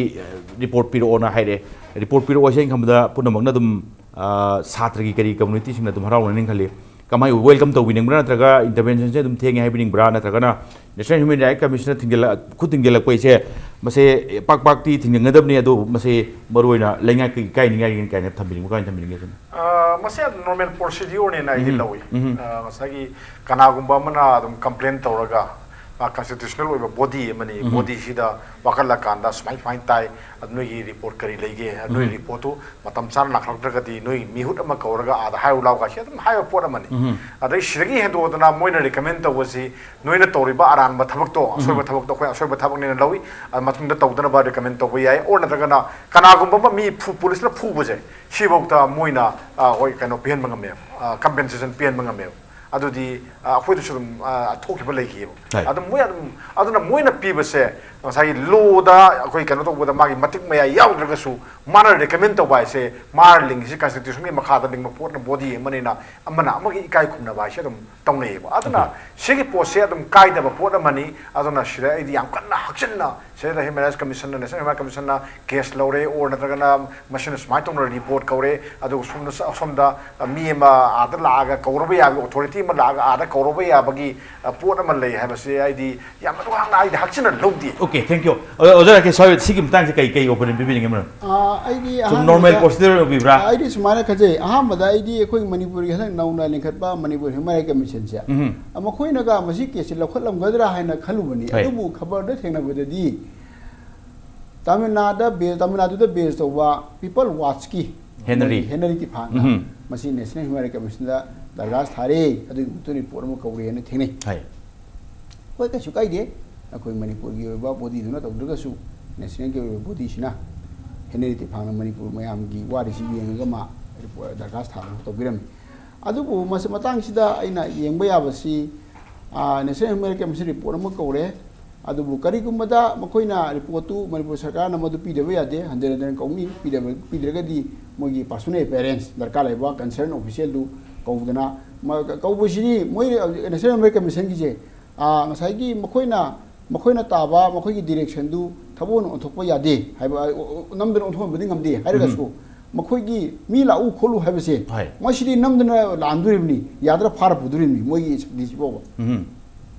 report ꯄꯤꯔꯛꯑꯣꯅ ꯍꯥꯏꯔꯛꯑꯦ꯫ Report ꯄꯤꯔꯛꯑꯣ ꯍꯥꯏꯁꯦ ꯑꯩꯅ ꯈꯟꯕꯗ ꯄꯨꯝꯅꯃꯛꯅ ꯑꯗꯨꯝ, ꯑ, ꯁꯥꯇ꯭ꯔꯒꯤ ꯀꯔꯤ community ꯁꯤꯡꯅ ꯑꯗꯨꯝ ꯍꯔꯥꯎꯅꯅꯤ ꯈꯜꯂꯤ꯫ ꯀꯃꯥꯏ welcome ꯇꯧꯕꯤꯅꯤꯡꯕ꯭ꯔꯥ, ꯅꯠꯇ꯭ꯔꯒ intervention ꯁꯦ ꯑꯗꯨꯝ ꯊꯦꯡꯉꯦ ꯍꯥꯏꯕꯤꯅꯤꯡꯕ꯭ꯔꯥ, ꯅꯠꯇ꯭ꯔꯒꯅ National Human Rights Commission ꯅ ꯊꯤꯡꯖꯤꯜꯂ-, ꯈꯨꯠ ꯊꯤꯡꯖꯤꯜꯂꯛꯄ ꯍꯥꯏꯁꯦ ꯃꯁꯦ ꯄꯥꯛ ꯄꯥꯛꯇꯤ ꯊꯤꯡꯖꯤꯟꯒꯗꯕꯅꯤ, ꯑꯗꯣ ꯃꯁꯦ ꯃꯔꯨꯑꯣꯏꯅ ꯂꯩꯉꯥꯛꯀꯤ ꯏꯀꯥꯏꯅꯤꯡꯉꯥꯏꯒꯤꯅꯤ ꯀꯥꯏꯅ ꯊꯝꯕꯤꯅꯤꯡꯕ, ꯀꯃꯥꯏꯅ ꯊꯝꯕꯤꯅꯤꯡꯒꯦ ꯁꯤꯅ? ꯑ, ꯃꯁꯤ ꯌꯥꯝ normal procedure ꯅꯦꯅ ꯑꯩꯗꯤ ꯎꯝ, ꯂꯧꯏ꯫ ꯎꯝ꯫ ꯑ, ꯉꯁꯥꯏꯒꯤ ꯀꯅꯥꯒꯨꯝꯕ ꯑꯃꯅ ꯑꯗꯨꯝ complain ꯇꯧꯔꯒ ꯀꯟꯁꯇꯤꯇ꯭ꯌꯨꯁꯅꯦꯜ ꯑꯣꯏꯕ ꯕꯣꯗꯤ ꯑꯃꯅꯤ꯫ ꯕꯣꯗꯤꯁꯤꯗ ꯋꯥꯀꯠꯂꯀꯥꯟꯗ ꯁꯨꯃꯥꯏ ꯁꯨꯃꯥꯏꯅ ꯇꯥꯏ, ꯑꯗꯨ ꯅꯣꯏꯒꯤ ꯔꯤꯄꯣꯔꯠ ꯀꯔꯤ ꯂꯩꯒꯦ? ꯅꯣꯏ ꯔꯤꯄꯣꯔꯠꯇꯨ ꯃꯇꯝ ꯆꯥꯅ ꯂꯥꯛꯂꯛꯇ꯭ꯔꯒꯗꯤ ꯅꯣꯏ ꯃꯤꯍꯨꯠ ꯑꯃ ꯀꯧꯔꯒ ꯑꯥꯗ ꯍꯥꯏꯔꯨ ꯂꯥꯎ ꯀꯥꯏꯁꯤ ꯑꯗꯨꯝ ꯍꯥꯏꯕ ꯄꯣꯠ ꯑꯃꯅꯤ꯫ ꯑꯗꯩ ꯁꯤꯗꯒꯤ ꯍꯦꯟꯗꯣꯛꯇꯅ ꯃꯣꯏꯅ ꯔꯤꯀꯃꯦꯟ ꯇꯧꯕꯁꯤ ꯅꯣꯏꯅ ꯇꯧꯔꯤꯕ ꯑꯔꯥꯟꯕ ꯊꯕꯛꯇꯣ, ꯑꯁꯣꯏꯕ ꯊꯕꯛꯇꯣ ꯑꯩꯈꯣꯏ ꯑꯁꯣꯏꯕ ꯊꯕꯛꯅꯦꯅ ꯂꯧꯏ, ꯑ, ꯃꯇꯨꯡꯗ ꯇꯧꯗꯅꯕ ꯔꯤꯀꯃꯦꯟ ꯇꯧꯕ ꯌꯥꯏ꯫ ꯑꯣꯔ ꯅꯠꯇ꯭ꯔꯒꯅ ꯀꯅꯥꯒꯨꯝꯕ ꯑꯃ ꯃꯤ ꯐꯨ-, ꯄꯨꯂꯤꯁꯅ ꯐꯨꯕꯁꯦ ꯁꯤꯐꯧꯗ ꯃꯣꯏꯅ, ꯑ, ꯍꯣꯏ, ꯀꯩꯅꯣ ꯄꯤꯍꯟꯕ ꯉꯝꯃꯦꯕ, ꯀꯝꯄꯦꯟꯁꯦꯁꯟ ꯄꯤꯍꯟꯕ ꯉꯝꯃꯦꯕ꯫ ꯑꯗꯨꯗꯤ, ꯑ, ꯑꯩꯈꯣꯏꯗꯁꯨ ꯑꯗꯨꯝ, ꯑ, ꯊꯣꯛꯈꯤꯕ ꯂꯩꯈꯤꯑꯕ꯫ ꯑꯗꯨ ꯃꯣꯏ ꯑꯗꯨꯝ, ꯑꯗꯨꯅ ꯃꯣꯏꯅ ꯄꯤꯕꯁꯦ ꯉꯁꯥꯏꯒꯤ ꯂꯣꯗ ꯑꯩꯈꯣꯏ ꯀꯩꯅꯣ ꯇꯧꯕꯗ ꯃꯥꯒꯤ ꯃꯇꯤꯛ ꯃꯌꯥꯏ ꯌꯥꯎꯗ꯭ꯔꯒꯁꯨ ꯃꯥꯅ ꯔꯤꯀꯃꯦꯟ ꯇꯧꯕ ꯍꯥꯏꯁꯦ, ꯃꯥꯅ ꯂꯤꯡꯉꯤꯁꯤ ꯀꯟꯁꯇꯤꯇ꯭ꯌꯨꯁꯟꯒꯤ ꯃꯈꯥꯗ ꯂꯤꯡꯕ ꯄꯣꯠꯅ, ꯕꯣꯗꯤ ꯑꯃꯅꯤꯅ ꯑꯃꯅ ꯑꯃꯒꯤ ꯏꯀꯥꯏ ꯈꯨꯝꯅꯕ ꯍꯥꯏꯁꯦ ꯑꯗꯨꯝ ꯇꯧꯅꯩꯌꯦꯕ꯫ ꯑꯗꯨꯅ ꯁꯤꯒꯤ ꯄꯣꯠꯁꯦ ꯑꯗꯨꯝ ꯀꯥꯏꯗꯕ ꯄꯣꯠ ꯑꯃꯅꯤ꯫ ꯑꯗꯨꯅ ꯁꯤꯗ ꯑꯩꯗꯤ ꯌꯥꯝ ꯀꯟꯅ ꯍꯛꯆꯤꯟꯅ ꯁꯤꯗ ꯍ꯭ꯌꯨꯃꯦꯟ ꯔꯥꯏꯠꯁ ꯀꯃꯤꯁꯟꯅ, ꯅꯦꯁꯅꯦꯜ ꯍ꯭ꯌꯨꯃꯦꯟ ꯔꯥꯏꯠꯁ ꯀꯃꯤꯁꯟꯅ ꯀꯦꯁ ꯂꯧꯔꯦ, ꯑꯣꯔ ꯅꯠꯇ꯭ꯔꯒꯅ ꯃꯁꯤꯅ ꯁꯨꯃꯥꯏꯅ ꯇꯧꯅ ꯔꯤꯄꯣꯔꯠ ꯀꯧꯔꯦ, ꯑꯗꯨꯒ ꯁꯣꯝꯗ, ꯁꯣꯝꯗ ꯃꯤ ꯑꯃ ꯑꯥꯗ ꯂꯥꯛꯑꯒ ꯀꯧꯔꯕ ꯌꯥꯕꯒꯤ, ꯑꯣꯊꯣꯔꯤꯇꯤ ꯑꯃ ꯂꯥꯛꯑꯒ ꯑꯥꯗ ꯀꯧꯔꯕ ꯌꯥꯕꯒꯤ, ꯑ, ꯄꯣꯠ ꯑꯃ ꯂꯩ ꯍꯥꯏꯕꯁꯦ ꯑꯩꯗꯤ ꯌꯥꯝ ꯑꯗꯨ ꯍꯥꯛꯅ ꯑꯩꯗꯤ ꯍꯛꯆꯤꯟꯅ ꯂꯧꯗꯦ꯫ Okay, thank you. ꯑꯣꯖꯥ, ꯑꯣꯖꯥ ꯔꯥꯀꯦꯁ, sorry, ꯁꯤꯒꯤ ꯃꯇꯥꯡꯁꯦ ꯀꯩ, ꯀꯩ opinion ꯄꯤꯕꯤꯅꯤꯡꯉꯦ, ꯃꯔꯝ? ꯑꯥ, ꯑꯩꯗꯤ ꯁꯨꯝ ꯑꯍꯥꯟꯕꯗ normal procedure ꯑꯣꯏꯕꯤꯕ꯭ꯔꯥ? ꯑꯥ, ꯑꯩꯗꯤ ꯁꯨꯃꯥꯏꯅ ꯈꯟꯖꯩ꯫ ꯑꯍꯥꯟꯕꯗ ꯑꯩꯗꯤ ꯑꯩꯈꯣꯏ ꯃꯅꯤꯄꯨꯔꯒꯤ ꯍꯟꯗꯛ ꯅꯧꯅ ꯂꯤꯡꯈꯠꯄ ꯃꯅꯤꯄꯨꯔ ꯍ꯭ꯌꯨꯃꯦꯟ ꯔꯥꯏꯠꯁ ꯀꯃꯤꯁꯟꯁꯦ, ꯎꯝ꯫ ꯃꯈꯣꯏꯅꯒ ꯃꯁꯤ ꯀꯦꯁꯁꯦ ꯂꯧꯈꯠꯂꯝꯒꯗ꯭ꯔꯥ ꯍꯥꯏꯅ ꯈꯜꯂꯨꯕꯅꯤ꯫ ꯍꯣꯏ꯫ ꯑꯗꯨꯕꯨ ꯈꯕꯔꯗ ꯊꯦꯡꯅꯕꯗꯗꯤ ꯇꯥꯃꯤꯜ ꯅꯥꯗꯨꯗ ꯕꯦ-, ꯇꯥꯃꯤꯜ ꯅꯥꯗꯨꯗ ꯕꯦꯁ ꯇꯧꯕ ꯄꯤꯄꯜ ꯋꯥꯠꯁꯀꯤ ꯍꯦꯅꯔꯤ꯫ ꯍꯦꯅꯔꯤ ꯇꯤꯐꯥꯡꯅ ꯎꯝ꯫ ꯃꯁꯤ ꯅꯦꯁꯅꯦꯜ ꯍ꯭ꯌꯨꯃꯦꯟ ꯔꯥꯏꯠꯁ ꯀꯃꯤꯁꯟꯗ ꯗꯔꯈꯥꯁ ꯊꯥꯔꯦ, ꯑꯗꯨꯒꯤ ꯃꯇꯨꯡ ꯔꯤꯄꯣꯔꯠ ꯑꯃ ꯀꯧꯔꯦꯅ ꯊꯦꯡꯅꯩ꯫ ꯍꯣꯏ꯫ ꯍꯣꯏ, ꯀꯩꯁꯨ ꯀꯥꯏꯗꯦ꯫ ꯑꯩꯈꯣꯏ ꯃꯅꯤꯄꯨꯔꯒꯤ ꯑꯣꯏꯕ ꯕꯣꯗꯤꯗꯨꯅ ꯇꯧꯗ꯭ꯔꯒꯁꯨ ꯅꯦꯁꯅꯦꯜꯒꯤ ꯑꯣꯏꯕ ꯕꯣꯗꯤꯁꯤꯅ ꯍꯦꯅꯔꯤ ꯇꯤꯐꯥꯡꯅ ꯃꯅꯤꯄꯨꯔ ꯃꯌꯥꯝꯒꯤ ꯋꯥꯔꯤꯁꯤ ꯌꯦꯡꯉꯒ ꯃꯥ ꯔꯤꯄꯣꯔꯠ, ꯗꯔꯈꯥꯁ ꯊꯥꯕ ꯇꯧꯕꯤꯔꯝꯃꯤ꯫ ꯑꯗꯨꯕꯨ ꯃꯁꯤ ꯃꯇꯥꯡꯁꯤꯗ ꯑꯩꯅ ꯌꯦꯡꯕ ꯌꯥꯕꯁꯤ, ah, national human rights commission report ꯑꯃ ꯀꯧꯔꯦ꯫ ꯑꯗꯨꯕꯨ ꯀꯔꯤꯒꯨꯝꯕꯗ ꯃꯈꯣꯏꯅ ꯔꯤꯄꯣꯔꯠꯇꯨ ꯃꯅꯤꯄꯨꯔ ꯁꯔꯀꯥꯔꯅ ꯃꯗꯨ ꯄꯤꯗꯕ ꯌꯥꯗꯦ, ꯍꯟꯖꯤꯟ ꯍꯟꯖꯤꯟ ꯀꯧꯅꯤ, ꯄꯤꯗꯕ-, ꯄꯤꯗ꯭ꯔꯒꯗꯤ ꯃꯣꯏꯒꯤ ꯄꯔꯁꯣꯅꯦꯜ ꯑꯦꯐꯤꯌꯔꯦꯟꯁ ꯗꯔꯀꯥꯔ ꯂꯩꯕ ꯀꯟꯁꯔꯟ ꯑꯣꯐꯤꯁꯤꯌꯦꯜꯗꯨ ꯀꯧꯗꯅ, ꯃ-, ꯀꯧꯕꯁꯤꯗꯤ ꯃꯣꯏ ꯅꯦꯁꯅꯦꯜ ꯍ꯭ꯌꯨꯃꯦꯟ ꯔꯥꯏꯠꯁ ꯀꯃꯤꯁꯟꯒꯤꯁꯦ, ꯑꯥ, ꯉꯁꯥꯏꯒꯤ ꯃꯈꯣꯏꯅ, ꯃꯈꯣꯏꯅ ꯇꯥꯕ ꯃꯈꯣꯏꯒꯤ ꯗꯤꯔꯦꯛꯁꯟꯗꯨ ꯊꯕꯛ ꯑꯣꯏꯅ ꯑꯣꯟꯊꯣꯛꯄ ꯌꯥꯗꯦ ꯍꯥꯏꯕ, ꯑ, ꯑ, ꯅꯝꯗꯅ ꯑꯣꯟꯊꯣꯛꯍꯟꯕꯗꯤ ꯉꯝꯗꯦ ꯍꯥꯏꯔꯒꯁꯨ, ꯎꯝ꯫ ꯃꯈꯣꯏꯒꯤ ꯃꯤ ꯂꯥꯛꯎ ꯈꯣꯠꯂꯨ ꯍꯥꯏꯕꯁꯦ, ꯍꯣꯏ꯫ ꯃꯁꯤꯗꯤ ꯅꯝꯗꯅ ꯂꯥꯛꯑꯝꯗꯣꯔꯤꯕꯅꯤ, ꯌꯥꯗ꯭ꯔ ꯐꯥꯔ ꯄꯨꯗꯣꯔꯤꯕꯅꯤ ꯃꯣꯏꯒꯤ ꯁꯛꯇꯤꯁꯤ ꯐꯥꯎꯕ꯫ ꯎꯝ꯫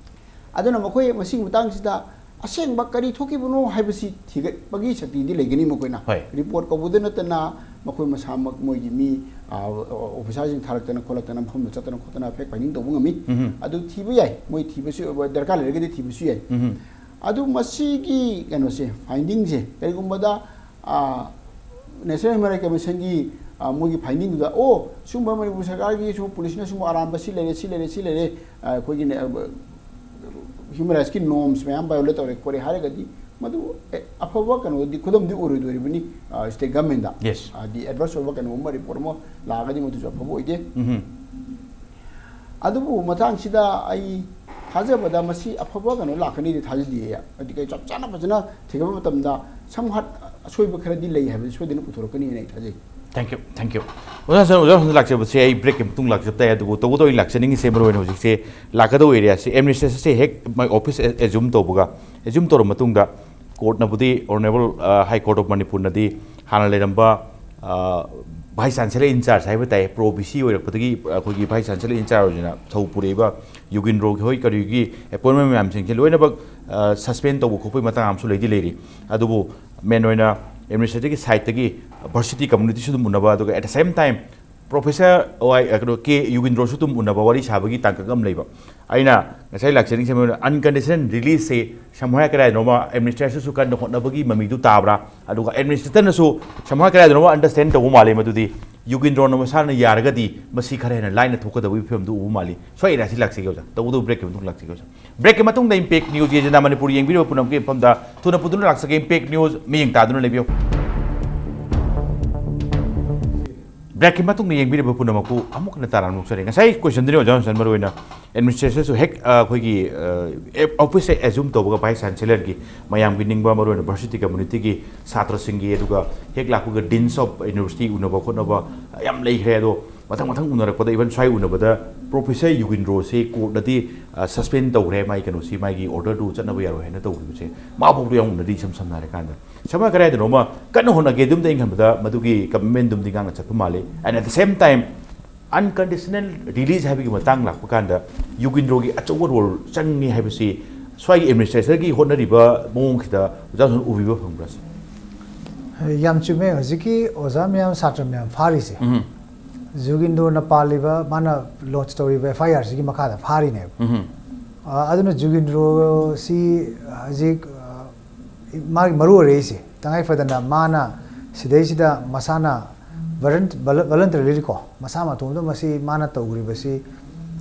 ꯑꯗꯨꯅ ꯃꯈꯣꯏ ꯃꯁꯤꯒꯤ ꯃꯇꯥꯡꯁꯤꯗ ꯑꯁꯦꯡꯕ ꯀꯔꯤ ꯊꯣꯛꯈꯤꯕꯅꯣ ꯍꯥꯏꯕꯁꯤ ꯊꯤꯒꯠꯄꯒꯤ ꯁꯛꯇꯤꯗꯤ ꯂꯩꯒꯅꯤ ꯃꯈꯣꯏꯅ꯫ ꯍꯣꯏ꯫ ꯔꯤꯄꯣꯔꯠ ꯀꯧꯕꯗ ꯅꯠꯇꯅ ꯃꯈꯣꯏ ꯃꯁꯥꯃꯛ ꯃꯣꯏꯒꯤ ꯃꯤ ꯑꯣꯐꯤꯁꯥꯔꯁꯤꯡ ꯊꯥꯔꯛꯇꯅ ꯈꯣꯠꯂꯛꯇꯅ ꯃꯐꯝꯗ ꯆꯠꯇꯅ ꯈꯣꯠꯇꯅ ꯐꯦꯛ ꯐꯥꯏꯟꯗꯤꯡ ꯇꯧꯕ ꯉꯝꯃꯤ꯫ ꯎꯝ꯫ ꯑꯗꯨ ꯊꯤꯕ ꯌꯥꯏ, ꯃꯣꯏ ꯊꯤꯕꯁꯨ ꯗꯔꯀꯥꯔ ꯂꯩꯔꯒꯗꯤ ꯊꯤꯕꯁꯨ ꯌꯥꯏ꯫ ꯎꯝ꯫ ꯑꯗꯨ ꯃꯁꯤꯒꯤ ꯀꯩꯅꯣꯁꯦ, ꯐꯥꯏꯟꯗꯤꯡꯁꯦ ꯀꯔꯤꯒꯨꯝꯕꯗ ꯅꯦꯁꯅꯦꯜ ꯍ꯭ꯌꯨꯃꯦꯟ ꯔꯥꯏꯠ ꯀꯃꯤꯁꯟꯒꯤ ꯃꯣꯏꯒꯤ ꯐꯥꯏꯟꯗꯤꯡꯗꯨꯗ, ꯑꯣ, ꯁꯤꯒꯨꯝꯕ ꯃꯅꯤꯄꯨꯔ ꯁꯔꯀꯥꯔꯒꯤ ꯁꯨꯝ ꯄꯨꯂꯤꯁꯅ ꯁꯨꯝ ꯑꯔꯥꯟꯕ ꯁꯤ ꯂꯩꯔꯦ, ꯁꯤ ꯂꯩꯔꯦ, ꯁꯤ ꯂꯩꯔꯦ, ꯑꯩꯈꯣꯏꯒꯤ ꯍ꯭ꯌꯨꯃꯦꯟ ꯔꯥꯏꯠꯁꯀꯤ ꯅꯣꯔꯝꯁ ꯃꯌꯥꯝ ꯚꯥꯏꯑꯣꯂꯦꯠ ꯇꯧꯔꯦ ꯈꯣꯠꯂꯦ ꯍꯥꯏꯔꯒꯗꯤ, ꯃꯗꯨ ꯑꯦ, ꯑꯐꯕ ꯀꯩꯅꯣꯗꯤ, ꯈꯨꯗꯝꯗꯤ ꯑꯣꯏꯔꯣꯏꯗꯣꯔꯤꯕꯅꯤ ꯁ꯭ꯇꯦꯠ ꯒꯚꯔꯟꯃꯦꯟꯗ꯫ Yes. ꯍꯥꯏꯗꯤ ꯑꯦꯗꯚꯔꯁ ꯑꯣꯏꯕ ꯀꯩꯅꯣꯒꯨꯝꯕ ꯔꯤꯄꯣꯔꯠ ꯑꯃ ꯂꯥꯛꯑꯒꯗꯤ ꯃꯗꯨꯁꯨ ꯑꯐꯕ ꯑꯣꯏꯗꯦ꯫ ꯎꯝ꯫ ꯑꯗꯨꯕꯨ ꯃꯇꯥꯡꯁꯤꯗ ꯑꯩ ꯊꯥꯖꯕꯗ ꯃꯁꯤ ꯑꯐꯕ ꯀꯩꯅꯣ ꯂꯥꯛꯀꯅꯤꯗꯤ ꯊꯥꯖꯗꯤꯌꯦ꯫ ꯍꯥꯏꯗꯤ ꯀꯩ ꯆꯞ ꯆꯥꯅ ꯐꯖꯅ ꯊꯤꯒꯠꯄ ꯃꯇꯝꯗ ꯁꯝꯍꯥꯠ ꯑꯁꯣꯏꯕ ꯈꯔꯗꯤ ꯂꯩ ꯍꯥꯏꯕꯁꯤ ꯁꯣꯏꯗꯅ ꯄꯨꯊꯣꯔꯛꯀꯅꯤ ꯍꯥꯏꯅ ꯑꯩ ꯊꯥꯖꯩ꯫ Thank you, thank you. ꯑꯣꯖꯥ ꯁꯥꯔ, ꯑꯣꯖꯥ ꯁꯥꯔ ꯂꯥꯛꯆꯕꯁꯦ ꯑꯩ ꯕ꯭ꯔꯦꯛꯀꯤ ꯃꯇꯨꯡ ꯂꯥꯛꯆꯕ ꯇꯥꯏ, ꯑꯗꯨꯕꯨ ꯇꯧꯕꯇꯕꯨ ꯑꯩ ꯂꯥꯛꯆꯅꯤꯡꯉꯤꯁꯦ ꯃꯔꯨ ꯑꯣꯏꯅ ꯍꯧꯖꯤꯛꯁꯦ ꯂꯥꯛꯀꯗꯧꯕ ꯑꯦꯔꯤꯌꯥꯁꯦ ꯑꯦꯗꯃꯤꯅꯤꯁꯇ꯭ꯔꯦꯁꯟꯁꯦ ꯍꯦꯛ ꯃꯥꯏ ꯑꯣꯐꯤꯁ ꯑꯦꯖ꯭ꯌꯨꯝ ꯇꯧꯕꯒ, ꯑꯦꯖ꯭ꯌꯨꯝ ꯇꯧꯔꯕ ꯃꯇꯨꯡꯗ ꯀꯣꯔꯠꯅꯕꯨꯗꯤ, ꯑꯣꯅꯔꯦꯕꯜ ꯍꯥꯏ ꯀꯣꯔꯠ ꯑꯣꯐ ꯃꯅꯤꯄꯨꯔꯅꯗꯤ ꯍꯥꯟꯅ ꯂꯩꯔꯝꯕ ꯚꯥꯏꯁ ꯆꯥꯟꯁꯦꯂꯔ ꯏꯟꯆꯥꯔꯖ ꯍꯥꯏꯕ ꯇꯥꯏ, ꯄ꯭ꯔꯣ ꯚꯤ ꯁꯤ ꯑꯣꯏꯔꯛꯄꯗꯒꯤ ꯑꯩꯈꯣꯏꯒꯤ ꯚꯥꯏꯁ ꯆꯥꯟꯁꯦꯂꯔ ꯏꯟꯆꯥꯔꯖ ꯑꯣꯏꯅ ꯊꯧ ꯄꯨꯔꯛꯏꯕ ꯌꯨꯒꯤꯟꯗ꯭ꯔꯣꯒꯤ ꯍꯣꯏ ꯀꯔꯤꯒꯤ ꯑꯦꯄꯣꯏꯟꯃꯦꯟ ꯃꯌꯥꯝꯁꯤꯡꯁꯦ ꯂꯣꯏꯅꯃꯛ ꯁꯁꯄꯦꯟ ꯇꯧꯕ ꯈꯣꯠꯄꯒꯤ ꯃꯇꯥꯡ ꯑꯃꯁꯨ ꯂꯩꯗꯤ ꯂꯩꯔꯤ꯫ ꯑꯗꯨꯕꯨ ꯃꯦꯟ ꯑꯣꯏꯅ ꯑꯦꯗꯃꯤꯅꯤꯁꯇ꯭ꯔꯦꯇꯔꯒꯤ ꯁꯥꯏꯠꯇꯒꯤ ꯚꯔꯁꯤꯇꯤ ꯀꯝꯃꯨꯅꯤꯇꯤꯁꯨ ꯑꯗꯨꯝ ꯎꯅꯕ, ꯑꯗꯨꯒ at the same time professor Y, Keino, K ꯌꯨꯒꯤꯟꯗ꯭ꯔꯣꯁꯨ ꯑꯗꯨꯝ ꯎꯅꯕ, ꯋꯥꯔꯤ ꯁꯥꯕꯒꯤ ꯇꯥꯡꯀꯛ ꯑꯃ ꯂꯩꯕ꯫ ꯑꯩꯅ ꯉꯁꯥꯏ ꯂꯥꯛꯆꯅꯤꯡꯉꯤꯁꯦ ꯃꯔꯨ ꯑꯣꯏꯅ ꯑꯟꯀꯟꯗꯤꯁꯅꯦꯜ ꯔꯤꯂꯤꯖꯁꯦ ꯁꯝꯍꯥꯏ ꯀꯗꯥꯏꯗꯅꯣꯃ ꯑꯦꯗꯃꯤꯅꯤꯁꯇ꯭ꯔꯦꯁꯟꯁꯨ ꯀꯟꯅ ꯍꯣꯠꯅꯕꯒꯤ ꯃꯃꯤꯗꯨ ꯇꯥꯕ꯭ꯔꯥ? ꯑꯗꯨꯒ ꯑꯦꯗꯃꯤꯅꯤꯁꯇ꯭ꯔꯦꯇꯔꯅꯁꯨ ꯁꯝꯍꯥꯏ ꯀꯗꯥꯏꯗꯅꯣꯃ ꯑꯟꯗꯔꯁꯇꯦꯟ ꯇꯧꯕ ꯃꯥꯜꯂꯤ, ꯃꯗꯨꯗꯤ ꯌꯨꯒꯤꯟꯗ꯭ꯔꯣꯅ ꯃꯁꯥꯅ ꯌꯥꯔꯒꯗꯤ ꯃꯁꯤ ꯈꯔ ꯍꯦꯟꯅ ꯂꯥꯏꯅ ꯊꯣꯛꯀꯗꯕꯒꯤ ꯐꯤꯕꯝꯗꯨ ꯎꯕ ꯃꯥꯜꯂꯤ꯫ ꯁ꯭ꯋꯥꯏ ꯑꯦꯔꯤꯌꯥꯁꯤ ꯂꯥꯛꯆꯒꯦ ꯑꯣꯖꯥ, ꯇꯧꯕꯇꯕꯨ ꯕ꯭ꯔꯦꯛꯀꯤ ꯃꯇꯨꯡ ꯂꯥꯛꯆꯒꯦ ꯑꯣꯖꯥ꯫ ꯕ꯭ꯔꯦꯛꯀꯤ ꯃꯇꯨꯡꯗ ꯏꯝꯄꯦꯛ ꯅ꯭ꯌꯨꯁ ꯌꯦꯡꯗꯨꯅ ꯃꯅꯤꯄꯨꯔ ꯌꯦꯡꯕꯤꯔꯤꯕ ꯄꯨꯝꯅꯃꯛꯀꯤ ꯃꯐꯝꯗ ꯊꯨꯅ ꯄꯨꯗꯨꯅ ꯂꯥꯛꯆꯒꯦ꯫ ꯏꯝꯄꯦꯛ ꯅ꯭ꯌꯨꯁ ꯃꯤꯠꯌꯦꯡ ꯇꯥꯗꯨꯅ ꯂꯩꯕꯤꯌꯨ꯫ ꯕ꯭ꯔꯦꯛꯀꯤ ꯃꯇꯨꯡꯗ ꯌꯦꯡꯕꯤꯔꯤꯕ ꯄꯨꯝꯅꯃꯛꯄꯨ ꯑꯃꯨꯛ ꯍꯟꯅ ꯇꯔꯥꯝꯅ ꯑꯣꯛꯆꯔꯤ꯫ ꯉꯁꯥꯏ ꯀꯣꯏꯁꯟꯗꯨꯅꯤ ꯑꯣꯖꯥ ꯖꯣꯟꯁꯟ, ꯃꯔꯨ ꯑꯣꯏꯅ ꯑꯦꯗꯃꯤꯅꯤꯁꯇ꯭ꯔꯦꯁꯟꯁꯨ ꯍꯦꯛ, ꯑ, ꯑꯩꯈꯣꯏꯒꯤ, ꯑ, ꯑꯦꯞ-, ꯑꯣꯐꯤꯁꯁꯦ ꯑꯦꯖ꯭ꯌꯨꯝ ꯇꯧꯕꯒ ꯚꯥꯏꯁ ꯆꯥꯟꯁꯦꯂꯔꯒꯤ ꯃꯌꯥꯝꯒꯤ ꯅꯤꯡꯕ, ꯃꯔꯨ ꯑꯣꯏꯅ ꯚꯔꯁꯤꯇꯤ ꯀꯝꯃꯨꯅꯤꯇꯤꯒꯤ ꯁꯥꯇ꯭ꯔꯁꯤꯡꯒꯤ, ꯑꯗꯨꯒ ꯍꯦꯛ ꯂꯥꯛꯄꯒ ꯗꯤꯟꯁ ꯑꯣꯐ ꯌꯨꯅꯤꯚꯔꯁꯤꯇꯤ ꯎꯅꯕ ꯈꯣꯠꯅꯕ ꯌꯥꯝ ꯂꯩꯈ꯭ꯔꯦ꯫ ꯑꯗꯣ ꯃꯊꯪ ꯃꯊꯪ ꯎꯅꯔꯛꯄꯗ, ꯏꯚꯟ ꯁ꯭ꯋꯥꯏ ꯎꯅꯕꯗ ꯄ꯭ꯔꯣꯐꯦꯁꯔ ꯌꯨꯒꯤꯟꯗ꯭ꯔꯣꯁꯦ ꯀꯣꯔꯠꯅꯗꯤ, ꯑ, ꯁꯁꯄꯦꯟ ꯇꯧꯈ꯭ꯔꯦ, ꯃꯥꯒꯤ ꯀꯩꯅꯣꯁꯤ, ꯃꯥꯒꯤ ꯑꯣꯔꯗꯔꯗꯨ ꯆꯠꯅꯕ ꯌꯥꯔꯣꯏ ꯍꯥꯏꯅ ꯇꯧꯈꯤꯕꯁꯦ, ꯃꯥ ꯐꯥꯎꯕ ꯌꯥꯝ ꯎꯅꯗꯤ, ꯏꯁꯝ ꯁꯝꯅ ꯍꯥꯏꯔꯀꯥꯟꯗ꯫ ꯁꯝꯅ ꯀꯗꯥꯏꯗꯅꯣꯃ ꯀꯟꯅ ꯍꯣꯠꯅꯒꯦ ꯑꯗꯨꯝꯗꯤ ꯑꯩꯅ ꯈꯟꯕꯗ ꯃꯗꯨꯒꯤ ꯀꯃꯤꯠꯃꯦꯟꯗꯨꯝꯗꯤ ꯉꯥꯡꯅ ꯆꯠꯄ ꯃꯥꯜꯂꯤ꯫ And at the same time, unconditional release ꯍꯥꯏꯕꯒꯤ ꯃꯇꯥꯡ ꯂꯥꯛꯄ ꯀꯥꯟꯗ ꯌꯨꯒꯤꯟꯗ꯭ꯔꯣꯒꯤ ꯑꯆꯧꯕ ꯔꯣꯜ ꯆꯪꯉꯤ ꯍꯥꯏꯕꯁꯤ ꯁ꯭ꯋꯥꯏꯒꯤ ꯑꯦꯗꯃꯤꯅꯤꯁꯇ꯭ꯔꯦꯇꯔꯒꯤ ꯍꯣꯠꯅꯔꯤꯕ ꯃꯑꯣꯡꯁꯤꯗ ꯑꯣꯖꯥ ꯁꯨꯝ ꯎꯕꯤꯕ ꯐꯪꯕ꯭ꯔꯥ ꯁꯤꯅꯤ? ꯌꯥꯝ ꯆꯨꯝꯃꯦ꯫ ꯍꯧꯖꯤꯛꯀꯤ ꯑꯣꯖꯥ ꯃꯌꯥꯝ, ꯁꯥꯇ꯭ꯔ ꯃꯌꯥꯝ ꯐꯥꯔꯤꯁꯦ, ꯎꯝ, ꯖꯨꯒꯤꯟꯗ꯭ꯔꯣꯅ ꯄꯥꯜꯂꯤꯕ, ꯃꯥꯅ ꯂꯣꯟꯆ ꯇꯧꯔꯤꯕ ꯑꯦꯐ ꯑꯥꯏ ꯑꯥꯔꯁꯤꯒꯤ ꯃꯈꯥꯗ ꯐꯥꯔꯤꯅꯦꯕ꯫ ꯎꯝ, ꯑ, ꯑꯗꯨꯅ ꯖꯨꯒꯤꯟꯗ꯭ꯔꯣꯁꯤ ꯍꯧꯖꯤꯛ, ꯑ, ꯃꯥꯒꯤ ꯃꯔꯨ ꯑꯣꯏꯔꯛꯏꯁꯦ, ꯇꯉꯥꯏ ꯐꯗꯅ ꯃꯥꯅ ꯁꯤꯗꯩꯁꯤꯗ ꯃꯁꯥꯅ ꯚꯣꯂꯟꯇꯔꯤꯂꯤ ꯀꯣ, ꯃꯁꯥ ꯃꯇꯣꯝꯗ ꯃꯁꯤ ꯃꯥꯅ ꯇꯧꯈ꯭ꯔꯤꯕꯁꯤ,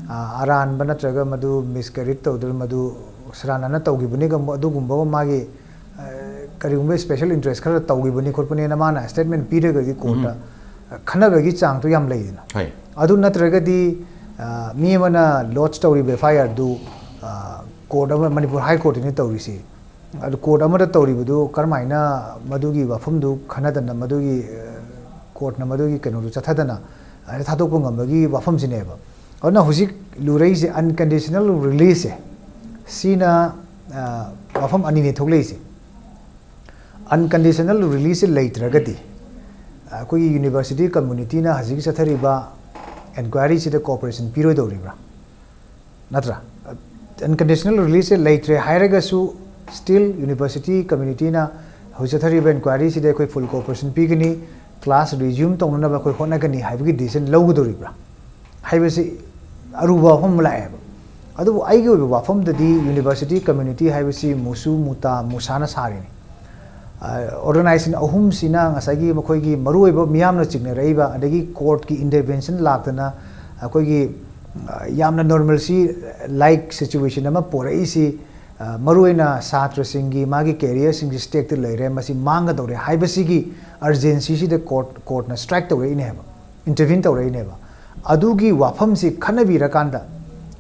ꯑ, ꯑꯔꯥꯟꯕ ꯅꯠꯇ꯭ꯔꯒ ꯃꯗꯨ ꯃꯤꯁꯀꯦꯔꯤꯠ ꯇꯧꯗ꯭ꯔ, ꯃꯗꯨ ꯁꯦꯔꯥꯟꯅꯅ ꯇꯧꯈꯤꯕꯅꯤꯒ ꯑꯗꯨꯒꯨꯝꯕ ꯃꯥꯒꯤ, ꯑ, ꯀꯔꯤꯒꯨꯝꯕ ꯁ꯭ꯄꯦꯁꯦꯜ ꯏꯟꯇꯔꯦꯁ ꯈꯔ ꯇꯧꯈꯤꯕꯅꯤ ꯈꯣꯠꯄꯅꯦꯅ ꯃꯥꯅ ꯁ꯭ꯇꯦꯠꯃꯦꯟ ꯄꯤꯔꯒꯗꯤ ꯀꯣꯔꯠꯇ ꯈꯟꯅꯕꯒꯤ ꯆꯥꯡꯗꯣ ꯌꯥꯝ ꯂꯩꯗꯅ꯫ ꯍꯣꯏ꯫ ꯑꯗꯨ ꯅꯠꯇ꯭ꯔꯒꯗꯤ, ꯑ, ꯃꯤ ꯑꯃꯅ ꯂꯣꯟꯆ ꯇꯧꯔꯤꯕ ꯑꯦꯐ ꯑꯥꯏ ꯑꯥꯔꯗꯨ, ꯑ, ꯀꯣꯔꯠ ꯑꯃ, ꯃꯅꯤꯄꯨꯔ ꯍꯥꯏ ꯀꯣꯔꯠꯇꯅꯤ ꯇꯧꯔꯤꯁꯤ꯫ ꯑꯗꯨ ꯀꯣꯔꯠ ꯑꯃꯗ ꯇꯧꯔꯤꯕꯗꯨ ꯀꯔꯝꯍꯥꯏꯅ ꯃꯗꯨꯒꯤ ꯋꯥꯐꯝꯗꯨ ꯈꯟꯅꯗꯅ, ꯃꯗꯨꯒꯤ, ꯑ, ꯀꯣꯔꯠꯅ ꯃꯗꯨꯒꯤ ꯀꯩꯅꯣꯗꯨ ꯆꯠꯊꯗꯅ, ꯑ, ꯊꯥꯗꯣꯛꯄ ꯉꯝꯕꯒꯤ ꯋꯥꯐꯝꯁꯤꯅꯦꯕ꯫ ꯑꯗꯨꯅ ꯍꯧꯖꯤꯛ ꯂꯨꯔꯛꯏꯁꯦ unconditional releaseꯁꯦ, ꯁꯤꯅ, ꯑ, ꯋꯥꯐꯝ ꯑꯅꯤꯅꯤ ꯊꯣꯛꯂꯛꯏꯁꯦ꯫ Unconditional releaseꯁꯦ ꯂꯩꯇ꯭ꯔꯒꯗꯤ, ꯑ, ꯑꯩꯈꯣꯏꯒꯤ ꯌꯨꯅꯤꯚꯔꯁꯤꯇꯤ ꯀꯝꯃ꯭ꯌꯨꯅꯤꯇꯤꯅ ꯍꯧꯖꯤꯛ ꯆꯠꯊꯔꯤꯕ ꯏꯟꯀ꯭ꯋꯥꯏꯔꯤꯁꯤꯗ ꯀꯣꯑꯣꯄꯔꯦꯁꯟ ꯄꯤꯔꯣꯏꯗꯧꯔꯤꯕ꯭ꯔꯥ? ꯅꯠꯇ꯭ꯔꯥ? Unconditional releaseꯁꯦ ꯂꯩꯇ꯭ꯔꯦ ꯍꯥꯏꯔꯒꯁꯨ, still ꯌꯨꯅꯤꯚꯔꯁꯤꯇꯤ ꯀꯝꯃ꯭ꯌꯨꯅꯤꯇꯤꯅ ꯍꯧꯖꯤꯛ ꯆꯠꯊꯔꯤꯕ ꯏꯟꯀ꯭ꯋꯥꯏꯔꯤꯁꯤꯗ ꯑꯩꯈꯣꯏ ꯐꯨꯜ ꯀꯣꯑꯣꯄꯔꯦꯁꯟ ꯄꯤꯒꯅꯤ, ꯀ꯭ꯂꯥꯁ ꯔꯤꯖ꯭ꯌꯨꯝ ꯇꯧꯅꯅꯕ ꯑꯩꯈꯣꯏ ꯍꯣꯠꯅꯒꯅꯤ ꯍꯥꯏꯕꯒꯤ ꯗꯤꯁꯤꯖꯟ ꯂꯧꯒꯗꯧꯔꯤꯕ꯭ꯔꯥ ꯍꯥꯏꯕꯁꯤ ꯑꯔꯨꯕ ꯋꯥꯐꯝ ꯑꯃ ꯂꯥꯛꯑꯦꯕ꯫ ꯑꯗꯨꯕꯨ ꯑꯩꯒꯤ ꯑꯣꯏꯕ ꯋꯥꯐꯝꯗꯗꯤ ꯌꯨꯅꯤꯚꯔꯁꯤꯇꯤ ꯀꯝꯃ꯭ꯌꯨꯅꯤꯇꯤ ꯍꯥꯏꯕꯁꯤ ꯃꯨꯁꯨ ꯃꯨꯇꯥ ꯃꯨꯁꯥꯅ ꯁꯥꯔꯤꯅꯤ꯫ ꯑ, ꯑꯣꯔꯒꯅꯥꯏꯖꯦꯁꯟ ꯑꯍꯨꯝꯁꯤꯅ ꯉꯁꯥꯏꯒꯤ ꯃꯈꯣꯏꯒꯤ ꯃꯔꯨꯑꯣꯏꯕ ꯃꯤꯌꯥꯝꯅ ꯆꯤꯡꯅꯔꯛꯏꯕ, ꯑꯗꯒꯤ ꯀꯣꯔꯠꯀꯤ ꯏꯟꯇꯔꯚꯦꯟꯁꯟ ꯂꯥꯛꯇꯅ ꯑꯩꯈꯣꯏꯒꯤ, ꯑ, ꯌꯥꯝꯅ normalcy like situation ꯑꯃ ꯄꯣꯔꯛꯏꯁꯤ, ꯑ, ꯃꯔꯨꯑꯣꯏꯅ ꯁꯥꯇ꯭ꯔꯁꯤꯡꯒꯤ ꯃꯥꯒꯤ ꯀꯦꯔꯤꯌꯔꯁꯤꯡꯁꯤ ꯁ꯭ꯇꯦꯛꯇ ꯂꯩꯔꯦ, ꯃꯁꯤ ꯃꯥꯡꯒꯗꯧꯔꯦ ꯍꯥꯏꯕꯁꯤꯒꯤ ꯑꯔꯖꯦꯟꯁꯤꯁꯤꯗ ꯀꯣꯔꯠ, ꯀꯣꯔꯠꯅ ꯁ꯭ꯇ꯭ꯔꯥꯏꯛ ꯇꯧꯔꯛꯏꯅꯦꯕ, ꯏꯟꯇꯔꯚꯤꯟ ꯇꯧꯔꯛꯏꯅꯦꯕ꯫ ꯑꯗꯨꯒꯤ ꯋꯥꯐꯝꯁꯤ ꯈꯟꯅꯕꯤꯔꯀꯥꯟꯗ,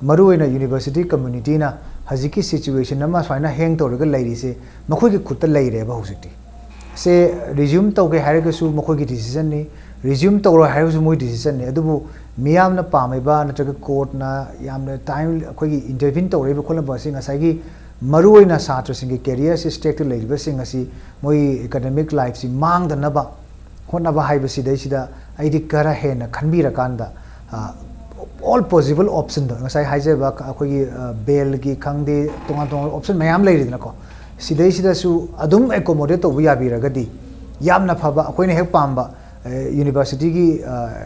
ꯃꯔꯨꯑꯣꯏꯅ ꯌꯨꯅꯤꯚꯔꯁꯤꯇꯤ ꯀꯝꯃ꯭ꯌꯨꯅꯤꯇꯤꯅ ꯍꯧꯖꯤꯛꯀꯤ ꯁꯤꯆꯨꯋꯦꯁꯟ ꯑꯃ ꯁꯨꯃꯥꯏꯅ ꯍꯦꯡ ꯇꯧꯔꯒ ꯂꯩꯔꯤꯁꯦ ꯃꯈꯣꯏꯒꯤ ꯈꯨꯠꯇ ꯂꯩꯔꯦꯕ ꯍꯧꯖꯤꯛꯇꯤ꯫ ꯁꯦ ꯔꯤꯖ꯭ꯌꯨꯝ ꯇꯧꯒꯦ ꯍꯥꯏꯔꯒꯁꯨ ꯃꯈꯣꯏꯒꯤ ꯗꯤꯁꯤꯖꯟꯅꯤ, ꯔꯤꯖ꯭ꯌꯨꯝ ꯇꯧꯔꯣꯏ ꯍꯥꯏꯔꯒꯁꯨ ꯃꯣꯏ ꯗꯤꯁꯤꯖꯟꯅꯤ꯫ ꯑꯗꯨꯕꯨ ꯃꯤꯌꯥꯝꯅ ꯄꯥꯝꯃꯤꯕ ꯅꯠꯇ꯭ꯔꯒ ꯀꯣꯔꯠꯅ ꯌꯥꯝꯅ ꯇꯥꯏꯝ ꯑꯩꯈꯣꯏꯒꯤ ꯏꯟꯇꯔꯚꯤꯟ ꯇꯧꯔꯛꯏꯕ ꯈꯣꯠꯂꯤꯕ ꯑꯁꯤ ꯉꯁꯥꯏꯒꯤ ꯃꯔꯨꯑꯣꯏꯅ ꯁꯥꯇ꯭ꯔꯁꯤꯡꯒꯤ ꯀꯦꯔꯤꯌꯔꯁꯤ ꯁ꯭ꯇꯦꯛꯇ ꯂꯩꯔꯤꯕꯁꯤꯡ ꯑꯁꯤ ꯃꯣꯏ ꯑꯦꯀꯥꯗꯃꯤꯛ ꯂꯥꯏꯐꯁꯤ ꯃꯥꯡꯗꯅꯕ ꯍꯣꯠꯅꯕ ꯍꯥꯏꯕꯁꯤꯗꯩꯁꯤꯗ ꯑꯩꯗꯤ ꯈꯔ ꯍꯦꯟꯅ ꯈꯟꯕꯤꯔꯀꯥꯟꯗ, ꯑ, all possible optionꯗꯣ, ꯉꯁꯥꯏ ꯍꯥꯏꯖꯕ ꯑꯩꯈꯣꯏꯒꯤ, ꯑ, ꯕꯦꯜꯒꯤ ꯈꯪꯗꯦ, ꯇꯣꯉꯥꯟ ꯇꯣꯉꯥꯟꯕ ꯑꯣꯞꯁꯟ ꯃꯌꯥꯝ ꯂꯩꯔꯤꯗꯅꯀꯣ, ꯁꯤꯗꯩꯁꯤꯗꯁꯨ ꯑꯗꯨꯝ ꯑꯦꯀꯣꯃꯣꯗꯦꯠ ꯇꯧꯕ ꯌꯥꯕꯤꯔꯒꯗꯤ, ꯌꯥꯝꯅ ꯐꯕ, ꯑꯩꯈꯣꯏꯅ ꯍꯦꯛ ꯄꯥꯝꯕ ꯌꯨꯅꯤꯚꯔꯁꯤꯇꯤꯒꯤ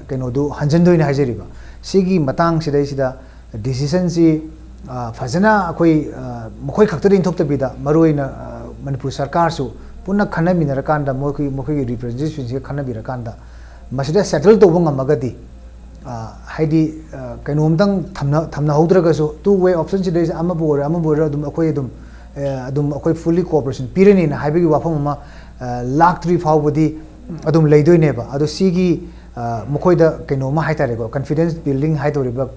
ꯀꯩꯅꯣꯗꯨ ꯍꯟꯖꯟꯗꯣꯏꯅꯦ ꯍꯥꯏꯖꯔꯤꯕ꯫ ꯁꯤꯒꯤ ꯃꯇꯥꯡꯁꯤꯗꯩꯁꯤꯗ ꯗꯤꯁꯤꯖꯟꯁꯤ ꯐꯖꯅ ꯑꯩꯈꯣꯏ ꯃꯈꯣꯏ ꯈꯛꯇꯗ ꯏꯟꯊꯣꯛꯇꯕꯤꯗ, ꯃꯔꯨꯑꯣꯏꯅ ꯃꯅꯤꯄꯨꯔ ꯁꯔꯀꯥꯔꯁꯨ ꯄꯨꯟꯅ ꯈꯟꯅꯃꯤꯟꯅꯔꯀꯥꯟꯗ, ꯃꯈꯣꯏꯒꯤ ꯃꯈꯣꯏꯒꯤ ꯔꯤꯄ꯭ꯔꯖꯦꯟꯇꯦꯇꯤꯚꯁꯤꯡꯁꯤꯒ ꯈꯟꯅꯕꯤꯔꯀꯥꯟꯗ ꯃꯁꯤꯗ ꯁꯦꯇꯜ ꯇꯧꯕ ꯉꯝꯃꯒꯗꯤ, ꯍꯥꯏꯗꯤ ꯀꯩꯅꯣꯝꯇꯪ ꯊꯝꯅ ꯊꯝꯅꯍꯧꯗ꯭ꯔꯒꯁꯨ, ꯇꯨ ꯋꯦ ꯑꯣꯞꯁꯟꯁꯤꯗꯩꯁꯤꯗ ꯑꯃꯕꯨ ꯑꯣꯏꯔꯣ ꯑꯃꯕꯨ ꯑꯣꯏꯔꯣ ꯑꯗꯨꯝ ꯑꯩꯈꯣꯏ ꯑꯗꯨꯝ ꯑꯗꯨꯝ ꯑꯩꯈꯣꯏ ꯐꯨꯜꯂꯤ ꯀꯣꯑꯣꯄꯔꯦꯁꯟ ꯄꯤꯔꯅꯤꯅ ꯍꯥꯏꯕꯒꯤ ꯋꯥꯐꯝ ꯑꯃ ꯂꯥꯛꯇ꯭ꯔꯤ ꯐꯥꯎꯕꯗꯤ ꯑꯗꯨꯝ ꯂꯩꯗꯣꯏꯅꯦꯕ꯫ ꯑꯗꯣ ꯁꯤꯒꯤ ꯃꯈꯣꯏꯗ ꯀꯩꯅꯣꯝꯃ ꯍꯥꯏꯇꯥꯔꯦꯀꯣ, ꯀꯟꯐꯤꯗꯦꯟꯁ ꯕꯤꯜꯗꯤꯡ ꯍꯥꯏꯗꯧꯔꯤꯕ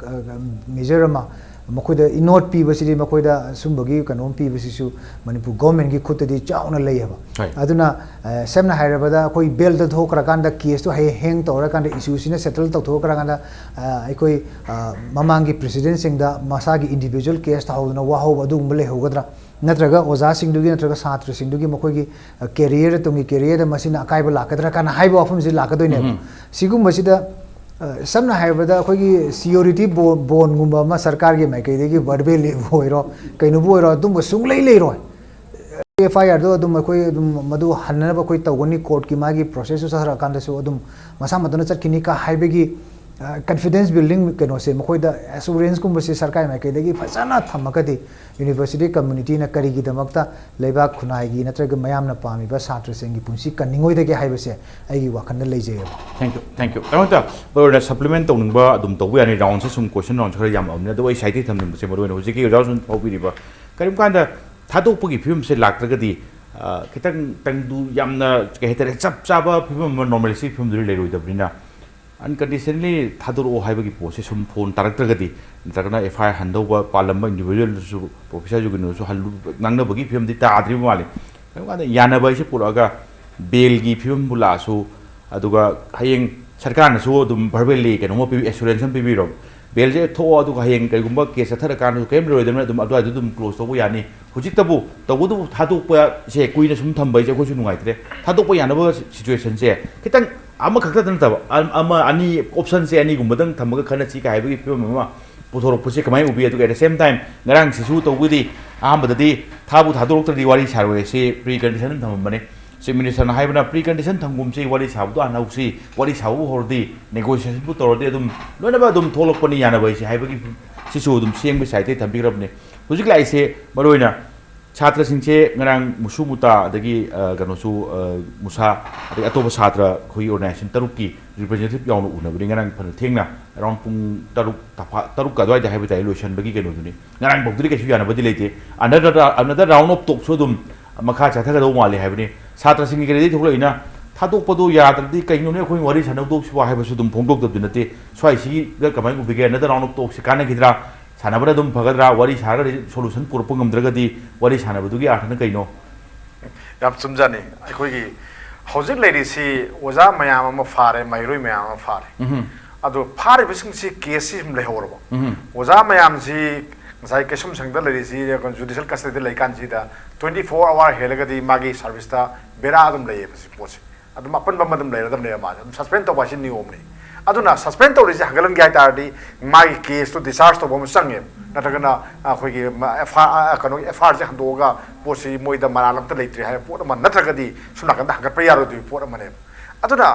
ꯃꯦꯖꯔ ꯑꯃ ꯃꯈꯣꯏꯗ ꯏꯅꯣꯠ ꯄꯤꯕꯁꯤꯗꯤ, ꯃꯈꯣꯏꯗ ꯁꯨꯝꯕꯒꯤ ꯀꯩꯅꯣꯝ ꯄꯤꯕꯁꯤꯁꯨ ꯃꯅꯤꯄꯨꯔ ꯒꯣꯔꯃꯦꯟꯒꯤ ꯈꯨꯠꯇꯗꯤ ꯆꯥꯎꯅ ꯂꯩꯌꯦꯕ꯫ ꯑꯗꯨꯅ ꯁꯝꯅ ꯍꯥꯏꯔꯕꯗ, ꯑꯩꯈꯣꯏ ꯕꯦꯜꯗ ꯊꯣꯛꯈ꯭ꯔꯀꯥꯟꯗ, ꯀꯦꯁꯇꯨ ꯍꯌꯦꯡ ꯍꯦꯡ ꯇꯧꯔꯀꯥꯟꯗ, ꯏꯁꯨꯁꯤꯅ ꯁꯦꯇꯜ ꯇꯧꯊꯣꯛꯈ꯭ꯔꯀꯥꯟꯗ, ꯑꯩꯈꯣꯏ ꯃꯃꯥꯡꯒꯤ ꯄ꯭ꯔꯦꯁꯤꯗꯦꯟꯁꯤꯡꯗ ꯃꯁꯥꯒꯤ ꯏꯟꯗꯤꯕꯤꯖꯨꯋꯦꯜ ꯀꯦꯁ ꯇꯧꯍꯧꯗꯅ ꯋꯥꯍꯧꯕ ꯑꯗꯨꯒꯨꯝꯕ ꯂꯩꯍꯧꯒꯗ꯭ꯔꯥ? ꯅꯠꯇ꯭ꯔꯒ ꯑꯣꯖꯥꯁꯤꯡꯗꯨꯒꯤ ꯅꯠꯇ꯭ꯔꯒ ꯁꯥꯇ꯭ꯔꯁꯤꯡꯗꯨꯒꯤ ꯃꯈꯣꯏꯒꯤ ꯀꯦꯔꯤꯌꯔ, ꯇꯨꯡꯒꯤ ꯀꯦꯔꯤꯌꯔꯗ ꯃꯁꯤꯅ ꯑꯀꯥꯏꯕ ꯂꯥꯛꯀꯗ꯭ꯔꯥ ꯀꯥꯏꯅ ꯍꯥꯏꯕ ꯋꯥꯐꯝꯁꯤ ꯂꯥꯛꯀꯗꯣꯏꯅꯦꯕ꯫ ꯁꯤꯒꯨꯝꯕꯁꯤꯗ ꯁꯝꯅ ꯍꯥꯏꯔꯕꯗ, ꯑꯩꯈꯣꯏꯒꯤ ꯁꯤꯌꯣꯔꯤꯇꯤ ꯕꯣꯟꯒꯨꯝꯕ ꯑꯃ ꯁꯔꯀꯥꯔꯒꯤ ꯃꯥꯏꯀꯩꯗꯒꯤ ꯚꯔꯕꯦꯜꯂꯤꯕꯨ ꯑꯣꯏꯔꯣ, ꯀꯩꯅꯣꯕꯨ ꯑꯣꯏꯔꯣ, ꯑꯗꯨꯝꯕ ꯁꯨꯡꯂꯩ ꯂꯩꯔꯣꯏ꯫ ꯑꯦꯐ ꯑꯥꯏ ꯑꯥꯔꯗꯣ ꯑꯗꯨꯝ ꯑꯩꯈꯣꯏ ꯑꯗꯨꯝ ꯃꯗꯨ ꯍꯟꯅꯅꯕ ꯑꯩꯈꯣꯏ ꯇꯧꯒꯅꯤ, ꯀꯣꯔꯠꯀꯤ ꯃꯥꯒꯤ ꯄ꯭ꯔꯣꯁꯦꯁꯁꯨ ꯆꯠꯊꯔꯀꯥꯟꯗꯁꯨ ꯑꯗꯨꯝ ꯃꯁꯥ ꯃꯊꯟꯇ ꯆꯠꯈꯤꯅꯤ ꯀ ꯍꯥꯏꯕꯒꯤ ꯀꯟꯐꯤꯗꯦꯟꯁ ꯕꯤꯜꯗꯤꯡ ꯀꯩꯅꯣꯁꯦ, ꯃꯈꯣꯏꯗ ꯑꯦꯁꯨꯔꯦꯟꯁꯀꯨꯝꯕꯁꯦ ꯁꯔꯀꯥꯔꯒꯤ ꯃꯥꯏꯀꯩꯗꯒꯤ ꯐꯖꯅ ꯊꯝꯃꯒꯗꯤ, ꯌꯨꯅꯤꯚꯔꯁꯤꯇꯤ ꯀꯝꯃꯨꯅꯤꯇꯤꯅ ꯀꯔꯤꯒꯤꯗꯃꯛꯇ ꯂꯩꯕꯥꯛ ꯈꯨꯟꯅꯥꯏꯒꯤ ꯅꯠꯇ꯭ꯔꯒ ꯃꯌꯥꯝꯅ ꯄꯥꯝꯃꯤꯕ ꯁꯥꯇ꯭ꯔꯁꯤꯡꯒꯤ ꯄꯨꯟꯁꯤ ꯀꯟꯅꯤꯡꯉꯣꯏꯗꯒꯦ ꯍꯥꯏꯕꯁꯦ ꯑꯩꯒꯤ ꯋꯥꯈꯜꯗ ꯂꯩꯖꯩꯑꯕ꯫ Thank you, thank you꯫ ꯀꯩꯅꯣꯝꯇ ꯃꯔꯨ ꯑꯣꯏꯅ ꯁꯄ꯭ꯂꯤꯃꯦꯟ ꯇꯧꯅꯤꯡꯕ ꯑꯗꯨꯝ ꯇꯧꯕ ꯌꯥꯅꯤ, ꯔꯥꯎꯟꯁꯦ ꯁꯨꯝ ꯀꯣꯏꯁꯟ ꯔꯥꯎꯟꯁꯦ ꯈꯔ ꯌꯥꯝꯃꯛꯑꯕꯅꯤ꯫ ꯑꯗꯨꯕꯨ ꯑꯩ ꯁꯥꯏꯠꯇꯒꯤ ꯊꯝꯅꯤꯡꯕꯁꯦ, ꯃꯔꯨ ꯑꯣꯏꯅ ꯍꯧꯖꯤꯛꯀꯤ ꯑꯣꯖꯥ ꯁꯨꯝ ꯐꯥꯎꯕꯤꯔꯤꯕ ꯀꯔꯤꯒꯨꯝꯕ ꯀꯥꯟꯗ ꯊꯥꯗꯣꯛꯄꯒꯤ ꯐꯤꯕꯝꯁꯦ ꯂꯥꯛꯇ꯭ꯔꯒꯗꯤ, ꯈꯤꯇꯪ ꯇꯪꯗꯨ ꯌꯥꯝꯅ, ꯀꯩ ꯍꯥꯏꯇꯥꯔꯦ, ꯆꯞ ꯆꯥꯕ ꯐꯤꯕꯝ ꯑꯃ, ꯅꯣꯔꯃꯦꯂꯤꯁꯤ ꯐꯤꯕꯝꯗꯨꯗꯤ ꯂꯩꯔꯣꯏꯗꯕꯅꯤꯅ, ꯑꯟꯀꯟꯗꯤꯁꯅꯦꯜꯂꯤ ꯊꯥꯗꯣꯔꯛꯑꯣ ꯍꯥꯏꯕꯒꯤ ꯄꯣꯠꯁꯦ ꯁꯨꯝ ꯐꯣꯟ ꯇꯥꯔꯛꯇ꯭ꯔꯒꯗꯤ, ꯅꯠꯇ꯭ꯔꯒꯅ ꯑꯦꯐ ꯑꯥꯏ ꯑꯥꯔ ꯍꯟꯗꯧꯕ ꯄꯥꯜꯂꯝꯕ ꯏꯟꯗꯤꯚꯤꯖꯨꯋꯦꯜꯗꯨꯁꯨ, ꯄ꯭ꯔꯣꯐꯦꯁꯔ ꯖꯨꯒꯤꯟꯗꯨꯁꯨ ꯍꯜꯂꯨ-, ꯉꯥꯡꯅꯕꯒꯤ ꯐꯤꯕꯝꯗꯤ ꯇꯥꯗ꯭ꯔꯤꯕ ꯃꯥꯜꯂꯤ꯫ ꯀꯔꯤꯒꯨꯝꯕ ꯀꯥꯟꯗ ꯌꯥꯅꯕ ꯍꯥꯏꯁꯦ ꯄꯨꯔꯛꯑꯒ ꯕꯦꯜꯒꯤ ꯐꯤꯕꯝꯕꯨ ꯂꯥꯛꯑꯁꯨ, ꯑꯗꯨꯒ ꯍꯌꯦꯡ ꯁꯔꯀꯥꯔꯅꯁꯨ ꯑꯗꯨꯝ ꯚꯔꯕꯦꯜꯂꯤ ꯀꯩꯅꯣꯝꯃ ꯄꯤꯕꯤ-, ꯑꯦꯁꯨꯔꯦꯟꯁ ꯑꯃ ꯄꯤꯕꯤꯔꯣ, ꯕꯦꯜꯁꯦ ꯊꯣꯛꯑꯣ, ꯑꯗꯨꯒ ꯍꯌꯦꯡ ꯀꯩꯒꯨꯝꯕ ꯀꯦꯁ ꯆꯠꯊꯔꯀꯥꯟꯗꯁꯨ ꯀꯔꯤꯝ ꯂꯩꯔꯣꯏꯗꯕꯅꯤꯅ ꯑꯗꯨꯝ ꯑꯗꯨꯋꯥꯏꯗ ꯑꯗꯨꯝ ꯀ꯭ꯂꯣꯖ ꯇꯧꯕ ꯌꯥꯅꯤ꯫ ꯍꯧꯖꯤꯛꯇꯕꯨ ꯇꯧꯕꯇꯕꯨ ꯊꯥꯗꯣꯛꯄꯁꯦ ꯀꯨꯏꯅ ꯁꯨꯝ ꯊꯝꯕ ꯍꯥꯏꯁꯦ ꯑꯩꯈꯣꯏꯁꯨ ꯅꯨꯡꯉꯥꯏꯇ꯭ꯔꯦ꯫ ꯊꯥꯗꯣꯛꯄ ꯌꯥꯅꯕ ꯁꯤꯆꯨꯋꯦꯁꯟꯁꯦ ꯈꯤꯇꯪ ꯑꯃꯈꯛꯇꯗ ꯅꯠꯇꯕ, ꯑ-, ꯑꯃ, ꯑꯅꯤ, ꯑꯣꯞꯁꯟꯁꯦ ꯑꯅꯤꯒꯨꯝꯕꯗꯪ ꯊꯝꯃꯒ ꯈꯟꯅꯁꯤ ꯀꯥꯏ ꯍꯥꯏꯕꯒꯤ ꯐꯤꯕꯝ ꯑꯃ ꯄꯨꯊꯣꯔꯛꯄꯁꯦ ꯀꯃꯥꯏꯅ ꯎꯕꯤ? ꯑꯗꯨꯒ at the same time ꯉꯔꯥꯡꯁꯤꯁꯨ ꯇꯧꯕꯗꯤ ꯑꯍꯥꯟꯕꯗꯗꯤ ꯊꯥꯕꯨ ꯊꯥꯗꯣꯔꯛꯇ꯭ꯔꯗꯤ ꯋꯥꯔꯤ ꯁꯥꯔꯣꯏ ꯁꯤ ꯄ꯭ꯔꯤ ꯀꯟꯗꯤꯁꯟ ꯑꯃ ꯊꯝꯃꯝꯕꯅꯦ꯫ ꯆꯤꯐ ꯃꯤꯅꯤꯁꯇꯔꯅ ꯍꯥꯏꯕꯅ ꯄ꯭ꯔꯤ ꯀꯟꯗꯤꯁꯟ ꯊꯝꯒꯨꯝꯁꯤ, ꯋꯥꯔꯤ ꯁꯥꯕꯗꯣ ꯍꯥꯟꯅ ꯍꯧꯁꯤ, ꯋꯥꯔꯤ ꯁꯥꯕꯕꯨ ꯍꯧꯔꯗꯤ, ꯅꯦꯒꯣꯁꯤꯌꯦꯁꯟꯕꯨ ꯇꯧꯔꯗꯤ ꯑꯗꯨꯝ ꯂꯣꯏꯅꯃꯛ ꯑꯗꯨꯝ ꯊꯣꯛꯂꯛꯄꯅꯤ ꯌꯥꯅꯕ ꯍꯥꯏꯁꯦ ꯍꯥꯏꯕꯒꯤ ꯁꯤꯁꯨ ꯑꯗꯨꯝ ꯁꯦꯝꯕ ꯁꯥꯏꯠꯇꯩ ꯊꯝꯕꯤꯈ꯭ꯔꯕꯅꯤ꯫ ꯍꯧꯖꯤꯛ ꯂꯥꯛꯏꯁꯦ ꯃꯔꯨꯑꯣꯏꯅ ꯁꯥꯇ꯭ꯔꯁꯤꯡꯁꯦ ꯉꯔꯥꯡ ꯃꯨꯁꯨ ꯃꯨꯇꯥ ꯑꯗꯒꯤ, ꯑ, ꯀꯩꯅꯣꯁꯨ, ꯑ, ꯃꯨꯁꯥ, ꯑꯗꯒꯤ ꯑꯇꯣꯞꯄ ꯁꯥꯇ꯭ꯔ ꯑꯩꯈꯣꯏꯒꯤ ꯑꯣꯔꯒꯅꯥꯏꯖꯦꯁꯟ ꯇꯔꯨꯛꯀꯤ ꯔꯤꯄ꯭ꯔꯖꯦꯟꯇꯦꯇꯤꯚ ꯌꯥꯎꯅ ꯎꯅꯕꯅꯤ ꯉꯔꯥꯡ ꯐꯅ ꯊꯦꯡꯅ, ꯑꯦꯔꯥꯎꯟ ꯄꯨꯡ ꯇꯔꯨꯛ ꯇꯐꯥ-, ꯇꯔꯨꯛꯀ ꯑꯗꯨꯋꯥꯏꯗ ꯍꯥꯏꯕ ꯇꯥꯏ ꯂꯣꯏꯁꯤꯟꯕꯒꯤ ꯀꯩꯅꯣꯗꯨꯅꯤ꯫ ꯉꯔꯥꯡꯐꯥꯎꯗꯗꯤ ꯀꯩꯁꯨ ꯌꯥꯅꯕꯗꯤ ꯂꯩꯇꯦ꯫ Another, another round of talkꯁꯨ ꯑꯗꯨꯝ ꯃꯈꯥ ꯆꯠꯊꯒꯗꯧ ꯃꯥꯜꯂꯤ ꯍꯥꯏꯕꯅꯤ꯫ ꯁꯥꯇ꯭ꯔꯁꯤꯡꯒꯤ ꯀꯔꯤꯗꯒꯤ ꯊꯣꯛꯂꯛꯏꯅ ꯊꯥꯗꯣꯛꯄꯗꯣ ꯌꯥꯗ꯭ꯔꯗꯤ ꯀꯩꯅꯣꯅꯦ ꯑꯩꯈꯣꯏ ꯋꯥꯔꯤ ꯁꯥꯟꯅꯗꯧꯁꯤꯕꯣ ꯍꯥꯏꯕꯁꯨ ꯑꯗꯨꯝ ꯐꯣꯡꯗꯣꯛꯇꯕꯗꯤ ꯅꯠꯇꯦ꯫ ꯁ꯭ꯋꯥꯏꯁꯤꯒ ꯀꯃꯥꯏꯅ ꯎꯕꯤꯒꯦ? Another round of talkꯁꯤ ꯀꯥꯟꯅꯈꯤꯗ꯭ꯔꯥ? ꯁꯥꯟꯅꯕꯅ ꯑꯗꯨꯝ ꯐꯒꯗ꯭ꯔꯥ? ꯋꯥꯔꯤ ꯁꯥꯔꯒ ꯁꯣꯂꯨꯁꯟ ꯄꯨꯔꯛꯄ ꯉꯝꯗ꯭ꯔꯒꯗꯤ ꯋꯥꯔꯤ ꯁꯥꯟꯅꯕꯗꯨꯒꯤ ꯑꯥꯔꯊꯅ ꯀꯩꯅꯣ? ꯌꯥꯝ ꯆꯨꯝꯖꯥꯅꯤ꯫ ꯑꯩꯈꯣꯏꯒꯤ ꯍꯧꯖꯤꯛ ꯂꯩꯔꯤꯁꯤ ꯑꯣꯖꯥ ꯃꯌꯥꯝ ꯑꯃ ꯐꯥꯔꯦ, ꯃꯍꯩꯔꯣꯏ ꯃꯌꯥꯝ ꯑꯃ ꯐꯥꯔꯦ꯫ ꯎꯝꯍꯨꯝ꯫ ꯑꯗꯣ ꯐꯥꯔꯤꯕꯁꯤꯡꯁꯤ ꯀꯦꯁꯁꯤ ꯁꯨꯝ ꯂꯩꯍꯧꯔꯕ꯫ ꯎꯝꯍꯨꯝ꯫ ꯑꯣꯖꯥ ꯃꯌꯥꯝꯁꯤ ꯉꯁꯥꯏ ꯀꯩꯁꯨꯝꯁꯪꯗ ꯂꯩꯔꯤꯁꯤ ꯖꯨꯗꯤꯁꯤꯌꯦꯜ ꯀꯁꯇꯗꯤꯗ ꯂꯩꯀꯥꯟꯁꯤꯗ twenty four hour ꯍꯦꯜꯂꯒꯗꯤ ꯃꯥꯒꯤ ꯁꯥꯔꯚꯤꯁꯇ ꯕꯦꯔꯥ ꯑꯗꯨꯝ ꯂꯩꯌꯦꯕ ꯁꯤ ꯄꯣꯠꯁꯦ꯫ ꯑꯗꯨꯝ ꯑꯄꯟꯕ ꯑꯃ ꯑꯗꯨꯝ ꯂꯩꯔꯗꯕꯅꯦꯕ ꯃꯥꯁꯦ꯫ ꯑꯗꯨꯝ ꯁꯁꯄꯦꯟ ꯇꯧꯕ ꯍꯥꯏꯁꯤ ꯅꯤꯌꯣꯝꯅꯤ꯫ ꯑꯗꯨꯅ ꯁꯁꯄꯦꯟ ꯇꯧꯔꯤꯁꯦ ꯍꯟꯒꯠꯍꯟꯒꯦ ꯍꯥꯏ ꯇꯥꯔꯗꯤ ꯃꯥꯒꯤ ꯀꯦꯁꯇꯣ ꯗꯤꯁꯆꯥꯔꯖ ꯇꯧꯕ ꯑꯃ ꯆꯪꯉꯦꯕ꯫ ꯅꯠꯇ꯭ꯔꯒꯅ ꯑꯩꯈꯣꯏꯒꯤ ꯃ-, ꯑꯦꯐ ꯑꯥꯏ ꯑꯥꯔ, ꯀꯩꯅꯣꯒꯤ ꯑꯦꯐ ꯑꯥꯏ ꯑꯥꯔꯁꯦ ꯍꯟꯗꯣꯛꯑꯒ ꯄꯣꯠꯁꯤ ꯃꯣꯏꯗ ꯃꯔꯥꯜ ꯑꯝꯇ ꯂꯩꯇ꯭ꯔꯦ ꯍꯥꯏꯕ ꯄꯣꯠ ꯑꯃ, ꯅꯠꯇ꯭ꯔꯒꯗꯤ ꯁꯣꯝ ꯅꯥꯀꯟꯗ ꯍꯪꯒꯠꯄ ꯌꯥꯔꯣꯏꯗꯣꯏꯕ ꯄꯣꯠ ꯑꯃꯅꯦꯕ꯫ ꯑꯗꯨꯅ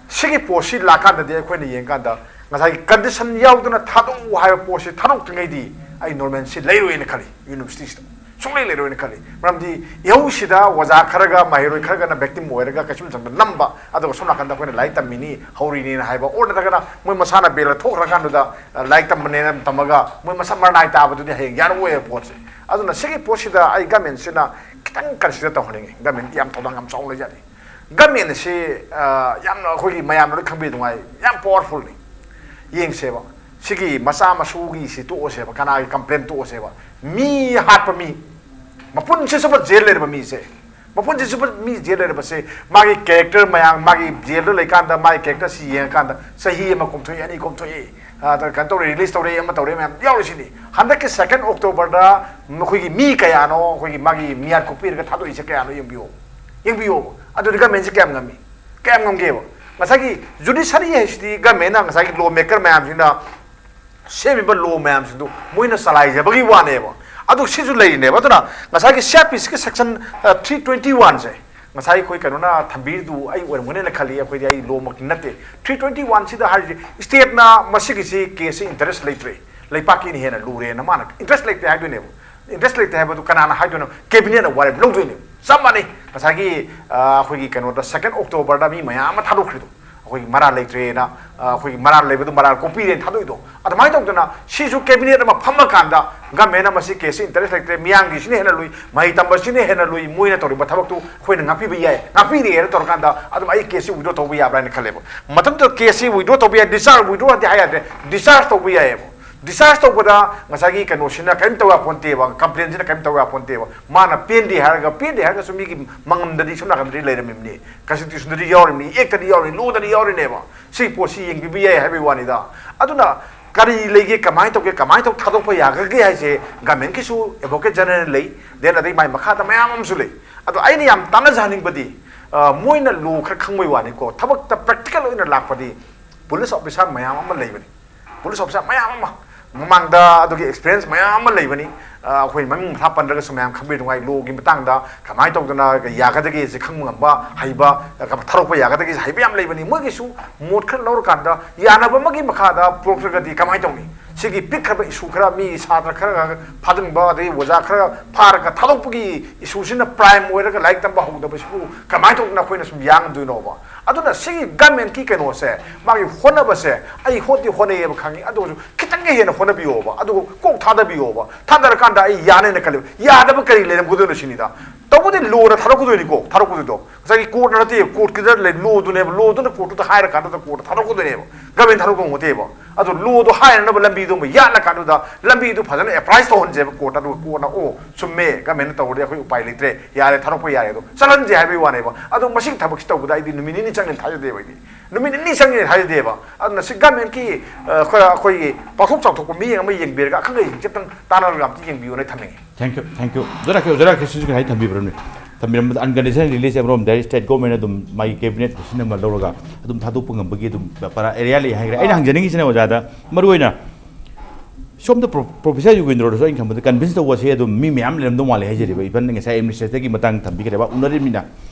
ꯁꯤꯒꯤ ꯄꯣꯠꯁꯤ ꯂꯥꯛꯀꯥꯟꯗꯗꯤ ꯑꯩꯈꯣꯏꯅ ꯌꯦꯡꯀꯥꯟꯗ ꯉꯁꯥꯏꯒꯤ ꯀꯟꯗꯤꯁꯟ ꯌꯥꯎꯗꯅ ꯊꯥꯗꯣꯛꯎ ꯍꯥꯏꯕ ꯄꯣꯠꯁꯤ ꯊꯥꯗꯣꯛꯇ꯭ꯔꯤꯉꯩꯗꯤ ꯑꯩ ꯅꯣꯔꯃꯦꯜꯁꯤ ꯂꯩꯔꯣꯏꯅ ꯈꯜꯂꯤ ꯌꯨꯅꯤꯚꯔꯁꯤꯇꯤꯁꯤꯗ꯫ ꯁꯨꯡꯂꯩ ꯂꯩꯔꯣꯏꯅ ꯈꯜꯂꯤ꯫ ꯃꯔꯝꯗꯤ ꯏꯍꯧꯁꯤꯗ ꯑꯣꯖꯥ ꯈꯔꯒ ꯃꯍꯩꯔꯣꯏ ꯈꯔꯒꯅ victim ꯑꯣꯏꯔꯒ ꯀꯩꯁꯨꯝ ꯆꯪꯗ ꯅꯝꯕ, ꯑꯗꯨꯒ ꯁꯣꯝ ꯅꯥꯀꯟꯗ ꯑꯩꯈꯣꯏꯅ ꯂꯥꯏꯔꯤꯛ ꯇꯝꯃꯤꯅꯤ ꯍꯧꯔꯤꯅꯦꯅ ꯍꯥꯏꯕ, ꯑꯣꯔ ꯅꯠꯇ꯭ꯔꯒꯅ ꯃꯣꯏ ꯃꯁꯥꯅ ꯕꯦꯜꯗ ꯊꯣꯛꯈ꯭ꯔꯀꯥꯟꯗꯨꯗ, ꯑ, ꯂꯥꯏꯔꯤꯛ ꯇꯝꯕꯅꯦꯅ ꯇꯝꯃꯒ ꯃꯣꯏ ꯃꯁꯥ ꯃꯔꯅꯥꯏ ꯇꯥꯕꯗꯨꯗꯤ ꯍꯌꯦꯡ ꯌꯥꯔꯛꯑꯣꯏꯕ ꯄꯣꯠꯁꯦ꯫ ꯑꯗꯨꯅ ꯁꯤꯒꯤ ꯄꯣꯠꯁꯤꯗ ꯑꯩ ꯒꯃꯦꯟꯁꯤꯅ ꯈꯤꯇꯪ ꯀꯟꯁꯤꯗꯔ ꯇꯧꯍꯟꯅꯤꯡꯉꯤ꯫ ꯒꯃꯦꯟꯒꯤ ꯌꯥꯝ ꯊꯧꯗꯥꯡ ꯌꯥꯝ ꯆꯥꯎꯅ ꯂꯩꯖꯔꯤ꯫ ꯒꯃꯦꯟ ꯑꯁꯤ, ꯑ, ꯌꯥꯝꯅ ꯑꯩꯈꯣꯏꯒꯤ ꯃꯌꯥꯝꯅ ꯂꯣꯏ ꯈꯪꯕꯤꯗꯨꯉꯥꯏ ꯌꯥꯝ ꯄꯥꯋꯔꯐꯨꯜꯅꯤ꯫ ꯌꯦꯡꯁꯦꯕ, ꯁꯤꯒꯤ ꯃꯆꯥ ꯃꯁꯨꯒꯤ ꯁꯤ ꯇꯣꯛꯑꯁꯦꯕ, ꯀꯅꯥꯒꯤ ꯀꯝꯄ꯭ꯂꯦꯟ ꯇꯣꯛꯑꯁꯦꯕ, ꯃꯤ ꯍꯥꯠꯄ ꯃꯤ, ꯃꯄꯨꯟꯁꯤ ꯆꯨꯞꯄ ꯖꯦꯜ ꯂꯩꯔꯕ ꯃꯤꯁꯦ, ꯃꯄꯨꯟꯁꯤ ꯆꯨꯞꯄ ꯃꯤ ꯖꯦꯜ ꯂꯩꯔꯕꯁꯦ, ꯃꯥꯒꯤ ꯀꯦꯔꯦꯛꯇꯔ ꯃꯌꯥꯝ, ꯃꯥꯒꯤ ꯖꯦꯜꯗ ꯂꯩꯀꯥꯟꯗ ꯃꯥꯒꯤ ꯀꯦꯔꯦꯛꯇꯔꯁꯤ ꯌꯦꯡꯉꯀꯥꯟꯗ ꯆꯍꯤ ꯑꯃ ꯀꯣꯝꯊꯣꯛꯏ, ꯑꯅꯤ ꯀꯣꯝꯊꯣꯛꯏ, ꯑꯗ ꯀꯩꯅꯣ ꯇꯧꯔꯦ, ꯔꯤꯂꯤꯁ ꯇꯧꯔꯦ, ꯑꯃ ꯇꯧꯔꯦ ꯃꯌꯥꯝ ꯌꯥꯎꯔꯤꯁꯤꯅꯤ꯫ ꯍꯟꯗꯛꯀꯤ ꯁꯦꯀꯦꯟ ꯑꯣꯛꯇꯣꯕꯔꯗ ꯃꯈꯣꯏꯒꯤ ꯃꯤ ꯀꯌꯥꯅꯣ ꯑꯩꯈꯣꯏꯒꯤ ꯃꯥꯒꯤ ꯃꯤꯌꯥꯠ ꯀꯣꯛꯄꯤꯔꯒ ꯊꯥꯗꯣꯛꯏꯁꯦ ꯀꯌꯥꯅꯣ ꯌꯦꯡꯕꯤꯌꯣ, ꯌꯦꯡꯕꯤꯌꯣꯕ꯫ ꯑꯗꯨꯗꯤ ꯒꯃꯦꯟꯁꯤ ꯀꯌꯥꯝ ꯉꯝꯃꯤ? ꯀꯌꯥꯝ ꯉꯝꯒꯦꯕ? ꯉꯁꯥꯏꯒꯤ ꯖꯨꯗꯤꯁꯔꯤ ꯍꯥꯏꯁꯤꯗꯤ ꯒꯃꯦꯟꯅ ꯉꯁꯥꯏꯒꯤ ꯂꯣ ꯃꯦꯀꯔ ꯃꯌꯥꯝꯁꯤꯅ ꯁꯦꯝꯃꯤꯕ ꯂꯣ ꯃꯌꯥꯝꯁꯤꯡꯗꯨ ꯃꯣꯏꯅ ꯆꯂꯥꯏꯖꯕꯒꯤ ꯋꯥꯅꯦꯕ꯫ ꯑꯗꯨ ꯁꯤꯁꯨ ꯂꯩꯔꯤꯅꯦꯕ꯫ ꯑꯗꯨꯅ ꯉꯁꯥꯏꯒꯤ ꯁꯤ ꯑꯥꯔ ꯄꯤ ꯁꯤꯒꯤ ꯁꯦꯛꯁꯟ three twenty oneꯁꯦ, ꯉꯁꯥꯏ ꯑꯩꯈꯣꯏ ꯀꯩꯅꯣꯅ ꯊꯝꯕꯤꯔꯤꯗꯨ ꯑꯩ ꯑꯣꯏꯔꯝꯒꯅꯦꯅ ꯈꯜꯂꯤ꯫ ꯑꯩꯈꯣꯏꯗꯤ ꯑꯩ ꯂꯣꯃꯛꯇꯤ ꯅꯠꯇꯦ꯫ ꯊ꯭ꯔꯤ ꯇ꯭ꯋꯦꯟꯇꯤ ꯋꯥꯟꯁꯤꯗ ꯍꯥꯏꯔꯤꯁꯦ, ꯁ꯭ꯇꯦꯠꯅ ꯃꯁꯤꯒꯤꯁꯤ ꯀꯦꯁꯁꯤ ꯏꯟꯇꯔꯦꯁ ꯂꯩꯇ꯭ꯔꯦ, ꯂꯩꯄꯥꯛꯀꯤꯅ ꯍꯦꯟꯅ ꯂꯨꯔꯦꯅ ꯃꯥꯅ ꯏꯟꯇꯔꯦꯁ ꯂꯩꯇꯦ ꯍꯥꯏꯗꯣꯏꯅꯦꯕ꯫ ꯏꯟꯇꯔꯦꯁ ꯂꯩꯇꯦ ꯍꯥꯏꯕꯗꯨ ꯀꯅꯥꯅ ꯍꯥꯏꯗꯣꯏꯅꯣ? ꯀꯦꯕꯤꯅꯦꯠꯅ ꯋꯥꯔꯦꯞ ꯂꯧꯗꯣꯏꯅꯦꯕ꯫ ꯆꯞ ꯃꯥꯟꯅꯩ꯫ ꯉꯁꯥꯏꯒꯤ ꯑ, ꯑꯩꯈꯣꯏꯒꯤ ꯀꯩꯅꯣꯗ, ꯁꯦꯀꯦꯟ ꯑꯣꯛꯇꯣꯕꯔꯗ ꯃꯤ ꯃꯌꯥꯝ ꯑꯃ ꯊꯥꯗꯣꯛꯈ꯭ꯔꯤꯗꯣ, ꯑꯩꯈꯣꯏꯒꯤ ꯃꯔꯥꯜ ꯂꯩꯇ꯭ꯔꯦꯅ, ꯑ, ꯑꯩꯈꯣꯏꯒꯤ ꯃꯔꯥꯜ ꯂꯩꯕꯗꯨ ꯃꯔꯥꯜ ꯀꯣꯛꯄꯤꯔꯦꯅ ꯊꯥꯗꯣꯛꯏꯗꯣ꯫ ꯑꯗꯨꯃꯥꯏꯅ ꯇꯧꯗꯅ ꯁꯤꯁꯨ ꯀꯦꯕꯤꯅꯦꯠ ꯑꯃ ꯐꯝꯃꯀꯥꯟꯗ ꯒꯃꯦꯟꯅ ꯃꯁꯤ ꯀꯦꯁꯁꯤ ꯏꯟꯇꯔꯦꯁ ꯂꯩꯇ꯭ꯔꯦ, ꯃꯤꯌꯥꯝꯒꯤꯁꯤꯅ ꯍꯦꯟꯅ ꯂꯨꯏ, ꯃꯍꯩ ꯇꯝꯕꯁꯤꯅ ꯍꯦꯟꯅ ꯂꯨꯏ, ꯃꯣꯏꯅ ꯇꯧꯔꯤꯕ ꯊꯕꯛꯇꯨ ꯑꯩꯈꯣꯏꯅ ꯉꯥꯛꯄꯤꯕ ꯌꯥꯏ, ꯉꯥꯛꯄꯤꯔꯦꯅ ꯇꯧꯔꯀꯥꯟꯗ ꯑꯗꯨꯝ ꯑꯩ ꯀꯦꯁꯁꯤ ꯋꯤꯗ꯭ꯔꯣ ꯇꯧꯕ ꯌꯥꯕ꯭ꯔꯥ ꯍꯥꯏꯅ ꯈꯜꯂꯦꯕ꯫ ꯃꯇꯝꯗꯨꯗ ꯀꯦꯁꯁꯤ ꯋꯤꯗ꯭ꯔꯣ ꯇꯧꯕ ꯌꯥꯏ, ꯗꯤꯁꯆꯥꯔꯖ, ꯋꯤꯗ꯭ꯔꯣ ꯍꯥꯏꯗꯤ ꯍꯥꯏ ꯌꯥꯗ꯭ꯔꯦ, ꯗꯤꯁꯆꯥꯔꯖ ꯇꯧꯕ ꯌꯥꯏꯑꯕ꯫ ꯗꯤꯁꯆꯥꯔꯖ ꯇꯧꯕꯗ ꯉꯁꯥꯏꯒꯤ ꯀꯩꯅꯣꯁꯤꯅ ꯀꯔꯤꯝ ꯇꯧ ꯌꯥꯄꯣꯟꯇꯦꯕ, ꯀꯝꯄ꯭ꯂꯦꯟꯁꯤꯅ ꯀꯔꯤꯝ ꯇꯧ ꯌꯥꯄꯣꯟꯇꯦꯕ꯫ ꯃꯥꯅ ꯄꯦꯟꯗꯦ ꯍꯥꯏꯔꯒ, ꯄꯦꯟꯗꯦ ꯍꯥꯏꯔꯒꯁꯨ ꯃꯤꯒꯤ ꯃꯉꯝꯗꯗꯤ ꯁꯣꯝ ꯅꯥꯀꯟꯗꯗꯤ ꯂꯩꯔꯝꯃꯤꯕꯅꯤ, ꯀꯟꯁꯇꯤꯇ꯭ꯌꯨꯁꯟꯗꯗꯤ ꯌꯥꯎꯔꯤꯕꯅꯤ, ꯑꯦꯛꯇꯗꯤ ꯌꯥꯎꯔꯤꯕꯅꯤ, ꯂꯣꯗꯗꯤ ꯌꯥꯎꯔꯤꯅꯦꯕ꯫ ꯁꯤ ꯄꯣꯠꯁꯤ ꯌꯦꯡꯕꯤꯕ ꯌꯥꯏ ꯍꯥꯏꯕꯒꯤ ꯋꯥꯅꯤꯗ꯫ ꯑꯗꯨꯅ ꯀꯔꯤ ꯂꯩꯒꯦ, ꯀꯃꯥꯏꯅ ꯇꯧꯒꯦ, ꯀꯃꯥꯏꯅ ꯇꯧ ꯊꯥꯗꯣꯛꯄ ꯌꯥꯒꯒꯦ ꯍꯥꯏꯁꯦ ꯒꯃꯦꯟꯒꯤꯁꯨ ꯑꯦꯗꯚꯣꯀꯦꯠ ꯖꯦꯅꯔꯦꯜ ꯂꯩ, ꯗꯦꯟ ꯑꯗꯩ ꯃꯥꯏ ꯃꯈꯥꯗ ꯃꯌꯥꯝ ꯑꯃꯁꯨ ꯂꯩ꯫ ꯑꯗꯣ ꯑꯩꯅ ꯌꯥꯝ ꯇꯥꯟꯅꯖꯍꯟꯅꯤꯡꯕꯗꯤ, ꯑ, ꯃꯣꯏꯅ ꯂꯣ ꯈꯔ ꯈꯪꯕꯩ ꯋꯥꯅꯤꯀꯣ, ꯊꯕꯛꯇ ꯄ꯭ꯔꯦꯛꯇꯤꯀꯦꯜ ꯑꯣꯏꯅ ꯂꯥꯛꯄꯗꯤ ꯄꯨꯂꯤꯁ ꯑꯣꯐꯤꯁꯥꯔ ꯃꯌꯥꯝ ꯑꯃ ꯂꯩꯕꯅꯤ꯫ ꯄꯨꯂꯤꯁ ꯑꯣꯐꯤꯁꯥꯔ ꯃꯌꯥꯝ ꯑꯃ, ꯃꯃꯥꯡꯗ ꯑꯗꯨꯒꯤ ꯑꯦꯛꯁꯄꯤꯔꯤꯌꯦꯟꯁ ꯃꯌꯥꯝ ꯑꯃ ꯂꯩꯕꯅꯤ꯫ ꯑ, ꯑꯩꯈꯣꯏ ꯃꯃꯤꯡ ꯃꯊꯥ ꯄꯟꯗ꯭ꯔꯒꯁꯨ ꯃꯌꯥꯝ ꯈꯪꯕꯤꯅꯉꯥꯏ, ꯂꯣꯒꯤ ꯃꯇꯥꯡꯗ ꯀꯃꯥꯏꯅ ꯇꯧꯗꯅ ꯌꯥꯒꯗꯒꯦꯁꯦ ꯈꯪꯕ ꯉꯝꯕ, ꯍꯩꯕ, ꯑ, ꯊꯥꯗꯣꯛꯄ ꯌꯥꯒꯗꯒꯦꯁꯦ ꯍꯩꯕ ꯌꯥꯝ ꯂꯩꯕꯅꯤ꯫ ꯃꯣꯏꯒꯤꯁꯨ ꯃꯣꯠ ꯈꯔ ꯂꯧꯔꯀꯥꯟꯗ ꯌꯥꯅꯕ ꯑꯃꯒꯤ ꯃꯈꯥꯗ ꯄꯨꯔꯛꯇ꯭ꯔꯒꯗꯤ ꯀꯃꯥꯏꯅ ꯇꯧꯅꯤ? ꯁꯤꯒꯤ ꯄꯤꯛꯈ꯭ꯔꯕ ꯏꯁꯨ ꯈꯔ, ꯃꯤ ꯁꯥꯇ꯭ꯔ ꯈꯔ ꯐꯥꯖꯤꯟꯕ, ꯑꯗꯒꯤ ꯑꯣꯖꯥ ꯈꯔ ꯐꯥꯔꯒ ꯊꯥꯗꯣꯛꯄꯒꯤ ꯏꯁꯨꯁꯤꯅ ꯄ꯭ꯔꯥꯏꯝ ꯑꯣꯏꯔꯒ ꯂꯥꯏꯔꯤꯛ ꯇꯝꯕ ꯍꯧꯗꯕꯁꯤꯕꯨ ꯀꯃꯥꯏꯅ ꯇꯧꯗꯅ ꯑꯩꯈꯣꯏꯅ ꯁꯨꯝ ꯌꯥꯡꯗꯣꯏꯅꯣꯕ? ꯑꯗꯨꯅ ꯁꯤꯒꯤ ꯒꯃꯦꯟꯀꯤ ꯀꯩꯅꯣꯁꯦ, ꯃꯥꯒꯤ ꯍꯣꯠꯅꯕꯁꯦ, ꯑꯩ ꯍꯣꯠꯇꯤ ꯍꯣꯠꯅꯩꯌꯦꯕ ꯈꯪꯉꯤ, ꯑꯗꯨ ꯑꯣꯏꯔꯁꯨ ꯈꯤꯇꯪꯒ ꯍꯦꯟꯅ ꯍꯣꯠꯅꯕꯤꯌꯣꯕ, ꯑꯗꯨꯒ ꯀꯣꯛ ꯊꯥꯗꯕꯤꯌꯣꯕ꯫ ꯊꯥꯗꯔꯀꯥꯟꯗ ꯑꯩ ꯌꯥꯅꯦꯅ ꯈꯜꯂꯦꯕ꯫ ꯌꯥꯗꯕ ꯀꯔꯤ ꯂꯩꯔꯝꯒꯗꯣꯏꯅꯣ ꯁꯤꯅꯤꯗ꯫ ꯇꯧꯕꯗꯤ ꯂꯣꯗ ꯊꯥꯗꯣꯛꯀꯗꯣꯏꯅꯤꯀꯣ, ꯊꯥꯗꯣꯛꯀꯗꯣꯏꯗꯣ꯫ ꯉꯁꯥꯏꯒꯤ ꯀꯣꯔꯠꯅ ꯅꯠꯇꯦ, ꯀꯣꯔꯠꯀꯤꯗ ꯂꯩ, ꯂꯣꯗꯨꯅꯦꯕ, ꯂꯣꯗꯨꯅ ꯀꯣꯔꯠꯇꯨꯗ ꯍꯥꯏꯔꯀꯥꯟꯗ ꯀꯣꯔꯠꯇ ꯊꯥꯗꯣꯛꯀꯗꯣꯏꯅꯦꯕ, ꯒꯃꯦꯟ ꯊꯥꯗꯣꯛꯇꯧ ꯅꯠꯇꯦꯕ꯫ ꯑꯗꯣ ꯂꯣꯗꯣ ꯍꯥꯏꯅꯅꯕ ꯂꯝꯕꯤꯗꯨ ꯑꯃ ꯌꯥꯠꯂꯀꯥꯟꯗꯨꯗ ꯂꯝꯕꯤꯗꯨ ꯐꯖꯅ ꯑꯦꯄ꯭ꯔꯥꯏꯁ ꯇꯧꯍꯟꯁꯦꯕ ꯀꯣꯔꯠꯇ, ꯑꯗꯨꯒ ꯀꯣꯔꯠꯅ, "ꯑꯣ, ꯆꯨꯝꯃꯦ, ꯒꯃꯦꯟꯅ ꯇꯧꯔꯗꯤ ꯑꯩꯈꯣꯏ ꯎꯄꯥꯏ ꯂꯩꯇ꯭ꯔꯦ, ꯌꯥꯔꯦ, ꯊꯥꯗꯣꯛꯄ ꯌꯥꯔꯦ", ꯑꯗꯣ ꯆꯠꯍꯟꯁꯦ ꯍꯥꯏꯕꯒꯤ ꯋꯥꯅꯦꯕ꯫ ꯑꯗꯣ ꯃꯁꯤꯒꯤ ꯊꯕꯛꯁꯤ ꯇꯧꯕꯗ ꯑꯩꯗꯤ ꯅꯨꯃꯤꯠ ꯅꯤꯅꯤ ꯆꯪꯒꯅꯤ ꯊꯥꯖꯗꯦꯕ ꯑꯩꯗꯤ꯫ ꯅꯨꯃꯤꯠ ꯅꯤꯅꯤ ꯆꯪꯒꯅꯤ ꯊꯥꯖꯗꯦꯕ꯫ ꯑꯗꯨꯅ ꯁꯤ ꯒꯃꯦꯟꯀꯤ, ꯑ, ꯈꯔ ꯑꯩꯈꯣꯏꯒꯤ ꯄꯥꯛꯊꯣꯛ ꯆꯥꯎꯊꯣꯛꯄ ꯃꯤꯠꯌꯦꯡ ꯑꯃ ꯌꯦꯡꯕꯤꯔꯒ ꯑꯈꯪ ꯑꯍꯩꯁꯤꯡꯁꯦ ꯑꯝꯇꯪ ꯇꯥꯟꯅꯔꯒ ꯑꯝꯇ ꯌꯦꯡꯕꯤꯌꯣꯅ ꯊꯝꯅꯤꯡꯉꯤ꯫ Thank you, thank you꯫ ꯑꯣꯖꯥ ꯔꯥꯀꯦ, ꯑꯣꯖꯥ ꯔꯥꯀꯦꯁꯁꯤꯁꯨ ꯉꯁꯥꯏ ꯊꯝꯕꯤꯕ꯭ꯔꯅꯦ? ꯊꯝꯕꯤꯔꯝꯕꯗ unconditional release ꯑꯃꯔꯣꯝꯗ state government ꯑꯗꯨꯝ ꯃꯥꯒꯤ cabinet decision ꯑꯃ ꯂꯧꯔꯒ ꯑꯗꯨꯝ ꯊꯥꯗꯣꯛꯄ ꯉꯝꯕꯒꯤ ꯑꯗꯨꯝ ꯄꯔꯥ area ꯂꯩ ꯍꯥꯏꯈ꯭ꯔꯦ꯫ ꯑꯩꯅ ꯍꯪꯖꯅꯤꯡꯉꯤꯁꯤꯅ ꯑꯣꯖꯥꯗ ꯃꯔꯨꯑꯣꯏꯅ ꯁꯣꯝꯗ ꯄ꯭ꯔꯣ-, ꯄ꯭ꯔꯣꯐꯦꯁꯔ ꯌꯨꯒꯦꯟꯗ꯭ꯔꯣꯗꯁꯨ ꯑꯩꯅ ꯈꯟꯕꯗ convince ꯇꯧꯕꯁꯦ ꯑꯗꯨꯝ ꯃꯤ ꯃꯌꯥꯝ ꯂꯩꯔꯝꯗꯧ ꯃꯥꯜꯂꯦ ꯍꯥꯏꯖꯔꯤꯕ, even ꯉꯁꯥꯏ administratorꯒꯤ ꯃꯇꯥꯡ ꯊꯝꯕꯤꯈ꯭ꯔꯦꯕ, ꯎꯅꯔꯤꯕꯅꯤꯅ꯫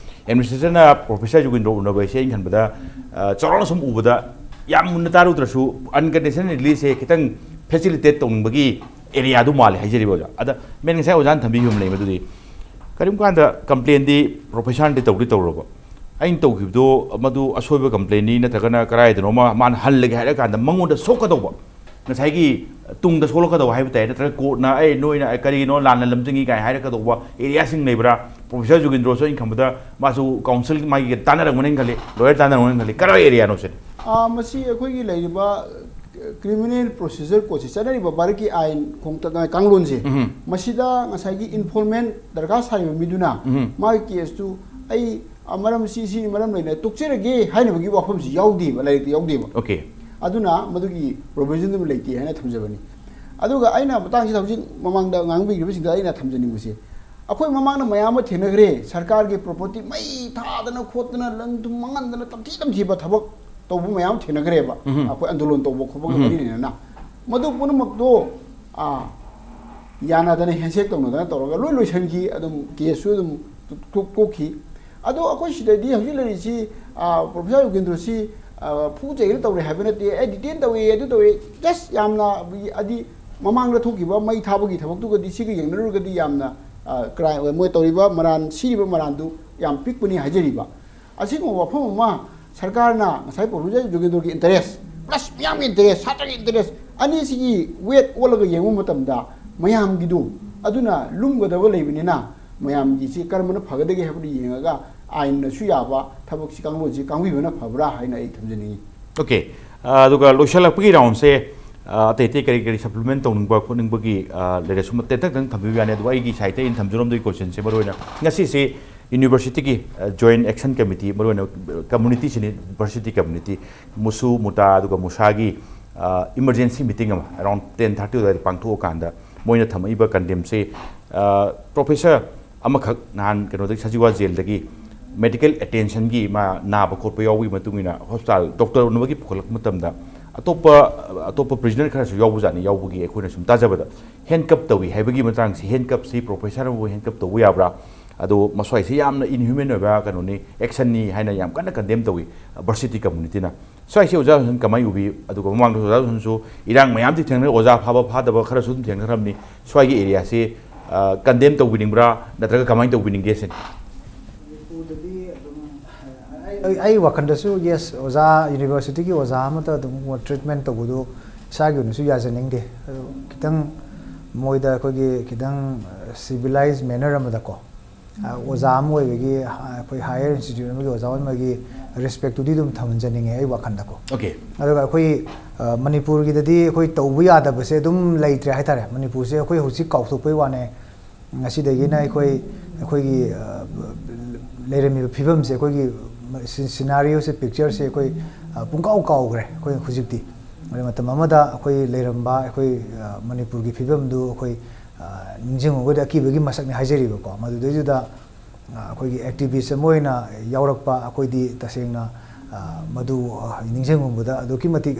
ꯑꯦꯗꯃꯤꯅꯤꯁꯇ꯭ꯔꯦꯇꯔꯅ ꯄ꯭ꯔꯣꯐꯦꯁꯔ ꯌꯨꯒꯦꯟꯗ꯭ꯔꯣ ꯎꯅꯕ ꯍꯥꯏꯁꯦ ꯑꯩꯅ ꯈꯟꯕꯗ, ꯑ, ꯆꯥꯎꯔꯥꯛꯅ ꯁꯨꯝ ꯎꯕꯗ, ꯌꯥꯝ ꯃꯨꯟꯅ ꯇꯥꯔꯨꯗ꯭ꯔꯁꯨ, ꯑꯟꯀꯟꯗꯤꯁꯅꯦꯜ ꯔꯤꯂꯤꯖꯁꯦ ꯈꯤꯇꯪ ꯐꯦꯁꯤꯂꯤꯇꯦꯠ ꯇꯧꯅꯤꯡꯕꯒꯤ ꯑꯦꯔꯤꯌꯥꯗꯨ ꯃꯥꯜꯂꯦ ꯍꯥꯏꯖꯔꯤꯕ ꯑꯣꯖꯥ꯫ ꯑꯗ ꯃꯦꯟ ꯉꯁꯥꯏ ꯑꯣꯖꯥꯅ ꯊꯝꯕꯤꯈꯤꯕ ꯑꯃ ꯂꯩ, ꯃꯗꯨꯗꯤ ꯀꯔꯤꯒꯨꯝꯕ ꯀꯥꯟꯗ ꯀꯝꯄ꯭ꯂꯦꯟꯗꯤ ꯄ꯭ꯔꯣꯐꯦꯁꯔꯅꯗꯤ ꯇꯧꯗꯤ ꯇꯧꯔꯕ, ꯑꯩꯅ ꯇꯧꯈꯤꯕꯗꯣ ꯃꯗꯨ ꯑꯁꯣꯏꯕ ꯀꯝꯄ꯭ꯂꯦꯟꯅꯤ ꯅꯠꯇ꯭ꯔꯒꯅ ꯀꯗꯥꯏꯗꯅꯣꯃ ꯃꯥꯅ ꯍꯜꯂꯒꯦ ꯍꯥꯏꯔ ꯀꯥꯟꯗ ꯃꯉꯣꯟꯗ ꯁꯣꯛꯀꯗꯧꯕ, ꯉꯁꯥꯏꯒꯤ ꯇꯨꯡꯗ ꯁꯣꯛꯂꯛꯀꯗꯧꯕ ꯍꯥꯏꯕ ꯇꯥꯏ, ꯅꯠꯇ꯭ꯔꯒ ꯀꯣꯔꯠꯅ "ꯑꯦ, ꯅꯣꯏꯅ ꯀꯔꯤꯒꯤꯅꯣ ꯂꯥꯟꯅ ꯂꯝꯖꯤꯡꯉꯤ" ꯀꯥꯏꯅ ꯍꯥꯏꯔꯛꯀꯗꯧꯕ ꯑꯦꯔꯤꯌꯥꯁꯤꯡ ꯂꯩꯕ꯭ꯔꯥ? ꯄ꯭ꯔꯣꯐꯦꯁꯔ ꯖꯨꯒꯤꯟꯗ꯭ꯔꯣꯁꯨ ꯑꯩꯅ ꯈꯟꯕꯗ ꯃꯥꯁꯨ ꯀꯥꯎꯟꯁꯤꯜ ꯃꯥꯒꯤ ꯇꯥꯟꯅꯔꯝꯒꯅꯤ ꯈꯜꯂꯤ, ꯂꯣꯌꯔ ꯇꯥꯟꯅꯔꯝꯒꯅꯤ ꯈꯜꯂꯤ꯫ ꯀꯔꯝꯕ ꯑꯦꯔꯤꯌꯥꯅꯣ ꯁꯤꯅꯤ? ꯑꯥ, ꯃꯁꯤ ꯑꯩꯈꯣꯏꯒꯤ ꯂꯩꯔꯤꯕ ꯀ꯭ꯔꯤꯃꯤꯅꯦꯜ ꯄ꯭ꯔꯣꯁꯤꯖꯔ ꯀꯣꯗꯁꯤ, ꯆꯠꯅꯔꯤꯕ ꯚꯥꯔꯠꯀꯤ ꯑꯥꯏꯟ ꯈꯣꯡꯆꯠ ꯀꯥꯡꯂꯣꯟꯁꯦ, ꯎꯝ꯫ ꯃꯁꯤꯗ ꯉꯁꯥꯏꯒꯤ ꯏꯟꯐꯣꯔꯃꯦꯟ ꯗꯔꯀꯥꯔ ꯁꯥꯔꯤꯕ ꯃꯤꯗꯨꯅ ꯎꯝ꯫ ꯃꯥꯒꯤ ꯀꯦꯁꯇꯨ ꯑꯩ, ꯑ, ꯃꯔꯝ ꯁꯤ, ꯁꯤꯒꯤ ꯃꯔꯝ ꯂꯩꯅ ꯇꯣꯛꯆꯔꯒꯦ ꯍꯥꯏꯅꯕꯒꯤ ꯋꯥꯐꯝꯁꯤ ꯌꯥꯎꯗꯦꯕ, ꯂꯥꯏꯔꯤꯛꯇ ꯌꯥꯎꯗꯦꯕ꯫ ꯑꯣꯀꯦ꯫ ꯑꯗꯨꯅ ꯃꯗꯨꯒꯤ ꯄ꯭ꯔꯣꯚꯤꯖꯟꯗꯨꯃ ꯂꯩꯇꯦ ꯍꯥꯏꯅ ꯊꯝꯖꯕꯅꯤ꯫ ꯑꯗꯨꯒ ꯑꯩꯅ ꯃꯇꯥꯡꯁꯤꯗ ꯍꯧꯖꯤꯛ ꯃꯃꯥꯡꯗ ꯉꯥꯡꯕꯤꯈ꯭ꯔꯤꯕꯁꯤꯡꯗ ꯑꯩꯅ ꯊꯝꯖꯅꯤꯡꯕꯁꯦ, ꯑꯩꯈꯣꯏ ꯃꯃꯥꯡꯗ ꯃꯌꯥꯝ ꯑꯃ ꯊꯦꯡꯅꯈ꯭ꯔꯦ, ꯁꯔꯀꯥꯔꯒꯤ ꯄ꯭ꯔꯣꯄꯔꯇꯤ ꯃꯩ ꯊꯥꯗꯅ ꯈꯣꯠꯇꯅ, ꯂꯟ ꯊꯨꯝ ꯃꯥꯡꯍꯟꯗꯅ, ꯇꯝꯊꯤ ꯇꯝꯊꯤꯕ ꯊꯕꯛ ꯇꯧꯕ ꯃꯌꯥꯝ ꯊꯦꯡꯅꯈ꯭ꯔꯦꯕ, ꯎꯝ꯫ ꯑꯩꯈꯣꯏ ꯑꯟꯗꯣꯂꯟ ꯇꯧꯕ ꯈꯣꯠꯄꯒ ꯎꯝ꯫ ꯃꯔꯤ ꯂꯩꯅꯅ꯫ ꯃꯗꯨ ꯄꯨꯝꯅꯃꯛꯇꯣ, ꯑꯥ, ꯌꯥꯅꯗꯅ, ꯍꯦꯟꯁꯦꯛ ꯇꯧꯅꯗꯅ ꯇꯧꯔꯒ ꯂꯣꯏ ꯂꯣꯏꯁꯤꯟꯈꯤ꯫ ꯑꯗꯨꯝ ꯀꯦꯁꯁꯨ ꯑꯗꯨꯝ ꯇꯣꯛ-, ꯇꯣꯛꯈꯤ꯫ ꯑꯗꯣ ꯑꯩꯈꯣꯏ ꯁꯤꯗꯗꯤ ꯍꯧꯖꯤꯛ ꯂꯩꯔꯤꯁꯤ, ꯑꯥ, ꯄ꯭ꯔꯣꯐꯦꯁꯔ ꯌꯨꯒꯦꯟꯗ꯭ꯔꯣꯁꯤ, ꯑꯥ, ꯐꯨ ꯆꯩꯔ ꯇꯧꯔꯦ ꯍꯥꯏꯕ ꯅꯠꯇꯦ, ꯑꯦ, ꯗꯤꯇꯦꯟ ꯇꯧꯏ, ꯑꯗꯨ ꯇꯧꯏ, ꯖꯁ ꯌꯥꯝꯅ ꯍꯥꯏꯗꯤ ꯃꯃꯥꯡꯗ ꯊꯣꯛꯈꯤꯕ ꯃꯩ ꯊꯥꯕꯒꯤ ꯊꯕꯛꯇꯨꯒꯗꯤ ꯁꯤꯒ ꯌꯦꯡꯅꯔꯨꯔꯒꯗꯤ ꯌꯥꯝꯅ, ꯑꯥ, ꯀ꯭ꯔꯥꯏꯝ, ꯃꯣꯏ ꯇꯧꯔꯤꯕ ꯃꯔꯥꯟ, ꯁꯤꯔꯤꯕ ꯃꯔꯥꯟꯗꯨ ꯌꯥꯝ ꯄꯤꯛꯄꯅꯤ ꯍꯥꯏꯖꯔꯤꯕ꯫ ꯑꯁꯤꯒꯨꯝꯕ ꯋꯥꯐꯝ ꯑꯃ ꯁꯔꯀꯥꯔꯅ ꯉꯁꯥꯏ ꯄ꯭ꯔꯣꯐꯦꯁꯔ ꯖꯨꯒꯦꯟꯗ꯭ꯔꯣꯒꯤ ꯏꯟꯇꯔꯦꯁ ꯄ꯭ꯂꯁ ꯃꯤꯌꯥꯝꯒꯤ ꯏꯟꯇꯔꯦꯁ, ꯁꯥꯇ꯭ꯔꯒꯤ ꯏꯟꯇꯔꯦꯁ, ꯑꯅꯤꯁꯤꯒꯤ ꯋꯦꯠ ꯑꯣꯜꯂꯒ ꯌꯦꯡꯕ ꯃꯇꯝꯗ ꯃꯌꯥꯝꯒꯤꯗꯨ ꯑꯗꯨꯅ ꯂꯨꯝꯒꯗꯕ ꯂꯩꯕꯅꯤꯅ, ꯃꯌꯥꯝꯒꯤꯁꯤ ꯀꯔꯝꯕꯅ ꯐꯒꯗꯒꯦ ꯍꯥꯏꯕꯗꯨ ꯌꯦꯡꯉꯒ ꯑꯥꯏꯟꯅꯁꯨ ꯌꯥꯕ ꯊꯕꯛꯁꯤ ꯀꯥꯡꯂꯣꯟꯁꯤ ꯀꯥꯡꯕꯤꯕꯅ ꯐꯕ꯭ꯔꯥ ꯍꯥꯏꯅ ꯑꯩ ꯊꯝꯖꯅꯤꯡꯏ꯫ ꯑꯣꯀꯦ꯫ ꯑ, ꯑꯗꯨꯒ ꯂꯣꯏꯁꯤꯜꯂꯛꯄꯒꯤ ꯔꯥꯎꯟꯁꯦ, ꯑ, ꯑꯇꯩ ꯑꯇꯩ ꯀꯔꯤ ꯀꯔꯤ ꯁꯄ꯭ꯂꯤꯃꯦꯟ ꯇꯧꯅꯤꯡꯕ ꯈꯣꯠꯅꯤꯡꯕꯒꯤ, ꯑ, ꯂꯩꯔꯁꯨ ꯇꯦꯟꯇꯛꯇꯪ ꯊꯝꯕꯤꯕ ꯌꯥꯅꯤ꯫ ꯑꯗꯨꯒ ꯑꯩꯒꯤ ꯁꯥꯏꯠꯇ ꯑꯩꯅ ꯊꯝꯖꯔꯝꯗꯣꯏ ꯀꯣꯏꯁꯟꯁꯦ ꯃꯔꯨꯑꯣꯏꯅ ꯉꯁꯤꯁꯤ ꯌꯨꯅꯤꯚꯔꯁꯤꯇꯤꯒꯤ, ꯑ, ꯖꯣꯏꯟ ꯑꯦꯛꯁꯟ ꯀꯃꯤꯇꯤ, ꯃꯔꯨꯑꯣꯏꯅ, ꯑ, ꯀꯝꯃꯨꯅꯤꯇꯤꯁꯤꯅꯤ, ꯌꯨꯅꯤꯚꯔꯁꯤꯇꯤ ꯀꯝꯃꯨꯅꯤꯇꯤ, ꯃꯨꯁꯨ, ꯃꯨꯇꯥ ꯑꯗꯨꯒ ꯃꯨꯁꯥꯒꯤ, ꯑ, ꯏꯃꯔꯖꯦꯟꯁꯤ ꯃꯤꯇꯤꯡ ꯑꯃ ꯑꯦꯔꯥꯎꯟ ꯇꯦꯟ ꯊꯥꯔꯇꯤ ꯑꯗꯨꯋꯥꯏꯗ ꯄꯥꯡꯊꯣꯛꯑꯀꯥꯟꯗ ꯃꯣꯏꯅ ꯊꯝꯃꯛꯏꯕ ꯀꯟꯗꯦꯝꯁꯦ, ꯑ, ꯄ꯭ꯔꯣꯐꯦꯁꯔ ꯑꯃꯈꯛ ꯅꯍꯥꯟ ꯀꯩꯅꯣꯗꯒꯤ, ꯁꯖꯤꯋꯥ ꯖꯦꯜꯗꯒꯤ ꯃꯦꯗꯤꯀꯦꯜ ꯑꯦꯇꯦꯟꯁꯟꯒꯤ ꯃꯥ ꯅꯥꯕ ꯈꯣꯠꯄ ꯌꯥꯎꯕꯒꯤ ꯃꯇꯨꯡ ꯏꯟꯅ ꯍꯣꯁꯄꯤꯇꯥꯜ ꯗꯣꯛꯇꯔ ꯎꯅꯕꯒꯤ ꯄꯨꯈꯠꯂꯛꯄ ꯃꯇꯝꯗ ꯑꯇꯣꯞꯄ, ꯑꯇꯣꯞꯄ ꯄ꯭ꯔꯤꯖꯅꯔ ꯈꯔꯁꯨ ꯌꯥꯎꯕꯖꯥꯠꯅꯤ꯫ ꯌꯥꯎꯕꯒꯤ ꯑꯩꯈꯣꯏꯅ ꯁꯨꯝ ꯇꯥꯖꯕꯗ ꯍꯦꯟꯀꯞ ꯇꯧꯏ ꯍꯥꯏꯕꯒꯤ ꯃꯇꯥꯡꯁꯤ, ꯍꯦꯟꯀꯞꯁꯤ ꯄ꯭ꯔꯣꯐꯦꯁꯔ ꯑꯃꯕꯨ ꯍꯦꯟꯀꯞ ꯇꯧꯕ ꯌꯥꯕ꯭ꯔꯥ? ꯑꯗꯣ ꯃꯁ꯭ꯋꯥꯏꯁꯦ ꯌꯥꯝꯅ inhuman ꯑꯣꯏꯕ ꯀꯩꯅꯣꯅꯤ, actionꯅꯤ ꯍꯥꯏꯅ ꯌꯥꯝ ꯀꯟꯅ condemn ꯇꯧꯏ varsity communityꯅ꯫ ꯁ꯭ꯋꯥꯏꯁꯦ ꯑꯣꯖꯥ ꯖꯣꯟꯁꯟ ꯀꯃꯥꯏꯅ ꯎꯕꯤ? ꯑꯗꯨꯒ ꯃꯃꯥꯡꯗꯁꯨ ꯑꯣꯖꯥ ꯖꯣꯟꯁꯟꯁꯨ ꯏꯔꯥꯡ ꯃꯌꯥꯝꯗꯤ ꯊꯦꯡꯅꯔꯦ, ꯑꯣꯖꯥ ꯐꯥꯕ ꯐꯥꯗꯕ ꯈꯔꯁꯨ ꯑꯗꯨꯝ ꯊꯦꯡꯅꯈ꯭ꯔꯕꯅꯤ꯫ ꯁ꯭ꯋꯥꯏꯒꯤ areaꯁꯦ condemn ꯇꯧꯕꯤꯅꯤꯡꯕ꯭ꯔꯥ, ꯅꯠꯇ꯭ꯔꯒ ꯀꯃꯥꯏꯅ ꯇꯧꯕꯤꯅꯤꯡꯒꯦ ꯁꯤꯅꯤ? ꯑꯩ ꯑꯩ ꯋꯥꯈꯜꯗꯁꯨ, yes, ꯑꯣꯖꯥ, universityꯒꯤ ꯑꯣꯖꯥ ꯑꯃꯠꯇ ꯑꯗꯨꯝ treatment ꯇꯧꯕꯗꯨ ꯏꯁꯥꯒꯤ ꯑꯣꯏꯅꯁꯨ ꯌꯥꯖꯅꯤꯡꯗꯦ꯫ ꯑꯗꯨ ꯈꯤꯇꯪ ꯃꯣꯏꯗ ꯑꯩꯈꯣꯏꯒꯤ ꯈꯤꯇꯪ civilized manner ꯑꯃꯗꯀꯣ, ꯑꯣꯖꯥ ꯑꯃ ꯑꯣꯏꯕꯒꯤ, ꯑꯩꯈꯣꯏ higher institute ꯑꯃꯒꯤ ꯑꯣꯖꯥ ꯑꯣꯏꯕꯒꯤ respectꯇꯨꯗꯤ ꯑꯗꯨꯝ ꯊꯝꯍꯟꯖꯅꯤꯡꯉꯦ ꯑꯩ ꯋꯥꯈꯜꯗꯀꯣ꯫ Okay. ꯑꯗꯨꯒ ꯑꯩꯈꯣꯏ ꯃꯅꯤꯄꯨꯔꯒꯤꯗꯗꯤ ꯑꯩꯈꯣꯏ ꯇꯧꯕ ꯌꯥꯗꯕꯁꯦ ꯑꯗꯨꯝ ꯂꯩꯇ꯭ꯔꯦ ꯍꯥꯏꯇꯥꯔꯦ꯫ ꯃꯅꯤꯄꯨꯔꯁꯦ ꯑꯩꯈꯣꯏ ꯍꯧꯖꯤꯛ ꯀꯥꯎꯊꯣꯛꯄꯩ ꯋꯥꯅꯦ꯫ ꯉꯁꯤꯗꯒꯤꯅ ꯑꯩꯈꯣꯏ ꯑꯩꯈꯣꯏꯒꯤ ꯂꯩꯔꯝꯃꯤꯕ ꯐꯤꯕꯝꯁꯦ, ꯑꯩꯈꯣꯏꯒꯤ scenarioꯁꯦ, pictureꯁꯦ ꯑꯩꯈꯣꯏ ꯄꯨꯡꯀꯥꯎ ꯀꯥꯎꯈ꯭ꯔꯦ ꯑꯩꯈꯣꯏ ꯍꯧꯖꯤꯛꯇꯤ꯫ ꯑꯗꯨ ꯃꯇꯝ ꯑꯃꯗ ꯑꯩꯈꯣꯏ ꯂꯩꯔꯝꯕ ꯑꯩꯈꯣꯏ ꯃꯅꯤꯄꯨꯔꯒꯤ ꯐꯤꯕꯝꯗꯨ ꯑꯩꯈꯣꯏ ꯅꯤꯡꯁꯤꯡꯉꯨꯕꯗ ꯑꯀꯤꯕꯒꯤ ꯃꯁꯛꯅꯤ ꯍꯥꯏꯖꯔꯤꯕꯀꯣ꯫ ꯃꯗꯨꯗꯩꯗꯨꯗ ꯑꯩꯈꯣꯏꯒꯤ activist ꯑꯃ ꯑꯣꯏꯅ ꯌꯥꯎꯔꯛꯄ ꯑꯩꯈꯣꯏꯗꯤ ꯇꯁꯦꯡꯅ ꯃꯗꯨ ꯅꯤꯡꯁꯤꯡꯉꯨꯕꯗ ꯑꯗꯨꯛꯀꯤ ꯃꯇꯤꯛ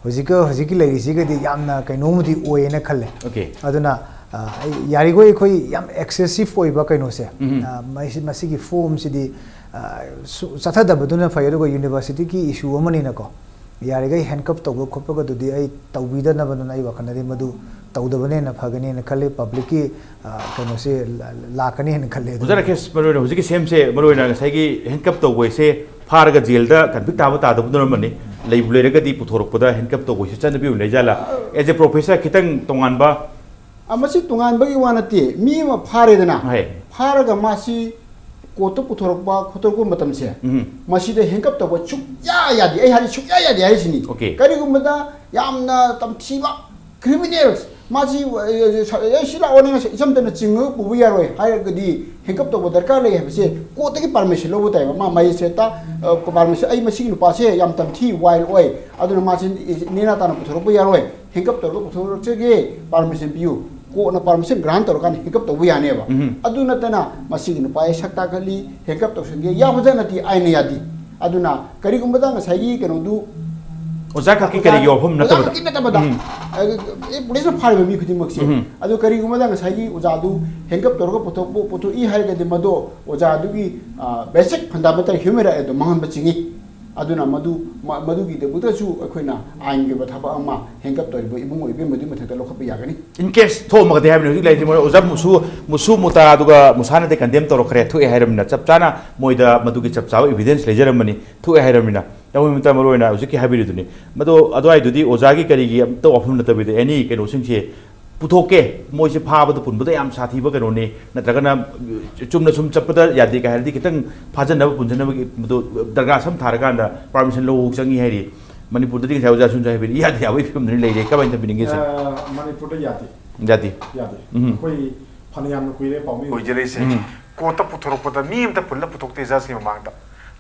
ꯍꯧꯖꯤꯛꯀ ꯍꯧꯖꯤꯛꯀꯤ ꯂꯩꯔꯤꯁꯤꯒꯗꯤ ꯌꯥꯝꯅ ꯀꯩꯅꯣꯝꯃꯗꯤ ꯑꯣꯏꯌꯦꯅ ꯈꯜꯂꯦ꯫ Okay. ꯑꯗꯨꯅ ꯑ, ꯑꯩ- ꯌꯥꯔꯤꯈꯣꯏ ꯑꯩꯈꯣꯏ ꯌꯥꯝ excessive ꯑꯣꯏꯕ ꯀꯩꯅꯣꯁꯦ, ꯑ, ꯃꯁꯤ- ꯃꯁꯤꯒꯤ formꯁꯤꯗꯤ, ꯑ, ꯁꯨ- ꯆꯠꯊꯗꯕꯗꯨꯅ ꯐꯩ꯫ ꯑꯗꯨꯒ universityꯒꯤ issue ꯑꯃꯅꯤꯅꯀꯣ, ꯌꯥꯔꯤꯈꯩ handcuff ꯇꯧꯕ ꯈꯣꯠꯄꯒꯗꯨꯗꯤ ꯑꯩ ꯇꯧꯕꯤꯗꯅꯕꯗꯨꯅ ꯑꯩ ꯋꯥꯈꯜꯗꯗꯤ ꯃꯗꯨ ꯇꯧꯗꯕꯅ ꯍꯦꯟꯅ ꯐꯒꯅꯤꯅ ꯈꯜꯂꯤ꯫ Publicꯀꯤ, ꯑ, ꯀꯩꯅꯣꯁꯦ ꯂꯥ- ꯂꯥꯛꯀꯅꯤꯅ ꯈꯜꯂꯦ꯫ ꯑꯗꯨꯅ ꯑꯣꯖꯥ ꯔꯥꯀꯦꯁ, ꯃꯔꯨꯑꯣꯏꯅ ꯍꯧꯖꯤꯛꯀꯤ ꯁꯦꯝꯁꯦ, ꯃꯔꯨꯑꯣꯏꯅ ꯉꯁꯥꯏꯒꯤ handcuff ꯇꯧꯕ ꯍꯥꯏꯁꯦ ꯐꯥꯔꯒ jailꯗ convict ꯇꯥꯕ ꯇꯥꯗꯕ ꯅꯠꯇ꯭ꯔꯝꯕꯅꯤ꯫ ꯂꯩꯕꯨ ꯂꯩꯔꯒꯗꯤ ꯄꯨꯊꯣꯔꯛꯄꯗ handcuff ꯇꯧꯕ ꯍꯥꯏꯁꯦ ꯆꯠꯅꯕꯤ ꯑꯣꯏꯅ ꯂꯩꯖꯥꯠꯂꯥ? As a professor ꯈꯤꯇꯪ ꯇꯣꯉꯥꯟꯕ ꯑ, ꯃꯁꯤ ꯇꯣꯉꯥꯟꯕꯒꯤ ꯋꯥ ꯅꯠꯇꯦ꯫ ꯃꯤ ꯑꯃ ꯐꯥꯔꯦꯗꯅ, ꯍꯣꯏ꯫ ꯐꯥꯔꯒ ꯃꯥꯁꯤ courtꯇ ꯄꯨꯊꯣꯔꯛꯄ ꯈꯣꯠꯇꯣꯔꯛꯄ ꯃꯇꯝꯁꯦ, ꯎꯝ꯫ ꯃꯁꯤꯗ handcuff ꯇꯧꯕ ꯁꯨꯛꯌꯥ ꯌꯥꯗꯦ꯫ ꯑꯩ ꯍꯥꯏꯗꯤ ꯁꯨꯛꯌꯥ ꯌꯥꯗꯦ ꯍꯥꯏꯔꯤꯁꯤꯅꯤ꯫ Okay. ꯀꯔꯤꯒꯨꯝꯕꯗ ꯌꯥꯝꯅ ꯇꯝꯊꯤꯕ criminals, ꯃꯥꯁꯤ, ꯑ, ꯑ, ꯁꯤ ꯂꯥꯛꯑꯣꯅꯦ, ꯉꯁꯤ ꯏꯆꯝ ꯆꯝꯅ ꯆꯤꯡꯉꯒ ꯄꯨꯕ ꯌꯥꯔꯣꯏ ꯍꯥꯏꯔꯒꯗꯤ handcuff ꯇꯧꯕ ꯗꯔꯀꯥꯔ ꯂꯩ ꯍꯥꯏꯕꯁꯦ courtꯇꯒꯤ permission ꯂꯧꯕ ꯇꯥꯏꯕ꯫ ꯃꯥ magistrateꯇ, ꯑ, permission, "ꯑꯩ ꯃꯁꯤꯒꯤ ꯅꯨꯄꯥꯁꯦ ꯌꯥꯝ ꯇꯝꯊꯤ, wild ꯑꯣꯏ, ꯑꯗꯨꯅ ꯃꯥꯁꯦ ꯅꯦꯅꯥ ꯇꯥꯅ ꯄꯨꯊꯣꯔꯛꯄ ꯌꯥꯔꯣꯏ, handcuff ꯇꯧꯔꯒ ꯄꯨꯊꯣꯔꯛꯆꯒꯦ, permission ꯄꯤꯌꯨ"꯫ Courtꯅ permission grant ꯇꯧꯔꯀꯥꯟꯗ handcuff ꯇꯧꯕ ꯌꯥꯅꯦꯕ꯫ ꯎꯝ꯫ ꯑꯗꯨ ꯅꯠꯇꯅ ꯃꯁꯤꯒꯤ ꯅꯨꯄꯥ ꯑꯩ ꯁꯛ ꯇꯥꯛꯍꯜꯂꯤ, handcuff ꯇꯧꯁꯟꯒꯦ, ꯌꯥꯕꯖꯥꯠ ꯅꯠꯇꯦ, ꯑꯥꯏꯟꯅ ꯌꯥꯗꯦ꯫ ꯑꯗꯨꯅ ꯀꯔꯤꯒꯨꯝꯕꯗ ꯉꯁꯥꯏꯒꯤ ꯀꯩꯅꯣꯗꯨ ꯑꯣꯖꯥ ꯈꯛꯀꯤ ꯀꯔꯤꯒꯤ ꯋꯥꯐꯝ ꯑꯣꯖꯥ ꯅꯠꯇꯕꯗ? ꯈꯛꯀꯤ ꯅꯠꯇꯕꯗ ꯎꯝ. ꯑꯦ, ꯄꯨꯂꯤꯁꯅ ꯐꯥꯔꯤꯕ ꯃꯤ ꯈꯨꯗꯤꯡꯃꯛꯁꯦ ꯎꯝ. ꯑꯗꯨ ꯀꯔꯤꯒꯨꯝꯕꯗ ꯉꯁꯥꯏꯒꯤ ꯑꯣꯖꯥꯗꯨ ꯍꯦꯟꯀꯞ ꯇꯧꯔꯒ ꯄꯨꯊꯣꯛꯄ ꯄꯨꯊꯣꯛꯏ ꯍꯥꯏꯔꯒꯗꯤ ꯃꯗꯣ ꯑꯣꯖꯥꯗꯨꯒꯤ ꯕꯦꯁꯤꯛ ꯐꯟꯗꯥꯃꯦꯟꯇꯦꯜ ꯍ꯭ꯌꯨꯃꯦꯟ ꯔꯥꯏꯠ ꯑꯗꯨ ꯃꯥꯡꯍꯟꯕ ꯆꯤꯡꯏ꯫ ꯑꯗꯨꯅ ꯃꯗꯨ ꯃ- ꯃꯗꯨꯒꯤꯗꯃꯛꯇꯁꯨ ꯑꯩꯈꯣꯏꯅ ꯑꯥꯏꯟꯒꯤ ꯑꯣꯏꯕ ꯊꯕꯛ ꯑꯃ ꯍꯦꯟꯀꯞ ꯇꯧꯔꯤꯕ ꯏꯕꯨꯡ ꯑꯣꯏꯕ ꯃꯗꯨꯒꯤ ꯃꯊꯛꯇ ꯂꯧꯈꯠꯄ ꯌꯥꯒꯅꯤ꯫ In case ꯊꯣꯛꯑꯝꯃꯒꯗꯤ ꯍꯥꯏꯕꯅꯤ꯫ ꯍꯧꯖꯤꯛ ꯂꯩꯔꯤꯁꯦ ꯃꯣꯏ ꯑꯣꯖꯥ ꯃꯨꯁꯨ ꯃꯨꯁꯨ ꯃꯨꯇꯥ ꯑꯗꯨꯒ ꯃꯨꯁꯥꯅꯗꯤ ꯀꯟꯗꯦꯝ ꯇꯧꯔꯛꯈ꯭ꯔꯦ, ꯊꯣꯛꯑꯦ ꯍꯥꯏꯔꯕꯅꯤꯅ ꯆꯞ ꯆꯥꯅ ꯃꯣꯏꯗ ꯃꯗꯨꯒꯤ ꯆꯞ ꯆꯥꯕ ꯏꯚꯤꯗꯦꯟꯁ ꯂꯩꯖꯔꯝꯕꯅꯤ, ꯊꯣꯛꯑꯦ ꯍꯥꯏꯔꯕꯅꯤꯅ꯫ ꯇꯧꯕ ꯃꯇꯝ ꯃꯔꯨ ꯑꯣꯏꯅ ꯍꯧꯖꯤꯛꯀꯤ ꯍꯥꯏꯕꯤꯔꯤꯗꯨꯅꯤ꯫ ꯃꯗꯣ ꯑꯗꯨꯋꯥꯏꯗꯨꯗꯤ ꯑꯣꯖꯥꯒꯤ ꯀꯔꯤꯒꯤ ꯑꯝꯇ ꯋꯥꯐꯝ ꯅꯠꯇꯕꯤꯗ ꯑꯦꯅꯤ ꯀꯩꯅꯣꯁꯤꯡꯁꯦ ꯄꯨꯊꯣꯛꯀꯦ, ꯃꯣꯏꯁꯦ ꯐꯥꯕꯗ ꯄꯨꯟꯕꯗ ꯌꯥꯝ ꯁꯥꯊꯤꯕ ꯀꯩꯅꯣꯅꯤ, ꯅꯠꯇ꯭ꯔꯒꯅ ꯆꯨꯝꯅ ꯁꯨꯝ ꯆꯠꯄꯗ ꯌꯥꯗꯦ ꯀꯥꯏ ꯍꯥꯏꯔꯗꯤ ꯈꯤꯇꯪ ꯐꯥꯖꯟꯅꯕ ꯄꯨꯟꯁꯤꯟꯅꯕꯒꯤ ꯃꯗꯨ ꯗꯔꯒꯥ ꯁꯝ ꯊꯥꯔꯀꯥꯟꯗ ꯄꯥꯔꯃꯤꯁꯟ ꯂꯧꯕ ꯆꯪꯉꯤ ꯍꯥꯏꯔꯤ꯫ ꯃꯅꯤꯄꯨꯔꯗꯗꯤ ꯉꯁꯥꯏ ꯑꯣꯖꯥ ꯁꯨꯝꯁꯨ ꯍꯥꯏꯕꯤꯔꯤ, ꯌꯥꯗꯦ ꯌꯥꯕꯒꯤ ꯐꯤꯕꯝꯗꯅꯤ ꯂꯩꯔꯦ꯫ ꯀꯃꯥꯏꯅ ꯊꯝꯕꯤꯅꯤꯡꯒꯦ ꯁꯤꯅ? ꯑ, ꯃꯅꯤꯄꯨꯔꯗ ꯌꯥꯗꯦ꯫ ꯌꯥꯗꯦ꯫ ꯌꯥꯗꯦ꯫ ꯎꯝ. ꯑꯩꯈꯣꯏ ꯐꯅꯌꯥꯝꯅ ꯀꯨꯏꯔꯦ ꯄꯥꯎꯃꯤ ꯑꯣꯏ- ꯑꯣꯏꯖꯔꯛꯏꯁꯦ꯫ ꯎꯝ. ꯀꯣꯔꯠꯇ ꯄꯨꯊꯣꯔꯛꯄꯗ ꯃꯤ ꯑꯃꯇ ꯄꯨꯜꯂ ꯄꯨꯊꯣꯛꯇꯦ ꯖꯁꯀꯤ ꯃꯃꯥꯡꯗ꯫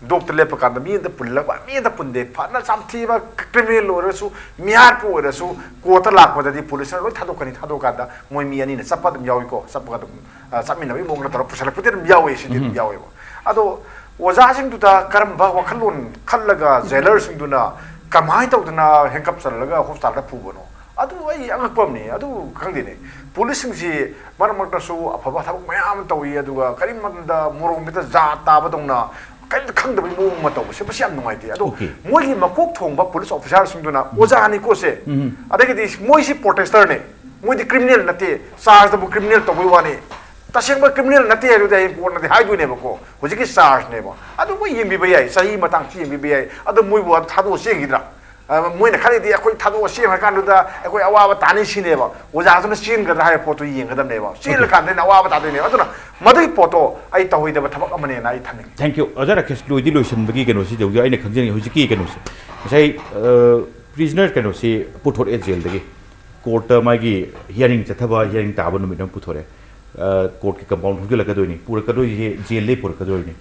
ꯗꯣꯛꯇ ꯂꯦꯞꯄ ꯀꯥꯟꯗ ꯃꯤ ꯑꯃꯇ ꯄꯨꯜꯂꯒ ꯃꯤ ꯑꯃꯇ ꯄꯨꯟꯗꯦ꯫ ꯐꯅ ꯌꯥꯝ ꯊꯤꯕ ꯀ꯭ꯔꯤꯃꯤꯅꯦꯜ ꯑꯣꯏꯔꯁꯨ, ꯃꯤꯍꯥꯠꯄ ꯑꯣꯏꯔꯁꯨ, ꯀꯣꯔꯠꯇ ꯂꯥꯛꯄꯗꯗꯤ ꯄꯨꯂꯤꯁꯅ ꯂꯣꯏ ꯊꯥꯗꯣꯛꯀꯅꯤ꯫ ꯊꯥꯗꯣꯛꯀꯥꯟꯗ ꯃꯣꯏ ꯃꯤ ꯑꯅꯤꯅ ꯆꯠꯄ ꯑꯗꯨꯝ ꯌꯥꯎꯏꯀꯣ꯫ ꯆꯠꯄꯒ ꯑꯗꯨꯝ, ꯑ, ꯆꯠꯃꯤꯟꯅꯕꯒꯤ ꯃꯑꯣꯡꯗ ꯇꯧꯔꯒ ꯄꯨꯁꯜꯂꯛꯄꯗꯤ ꯑꯗꯨꯝ ꯌꯥꯎꯋꯦ꯫ ꯁꯤꯗꯤ ꯑꯗꯨꯝ ꯌꯥꯎꯋꯦꯕ꯫ ꯑꯗꯣ ꯑꯣꯖꯥꯁꯤꯡꯗꯨꯗ ꯀꯔꯝꯕ ꯋꯥꯈꯜꯂꯣꯟ ꯈꯜꯂꯒ ꯖꯦꯂꯔꯁꯤꯡꯗꯨꯅ ꯀꯃꯥꯏꯅ ꯇꯧꯗꯅ ꯍꯦꯟꯀꯞ ꯆꯜꯂꯒ ꯍꯣꯁꯄꯤꯇꯥꯜꯗ ꯄꯨꯕꯅꯣ? ꯑꯗꯨ ꯑꯩ ꯑꯉꯛꯄ ꯑꯃꯅꯤ꯫ ꯑꯗꯨ ꯈꯪꯗꯦꯅꯦ꯫ ꯄꯨꯂꯤꯁꯁꯤꯡꯁꯤ ꯃꯔꯛ ꯃꯔꯛꯇꯁꯨ ꯑꯐꯕ ꯊꯕꯛ ꯃꯌꯥꯝ ꯑꯃ ꯇꯧꯏ, ꯑꯗꯨꯒ ꯀꯔꯤꯒꯨꯝꯕ ꯃꯇꯝꯗ ꯃꯣꯔꯣꯛ ꯃꯦꯠꯇ ꯖꯥꯠ ꯇꯥꯕꯗꯧꯅ ꯀꯔꯤꯝꯇ ꯈꯪꯗꯕꯒꯤ ꯃꯑꯣꯡ ꯑꯃ ꯇꯧꯕꯁꯦ, ꯃꯁꯤ ꯌꯥꯝ ꯅꯨꯡꯉꯥꯏꯇꯦ꯫ ꯑꯗꯣ Okay. ꯃꯣꯏꯒꯤ ꯃꯀꯣꯛ ꯊꯣꯡꯕ ꯄꯨꯂꯤꯁ ꯑꯣꯐꯤꯁꯥꯔꯁꯤꯡꯗꯨꯅ ꯑꯣꯖꯥꯅꯤꯀꯣ ꯁꯦ, ꯎꯝ. ꯑꯗꯒꯤꯗꯤ ꯃꯣꯏꯁꯤ ꯄ꯭ꯔꯣꯇꯦꯁꯇꯔꯅꯦ, ꯃꯣꯏꯗꯤ ꯀ꯭ꯔꯤꯃꯤꯅꯦꯜ ꯅꯠꯇꯦ, ꯆꯥꯔꯖꯇꯕꯨ ꯀ꯭ꯔꯤꯃꯤꯅꯦꯜ ꯇꯧꯕꯩ ꯋꯥꯅꯤ꯫ ꯇꯁꯦꯡꯕ ꯀ꯭ꯔꯤꯃꯤꯅꯦꯜ ꯅꯠꯇꯦ ꯍꯥꯏꯕꯗꯤ ꯍꯌꯦꯡ ꯀꯣꯔꯠꯅꯗꯤ ꯍꯥꯏꯗꯣꯏꯅꯦꯕꯀꯣ꯫ ꯍꯧꯖꯤꯛꯀꯤ ꯆꯥꯔꯖꯅꯦꯕ꯫ ꯑꯗꯨ ꯃꯣꯏ ꯌꯦꯡꯕꯤꯕ ꯌꯥꯏ, ꯆꯍꯤ ꯃꯇꯥꯡꯁꯨ ꯌꯦꯡꯕꯤꯕ ꯌꯥꯏ꯫ ꯑꯗꯣ ꯃꯣꯏꯕꯨ ꯑꯗꯨ ꯊꯥꯗꯣꯛꯑ ꯆꯦꯟꯈꯤꯗ꯭ꯔꯥ? ꯑ, ꯃꯣꯏꯅ ꯈꯜꯂꯤꯗꯤ ꯑꯩꯈꯣꯏ ꯊꯥꯗꯣꯛꯑ ꯆꯦꯟꯈ꯭ꯔ ꯀꯥꯟꯗꯨꯗ ꯑꯩꯈꯣꯏ ꯑꯋꯥꯕ ꯇꯥꯅꯤ ꯁꯤꯅꯦꯕ꯫ ꯑꯣꯖꯥꯗꯨꯅ ꯆꯦꯟꯒꯗ꯭ꯔꯥ ꯍꯥꯏꯕ ꯄꯣꯠꯇꯨ ꯌꯦꯡꯒꯗꯕꯅꯦꯕ꯫ ꯆꯦꯜꯂꯀꯥꯟꯗ ꯑꯩꯅ ꯑꯋꯥꯕ ꯇꯥꯗꯣꯏꯅꯦꯕ꯫ ꯑꯗꯨꯅ ꯃꯗꯨꯒꯤ ꯄꯣꯠꯇꯣ ꯑꯩ ꯇꯧꯍꯩꯗꯕ ꯊꯕꯛ ꯑꯃꯅꯦꯅ ꯑꯩ ꯊꯝꯅꯤꯡꯉꯤ꯫ Thank you. ꯑꯣꯖꯥ ꯔꯥꯀꯦꯁ, ꯂꯣꯏꯗꯤ ꯂꯣꯏꯁꯤꯟꯕꯒꯤ ꯀꯩꯅꯣꯁꯤ ꯇꯧꯖ-, ꯑꯩꯅ ꯈꯪꯖꯅꯤꯡꯉꯤ ꯍꯧꯖꯤꯛꯀꯤ ꯀꯩꯅꯣꯁꯦ꯫ ꯉꯁꯥꯏ ꯄ꯭ꯔꯤꯖꯅꯔ ꯀꯩꯅꯣꯁꯤ ꯄꯨꯊꯣꯔꯛꯑꯦ ꯖꯦꯜꯗꯒꯤ꯫ ꯀꯣꯔꯠꯇ ꯃꯥꯒꯤ ꯍꯤꯌꯥꯔꯤꯡ ꯆꯠꯊꯕ, ꯍꯤꯌꯥꯔꯤꯡ ꯇꯥꯕ ꯅꯨꯃꯤꯠ ꯑꯃ ꯄꯨꯊꯣꯔꯛꯑꯦ꯫ ꯀꯣꯔꯠꯀꯤ ꯀꯝꯄꯥꯎꯟ ꯍꯨꯟꯒꯠꯂꯛꯀꯗꯣꯏꯅꯤ, ꯄꯨꯔꯛꯀꯗꯣꯏꯁꯦ ꯖꯦꯜꯗꯩ ꯄꯨꯔꯛꯀꯗꯣꯏꯅꯤ꯫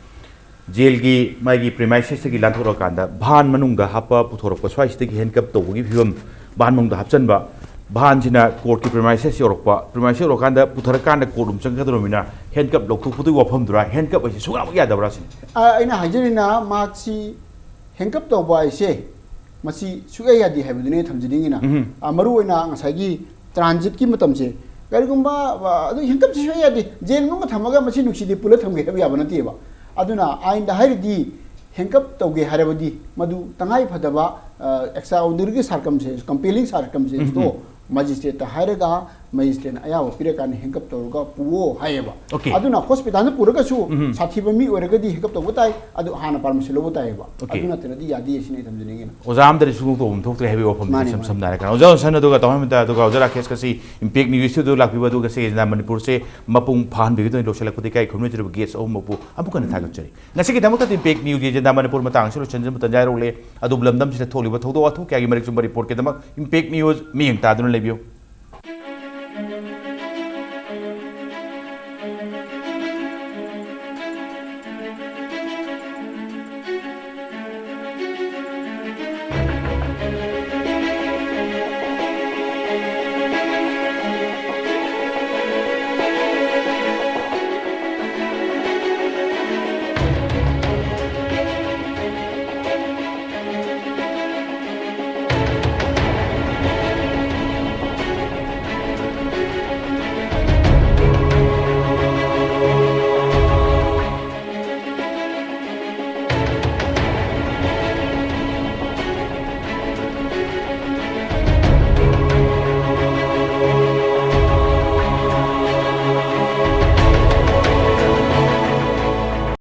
ꯖꯦꯜꯒꯤ ꯃꯥꯒꯤ ꯄ꯭ꯔꯤꯃꯥꯏꯁꯦꯁꯇꯒꯤ ꯂꯥꯟꯊꯣꯔꯛꯑꯀꯥꯟꯗ ꯚꯥꯟ ꯃꯅꯨꯡꯗ ꯍꯥꯞꯄ ꯄꯨꯊꯣꯔꯛꯄ, ꯁ꯭ꯋꯥꯏꯁꯤꯗꯒꯤ ꯍꯦꯟꯀꯞ ꯇꯧꯕꯒꯤ ꯐꯤꯕꯝ, ꯚꯥꯟ ꯃꯅꯨꯡꯗ ꯍꯥꯞꯆꯟꯕ꯫ ꯚꯥꯟꯁꯤꯅ ꯀꯣꯔꯠꯀꯤ ꯄ꯭ꯔꯤꯃꯥꯏꯁꯦꯁ ꯌꯧꯔꯛꯄ, ꯄ꯭ꯔꯤꯃꯥꯏꯁꯦꯁ ꯌꯧꯔꯀꯥꯟꯗ ꯄꯨꯊꯔꯀꯥꯟꯗ ꯀꯣꯔꯠ ꯔꯨꯝ ꯆꯪꯒꯗꯧꯔꯕꯅꯤꯅ ꯍꯦꯟꯀꯞ ꯂꯧꯊꯣꯛꯄꯗꯨꯒꯤ ꯋꯥꯐꯝꯗꯨꯔꯥ, ꯍꯦꯟꯀꯞ ꯍꯥꯏꯁꯦ ꯁꯨꯡꯌꯥꯃꯛ ꯌꯥꯗꯕ꯭ꯔꯥ ꯁꯤꯅꯤ? ꯑ, ꯑꯩꯅ ꯍꯥꯏꯖꯔꯤꯅ ꯃꯍꯥꯛꯁꯤ ꯍꯦꯟꯀꯞ ꯇꯧꯕ ꯍꯥꯏꯁꯦ ꯃꯁꯤ ꯁꯨꯛꯌꯥ ꯌꯥꯗꯦ ꯍꯥꯏꯕꯗꯨꯅꯦ ꯊꯝꯖꯅꯤꯡꯉꯤꯅ꯫ ꯎꯝ꯫ ꯑ, ꯃꯔꯨꯑꯣꯏꯅ ꯉꯁꯥꯏꯒꯤ ꯇ꯭ꯔꯥꯟꯖꯤꯠꯀꯤ ꯃꯇꯝꯁꯦ ꯀꯔꯤꯒꯨꯝꯕ, ꯑ, ꯑꯗꯨ ꯍꯦꯟꯀꯞꯁꯤ ꯁꯨꯛꯌꯥ ꯌꯥꯗꯦ, ꯖꯦꯜ ꯃꯅꯨꯡꯗ ꯊꯝꯃꯒ ꯃꯁꯤ ꯅꯨꯡꯁꯤꯗꯦ ꯄꯨꯜꯂ ꯊꯝꯒꯦ ꯍꯥꯏꯕ ꯌꯥꯕ ꯅꯠꯇꯦꯕ꯫ ꯑꯗꯨꯅ ꯑꯥꯏꯟꯗ ꯍꯥꯏꯔꯗꯤ ꯍꯦꯟꯀꯞ ꯇꯧꯒꯦ ꯍꯥꯏꯔꯕꯗꯤ ꯃꯗꯨ ꯇꯉꯥꯏ ꯐꯗꯕ, ꯑ, extraordinary circumstance, compelling circumstanceꯇꯣ ꯃꯦꯖꯤꯁꯇ꯭ꯔꯦꯠꯇ ꯍꯥꯏꯔꯒ ꯃꯦꯖꯤꯁꯇ꯭ꯔꯦꯠꯅ ꯑꯌꯥꯕ ꯄꯤꯔꯀꯥꯟꯗ ꯍꯦꯟꯀꯞ ꯇꯧꯔꯒ ꯄꯨꯋꯣ ꯍꯥꯏꯌꯦꯕ꯫ Okay. ꯑꯗꯨꯅ ꯍꯣꯁꯄꯤꯇꯥꯜꯗ ꯄꯨꯔꯒꯁꯨ ꯎꯝ꯫ ꯁꯥꯊꯤꯕ ꯃꯤ ꯑꯣꯏꯔꯒꯗꯤ ꯍꯦꯟꯀꯞ ꯇꯧꯕ ꯇꯥꯏ, ꯑꯗꯨ ꯍꯥꯟꯅ ꯄꯥꯔꯃꯤꯁꯟ ꯂꯧꯕ ꯇꯥꯏꯌꯦꯕ꯫ Okay. ꯑꯗꯨ ꯅꯠꯇ꯭ꯔꯗꯤ ꯌꯥꯗꯦ ꯁꯤꯅꯤ ꯑꯩ ꯊꯝꯖꯅꯤꯡꯉꯤꯅ꯫ ꯑꯣꯖꯥ ꯑꯃꯗꯗꯤ ꯁꯨꯡꯇꯧ ꯇꯧꯐꯝ ꯊꯣꯛꯇ꯭ꯔꯦ ꯍꯥꯏꯕꯒꯤ ꯋꯥꯐꯝꯗꯨꯗꯤ ꯃꯥꯅꯦ, ꯏꯁꯝ ꯃꯥꯅꯦ꯫ ꯁꯝꯅ ꯍꯥꯏꯔꯀꯥꯟꯗ ꯑꯣꯖꯥ ꯖꯣꯟꯁꯟ ꯑꯗꯨꯒ ꯇꯧꯍꯟꯕꯗ ꯑꯗꯨꯒ ꯑꯣꯖꯥ ꯔꯥꯀꯦꯁꯀ ꯁꯤ ꯏꯝꯄꯦꯛ ꯅ꯭ꯌꯨꯁ ꯁ꯭ꯇꯨꯗꯤꯑꯣꯗ ꯂꯥꯛꯄꯤꯕ ꯑꯗꯨꯒ ꯁꯤ ꯖꯅꯥ ꯃꯅꯤꯄꯨꯔꯁꯦ ꯃꯄꯨꯡ ꯐꯥꯍꯟꯕꯤꯒꯗꯕꯅꯤ ꯂꯣꯏꯁꯤꯜꯂꯛꯄꯗ ꯏꯀꯥꯏ ꯈꯨꯝꯅꯗ꯭ꯔꯤꯕ ꯒꯦꯁ ꯑꯍꯨꯝꯃꯛꯄꯨ ꯑꯃꯨꯛ ꯍꯟꯅ ꯊꯥꯒꯠꯆꯔꯤ꯫ ꯉꯁꯤꯒꯤꯗꯃꯛꯇꯗꯤ ꯏꯝꯄꯦꯛ ꯅ꯭ꯌꯨꯁꯀꯤ ꯖꯅꯥ ꯃꯅꯤꯄꯨꯔ ꯃꯇꯥꯡꯁꯤꯗ ꯂꯣꯏꯁꯤꯟꯖꯕ ꯇꯟꯖꯥ ꯌꯧꯔꯛꯂꯦ꯫ ꯑꯗꯨꯕꯨ ꯂꯝꯗꯝꯁꯤꯗ ꯊꯣꯛꯂꯤꯕ ꯊꯧꯗꯣꯛ ꯋꯥꯊꯣꯛ ꯀꯌꯥꯒꯤ ꯃꯔꯤꯛ ꯆꯨꯝꯕ ꯔꯤꯄꯣꯔꯠꯀꯤꯗꯃꯛ ꯏꯝꯄꯦꯛ ꯅ꯭ꯌꯨꯁ ꯃꯤꯠꯌꯦꯡ ꯇꯥꯗꯨꯅ ꯂꯩꯕꯤꯌꯨ꯫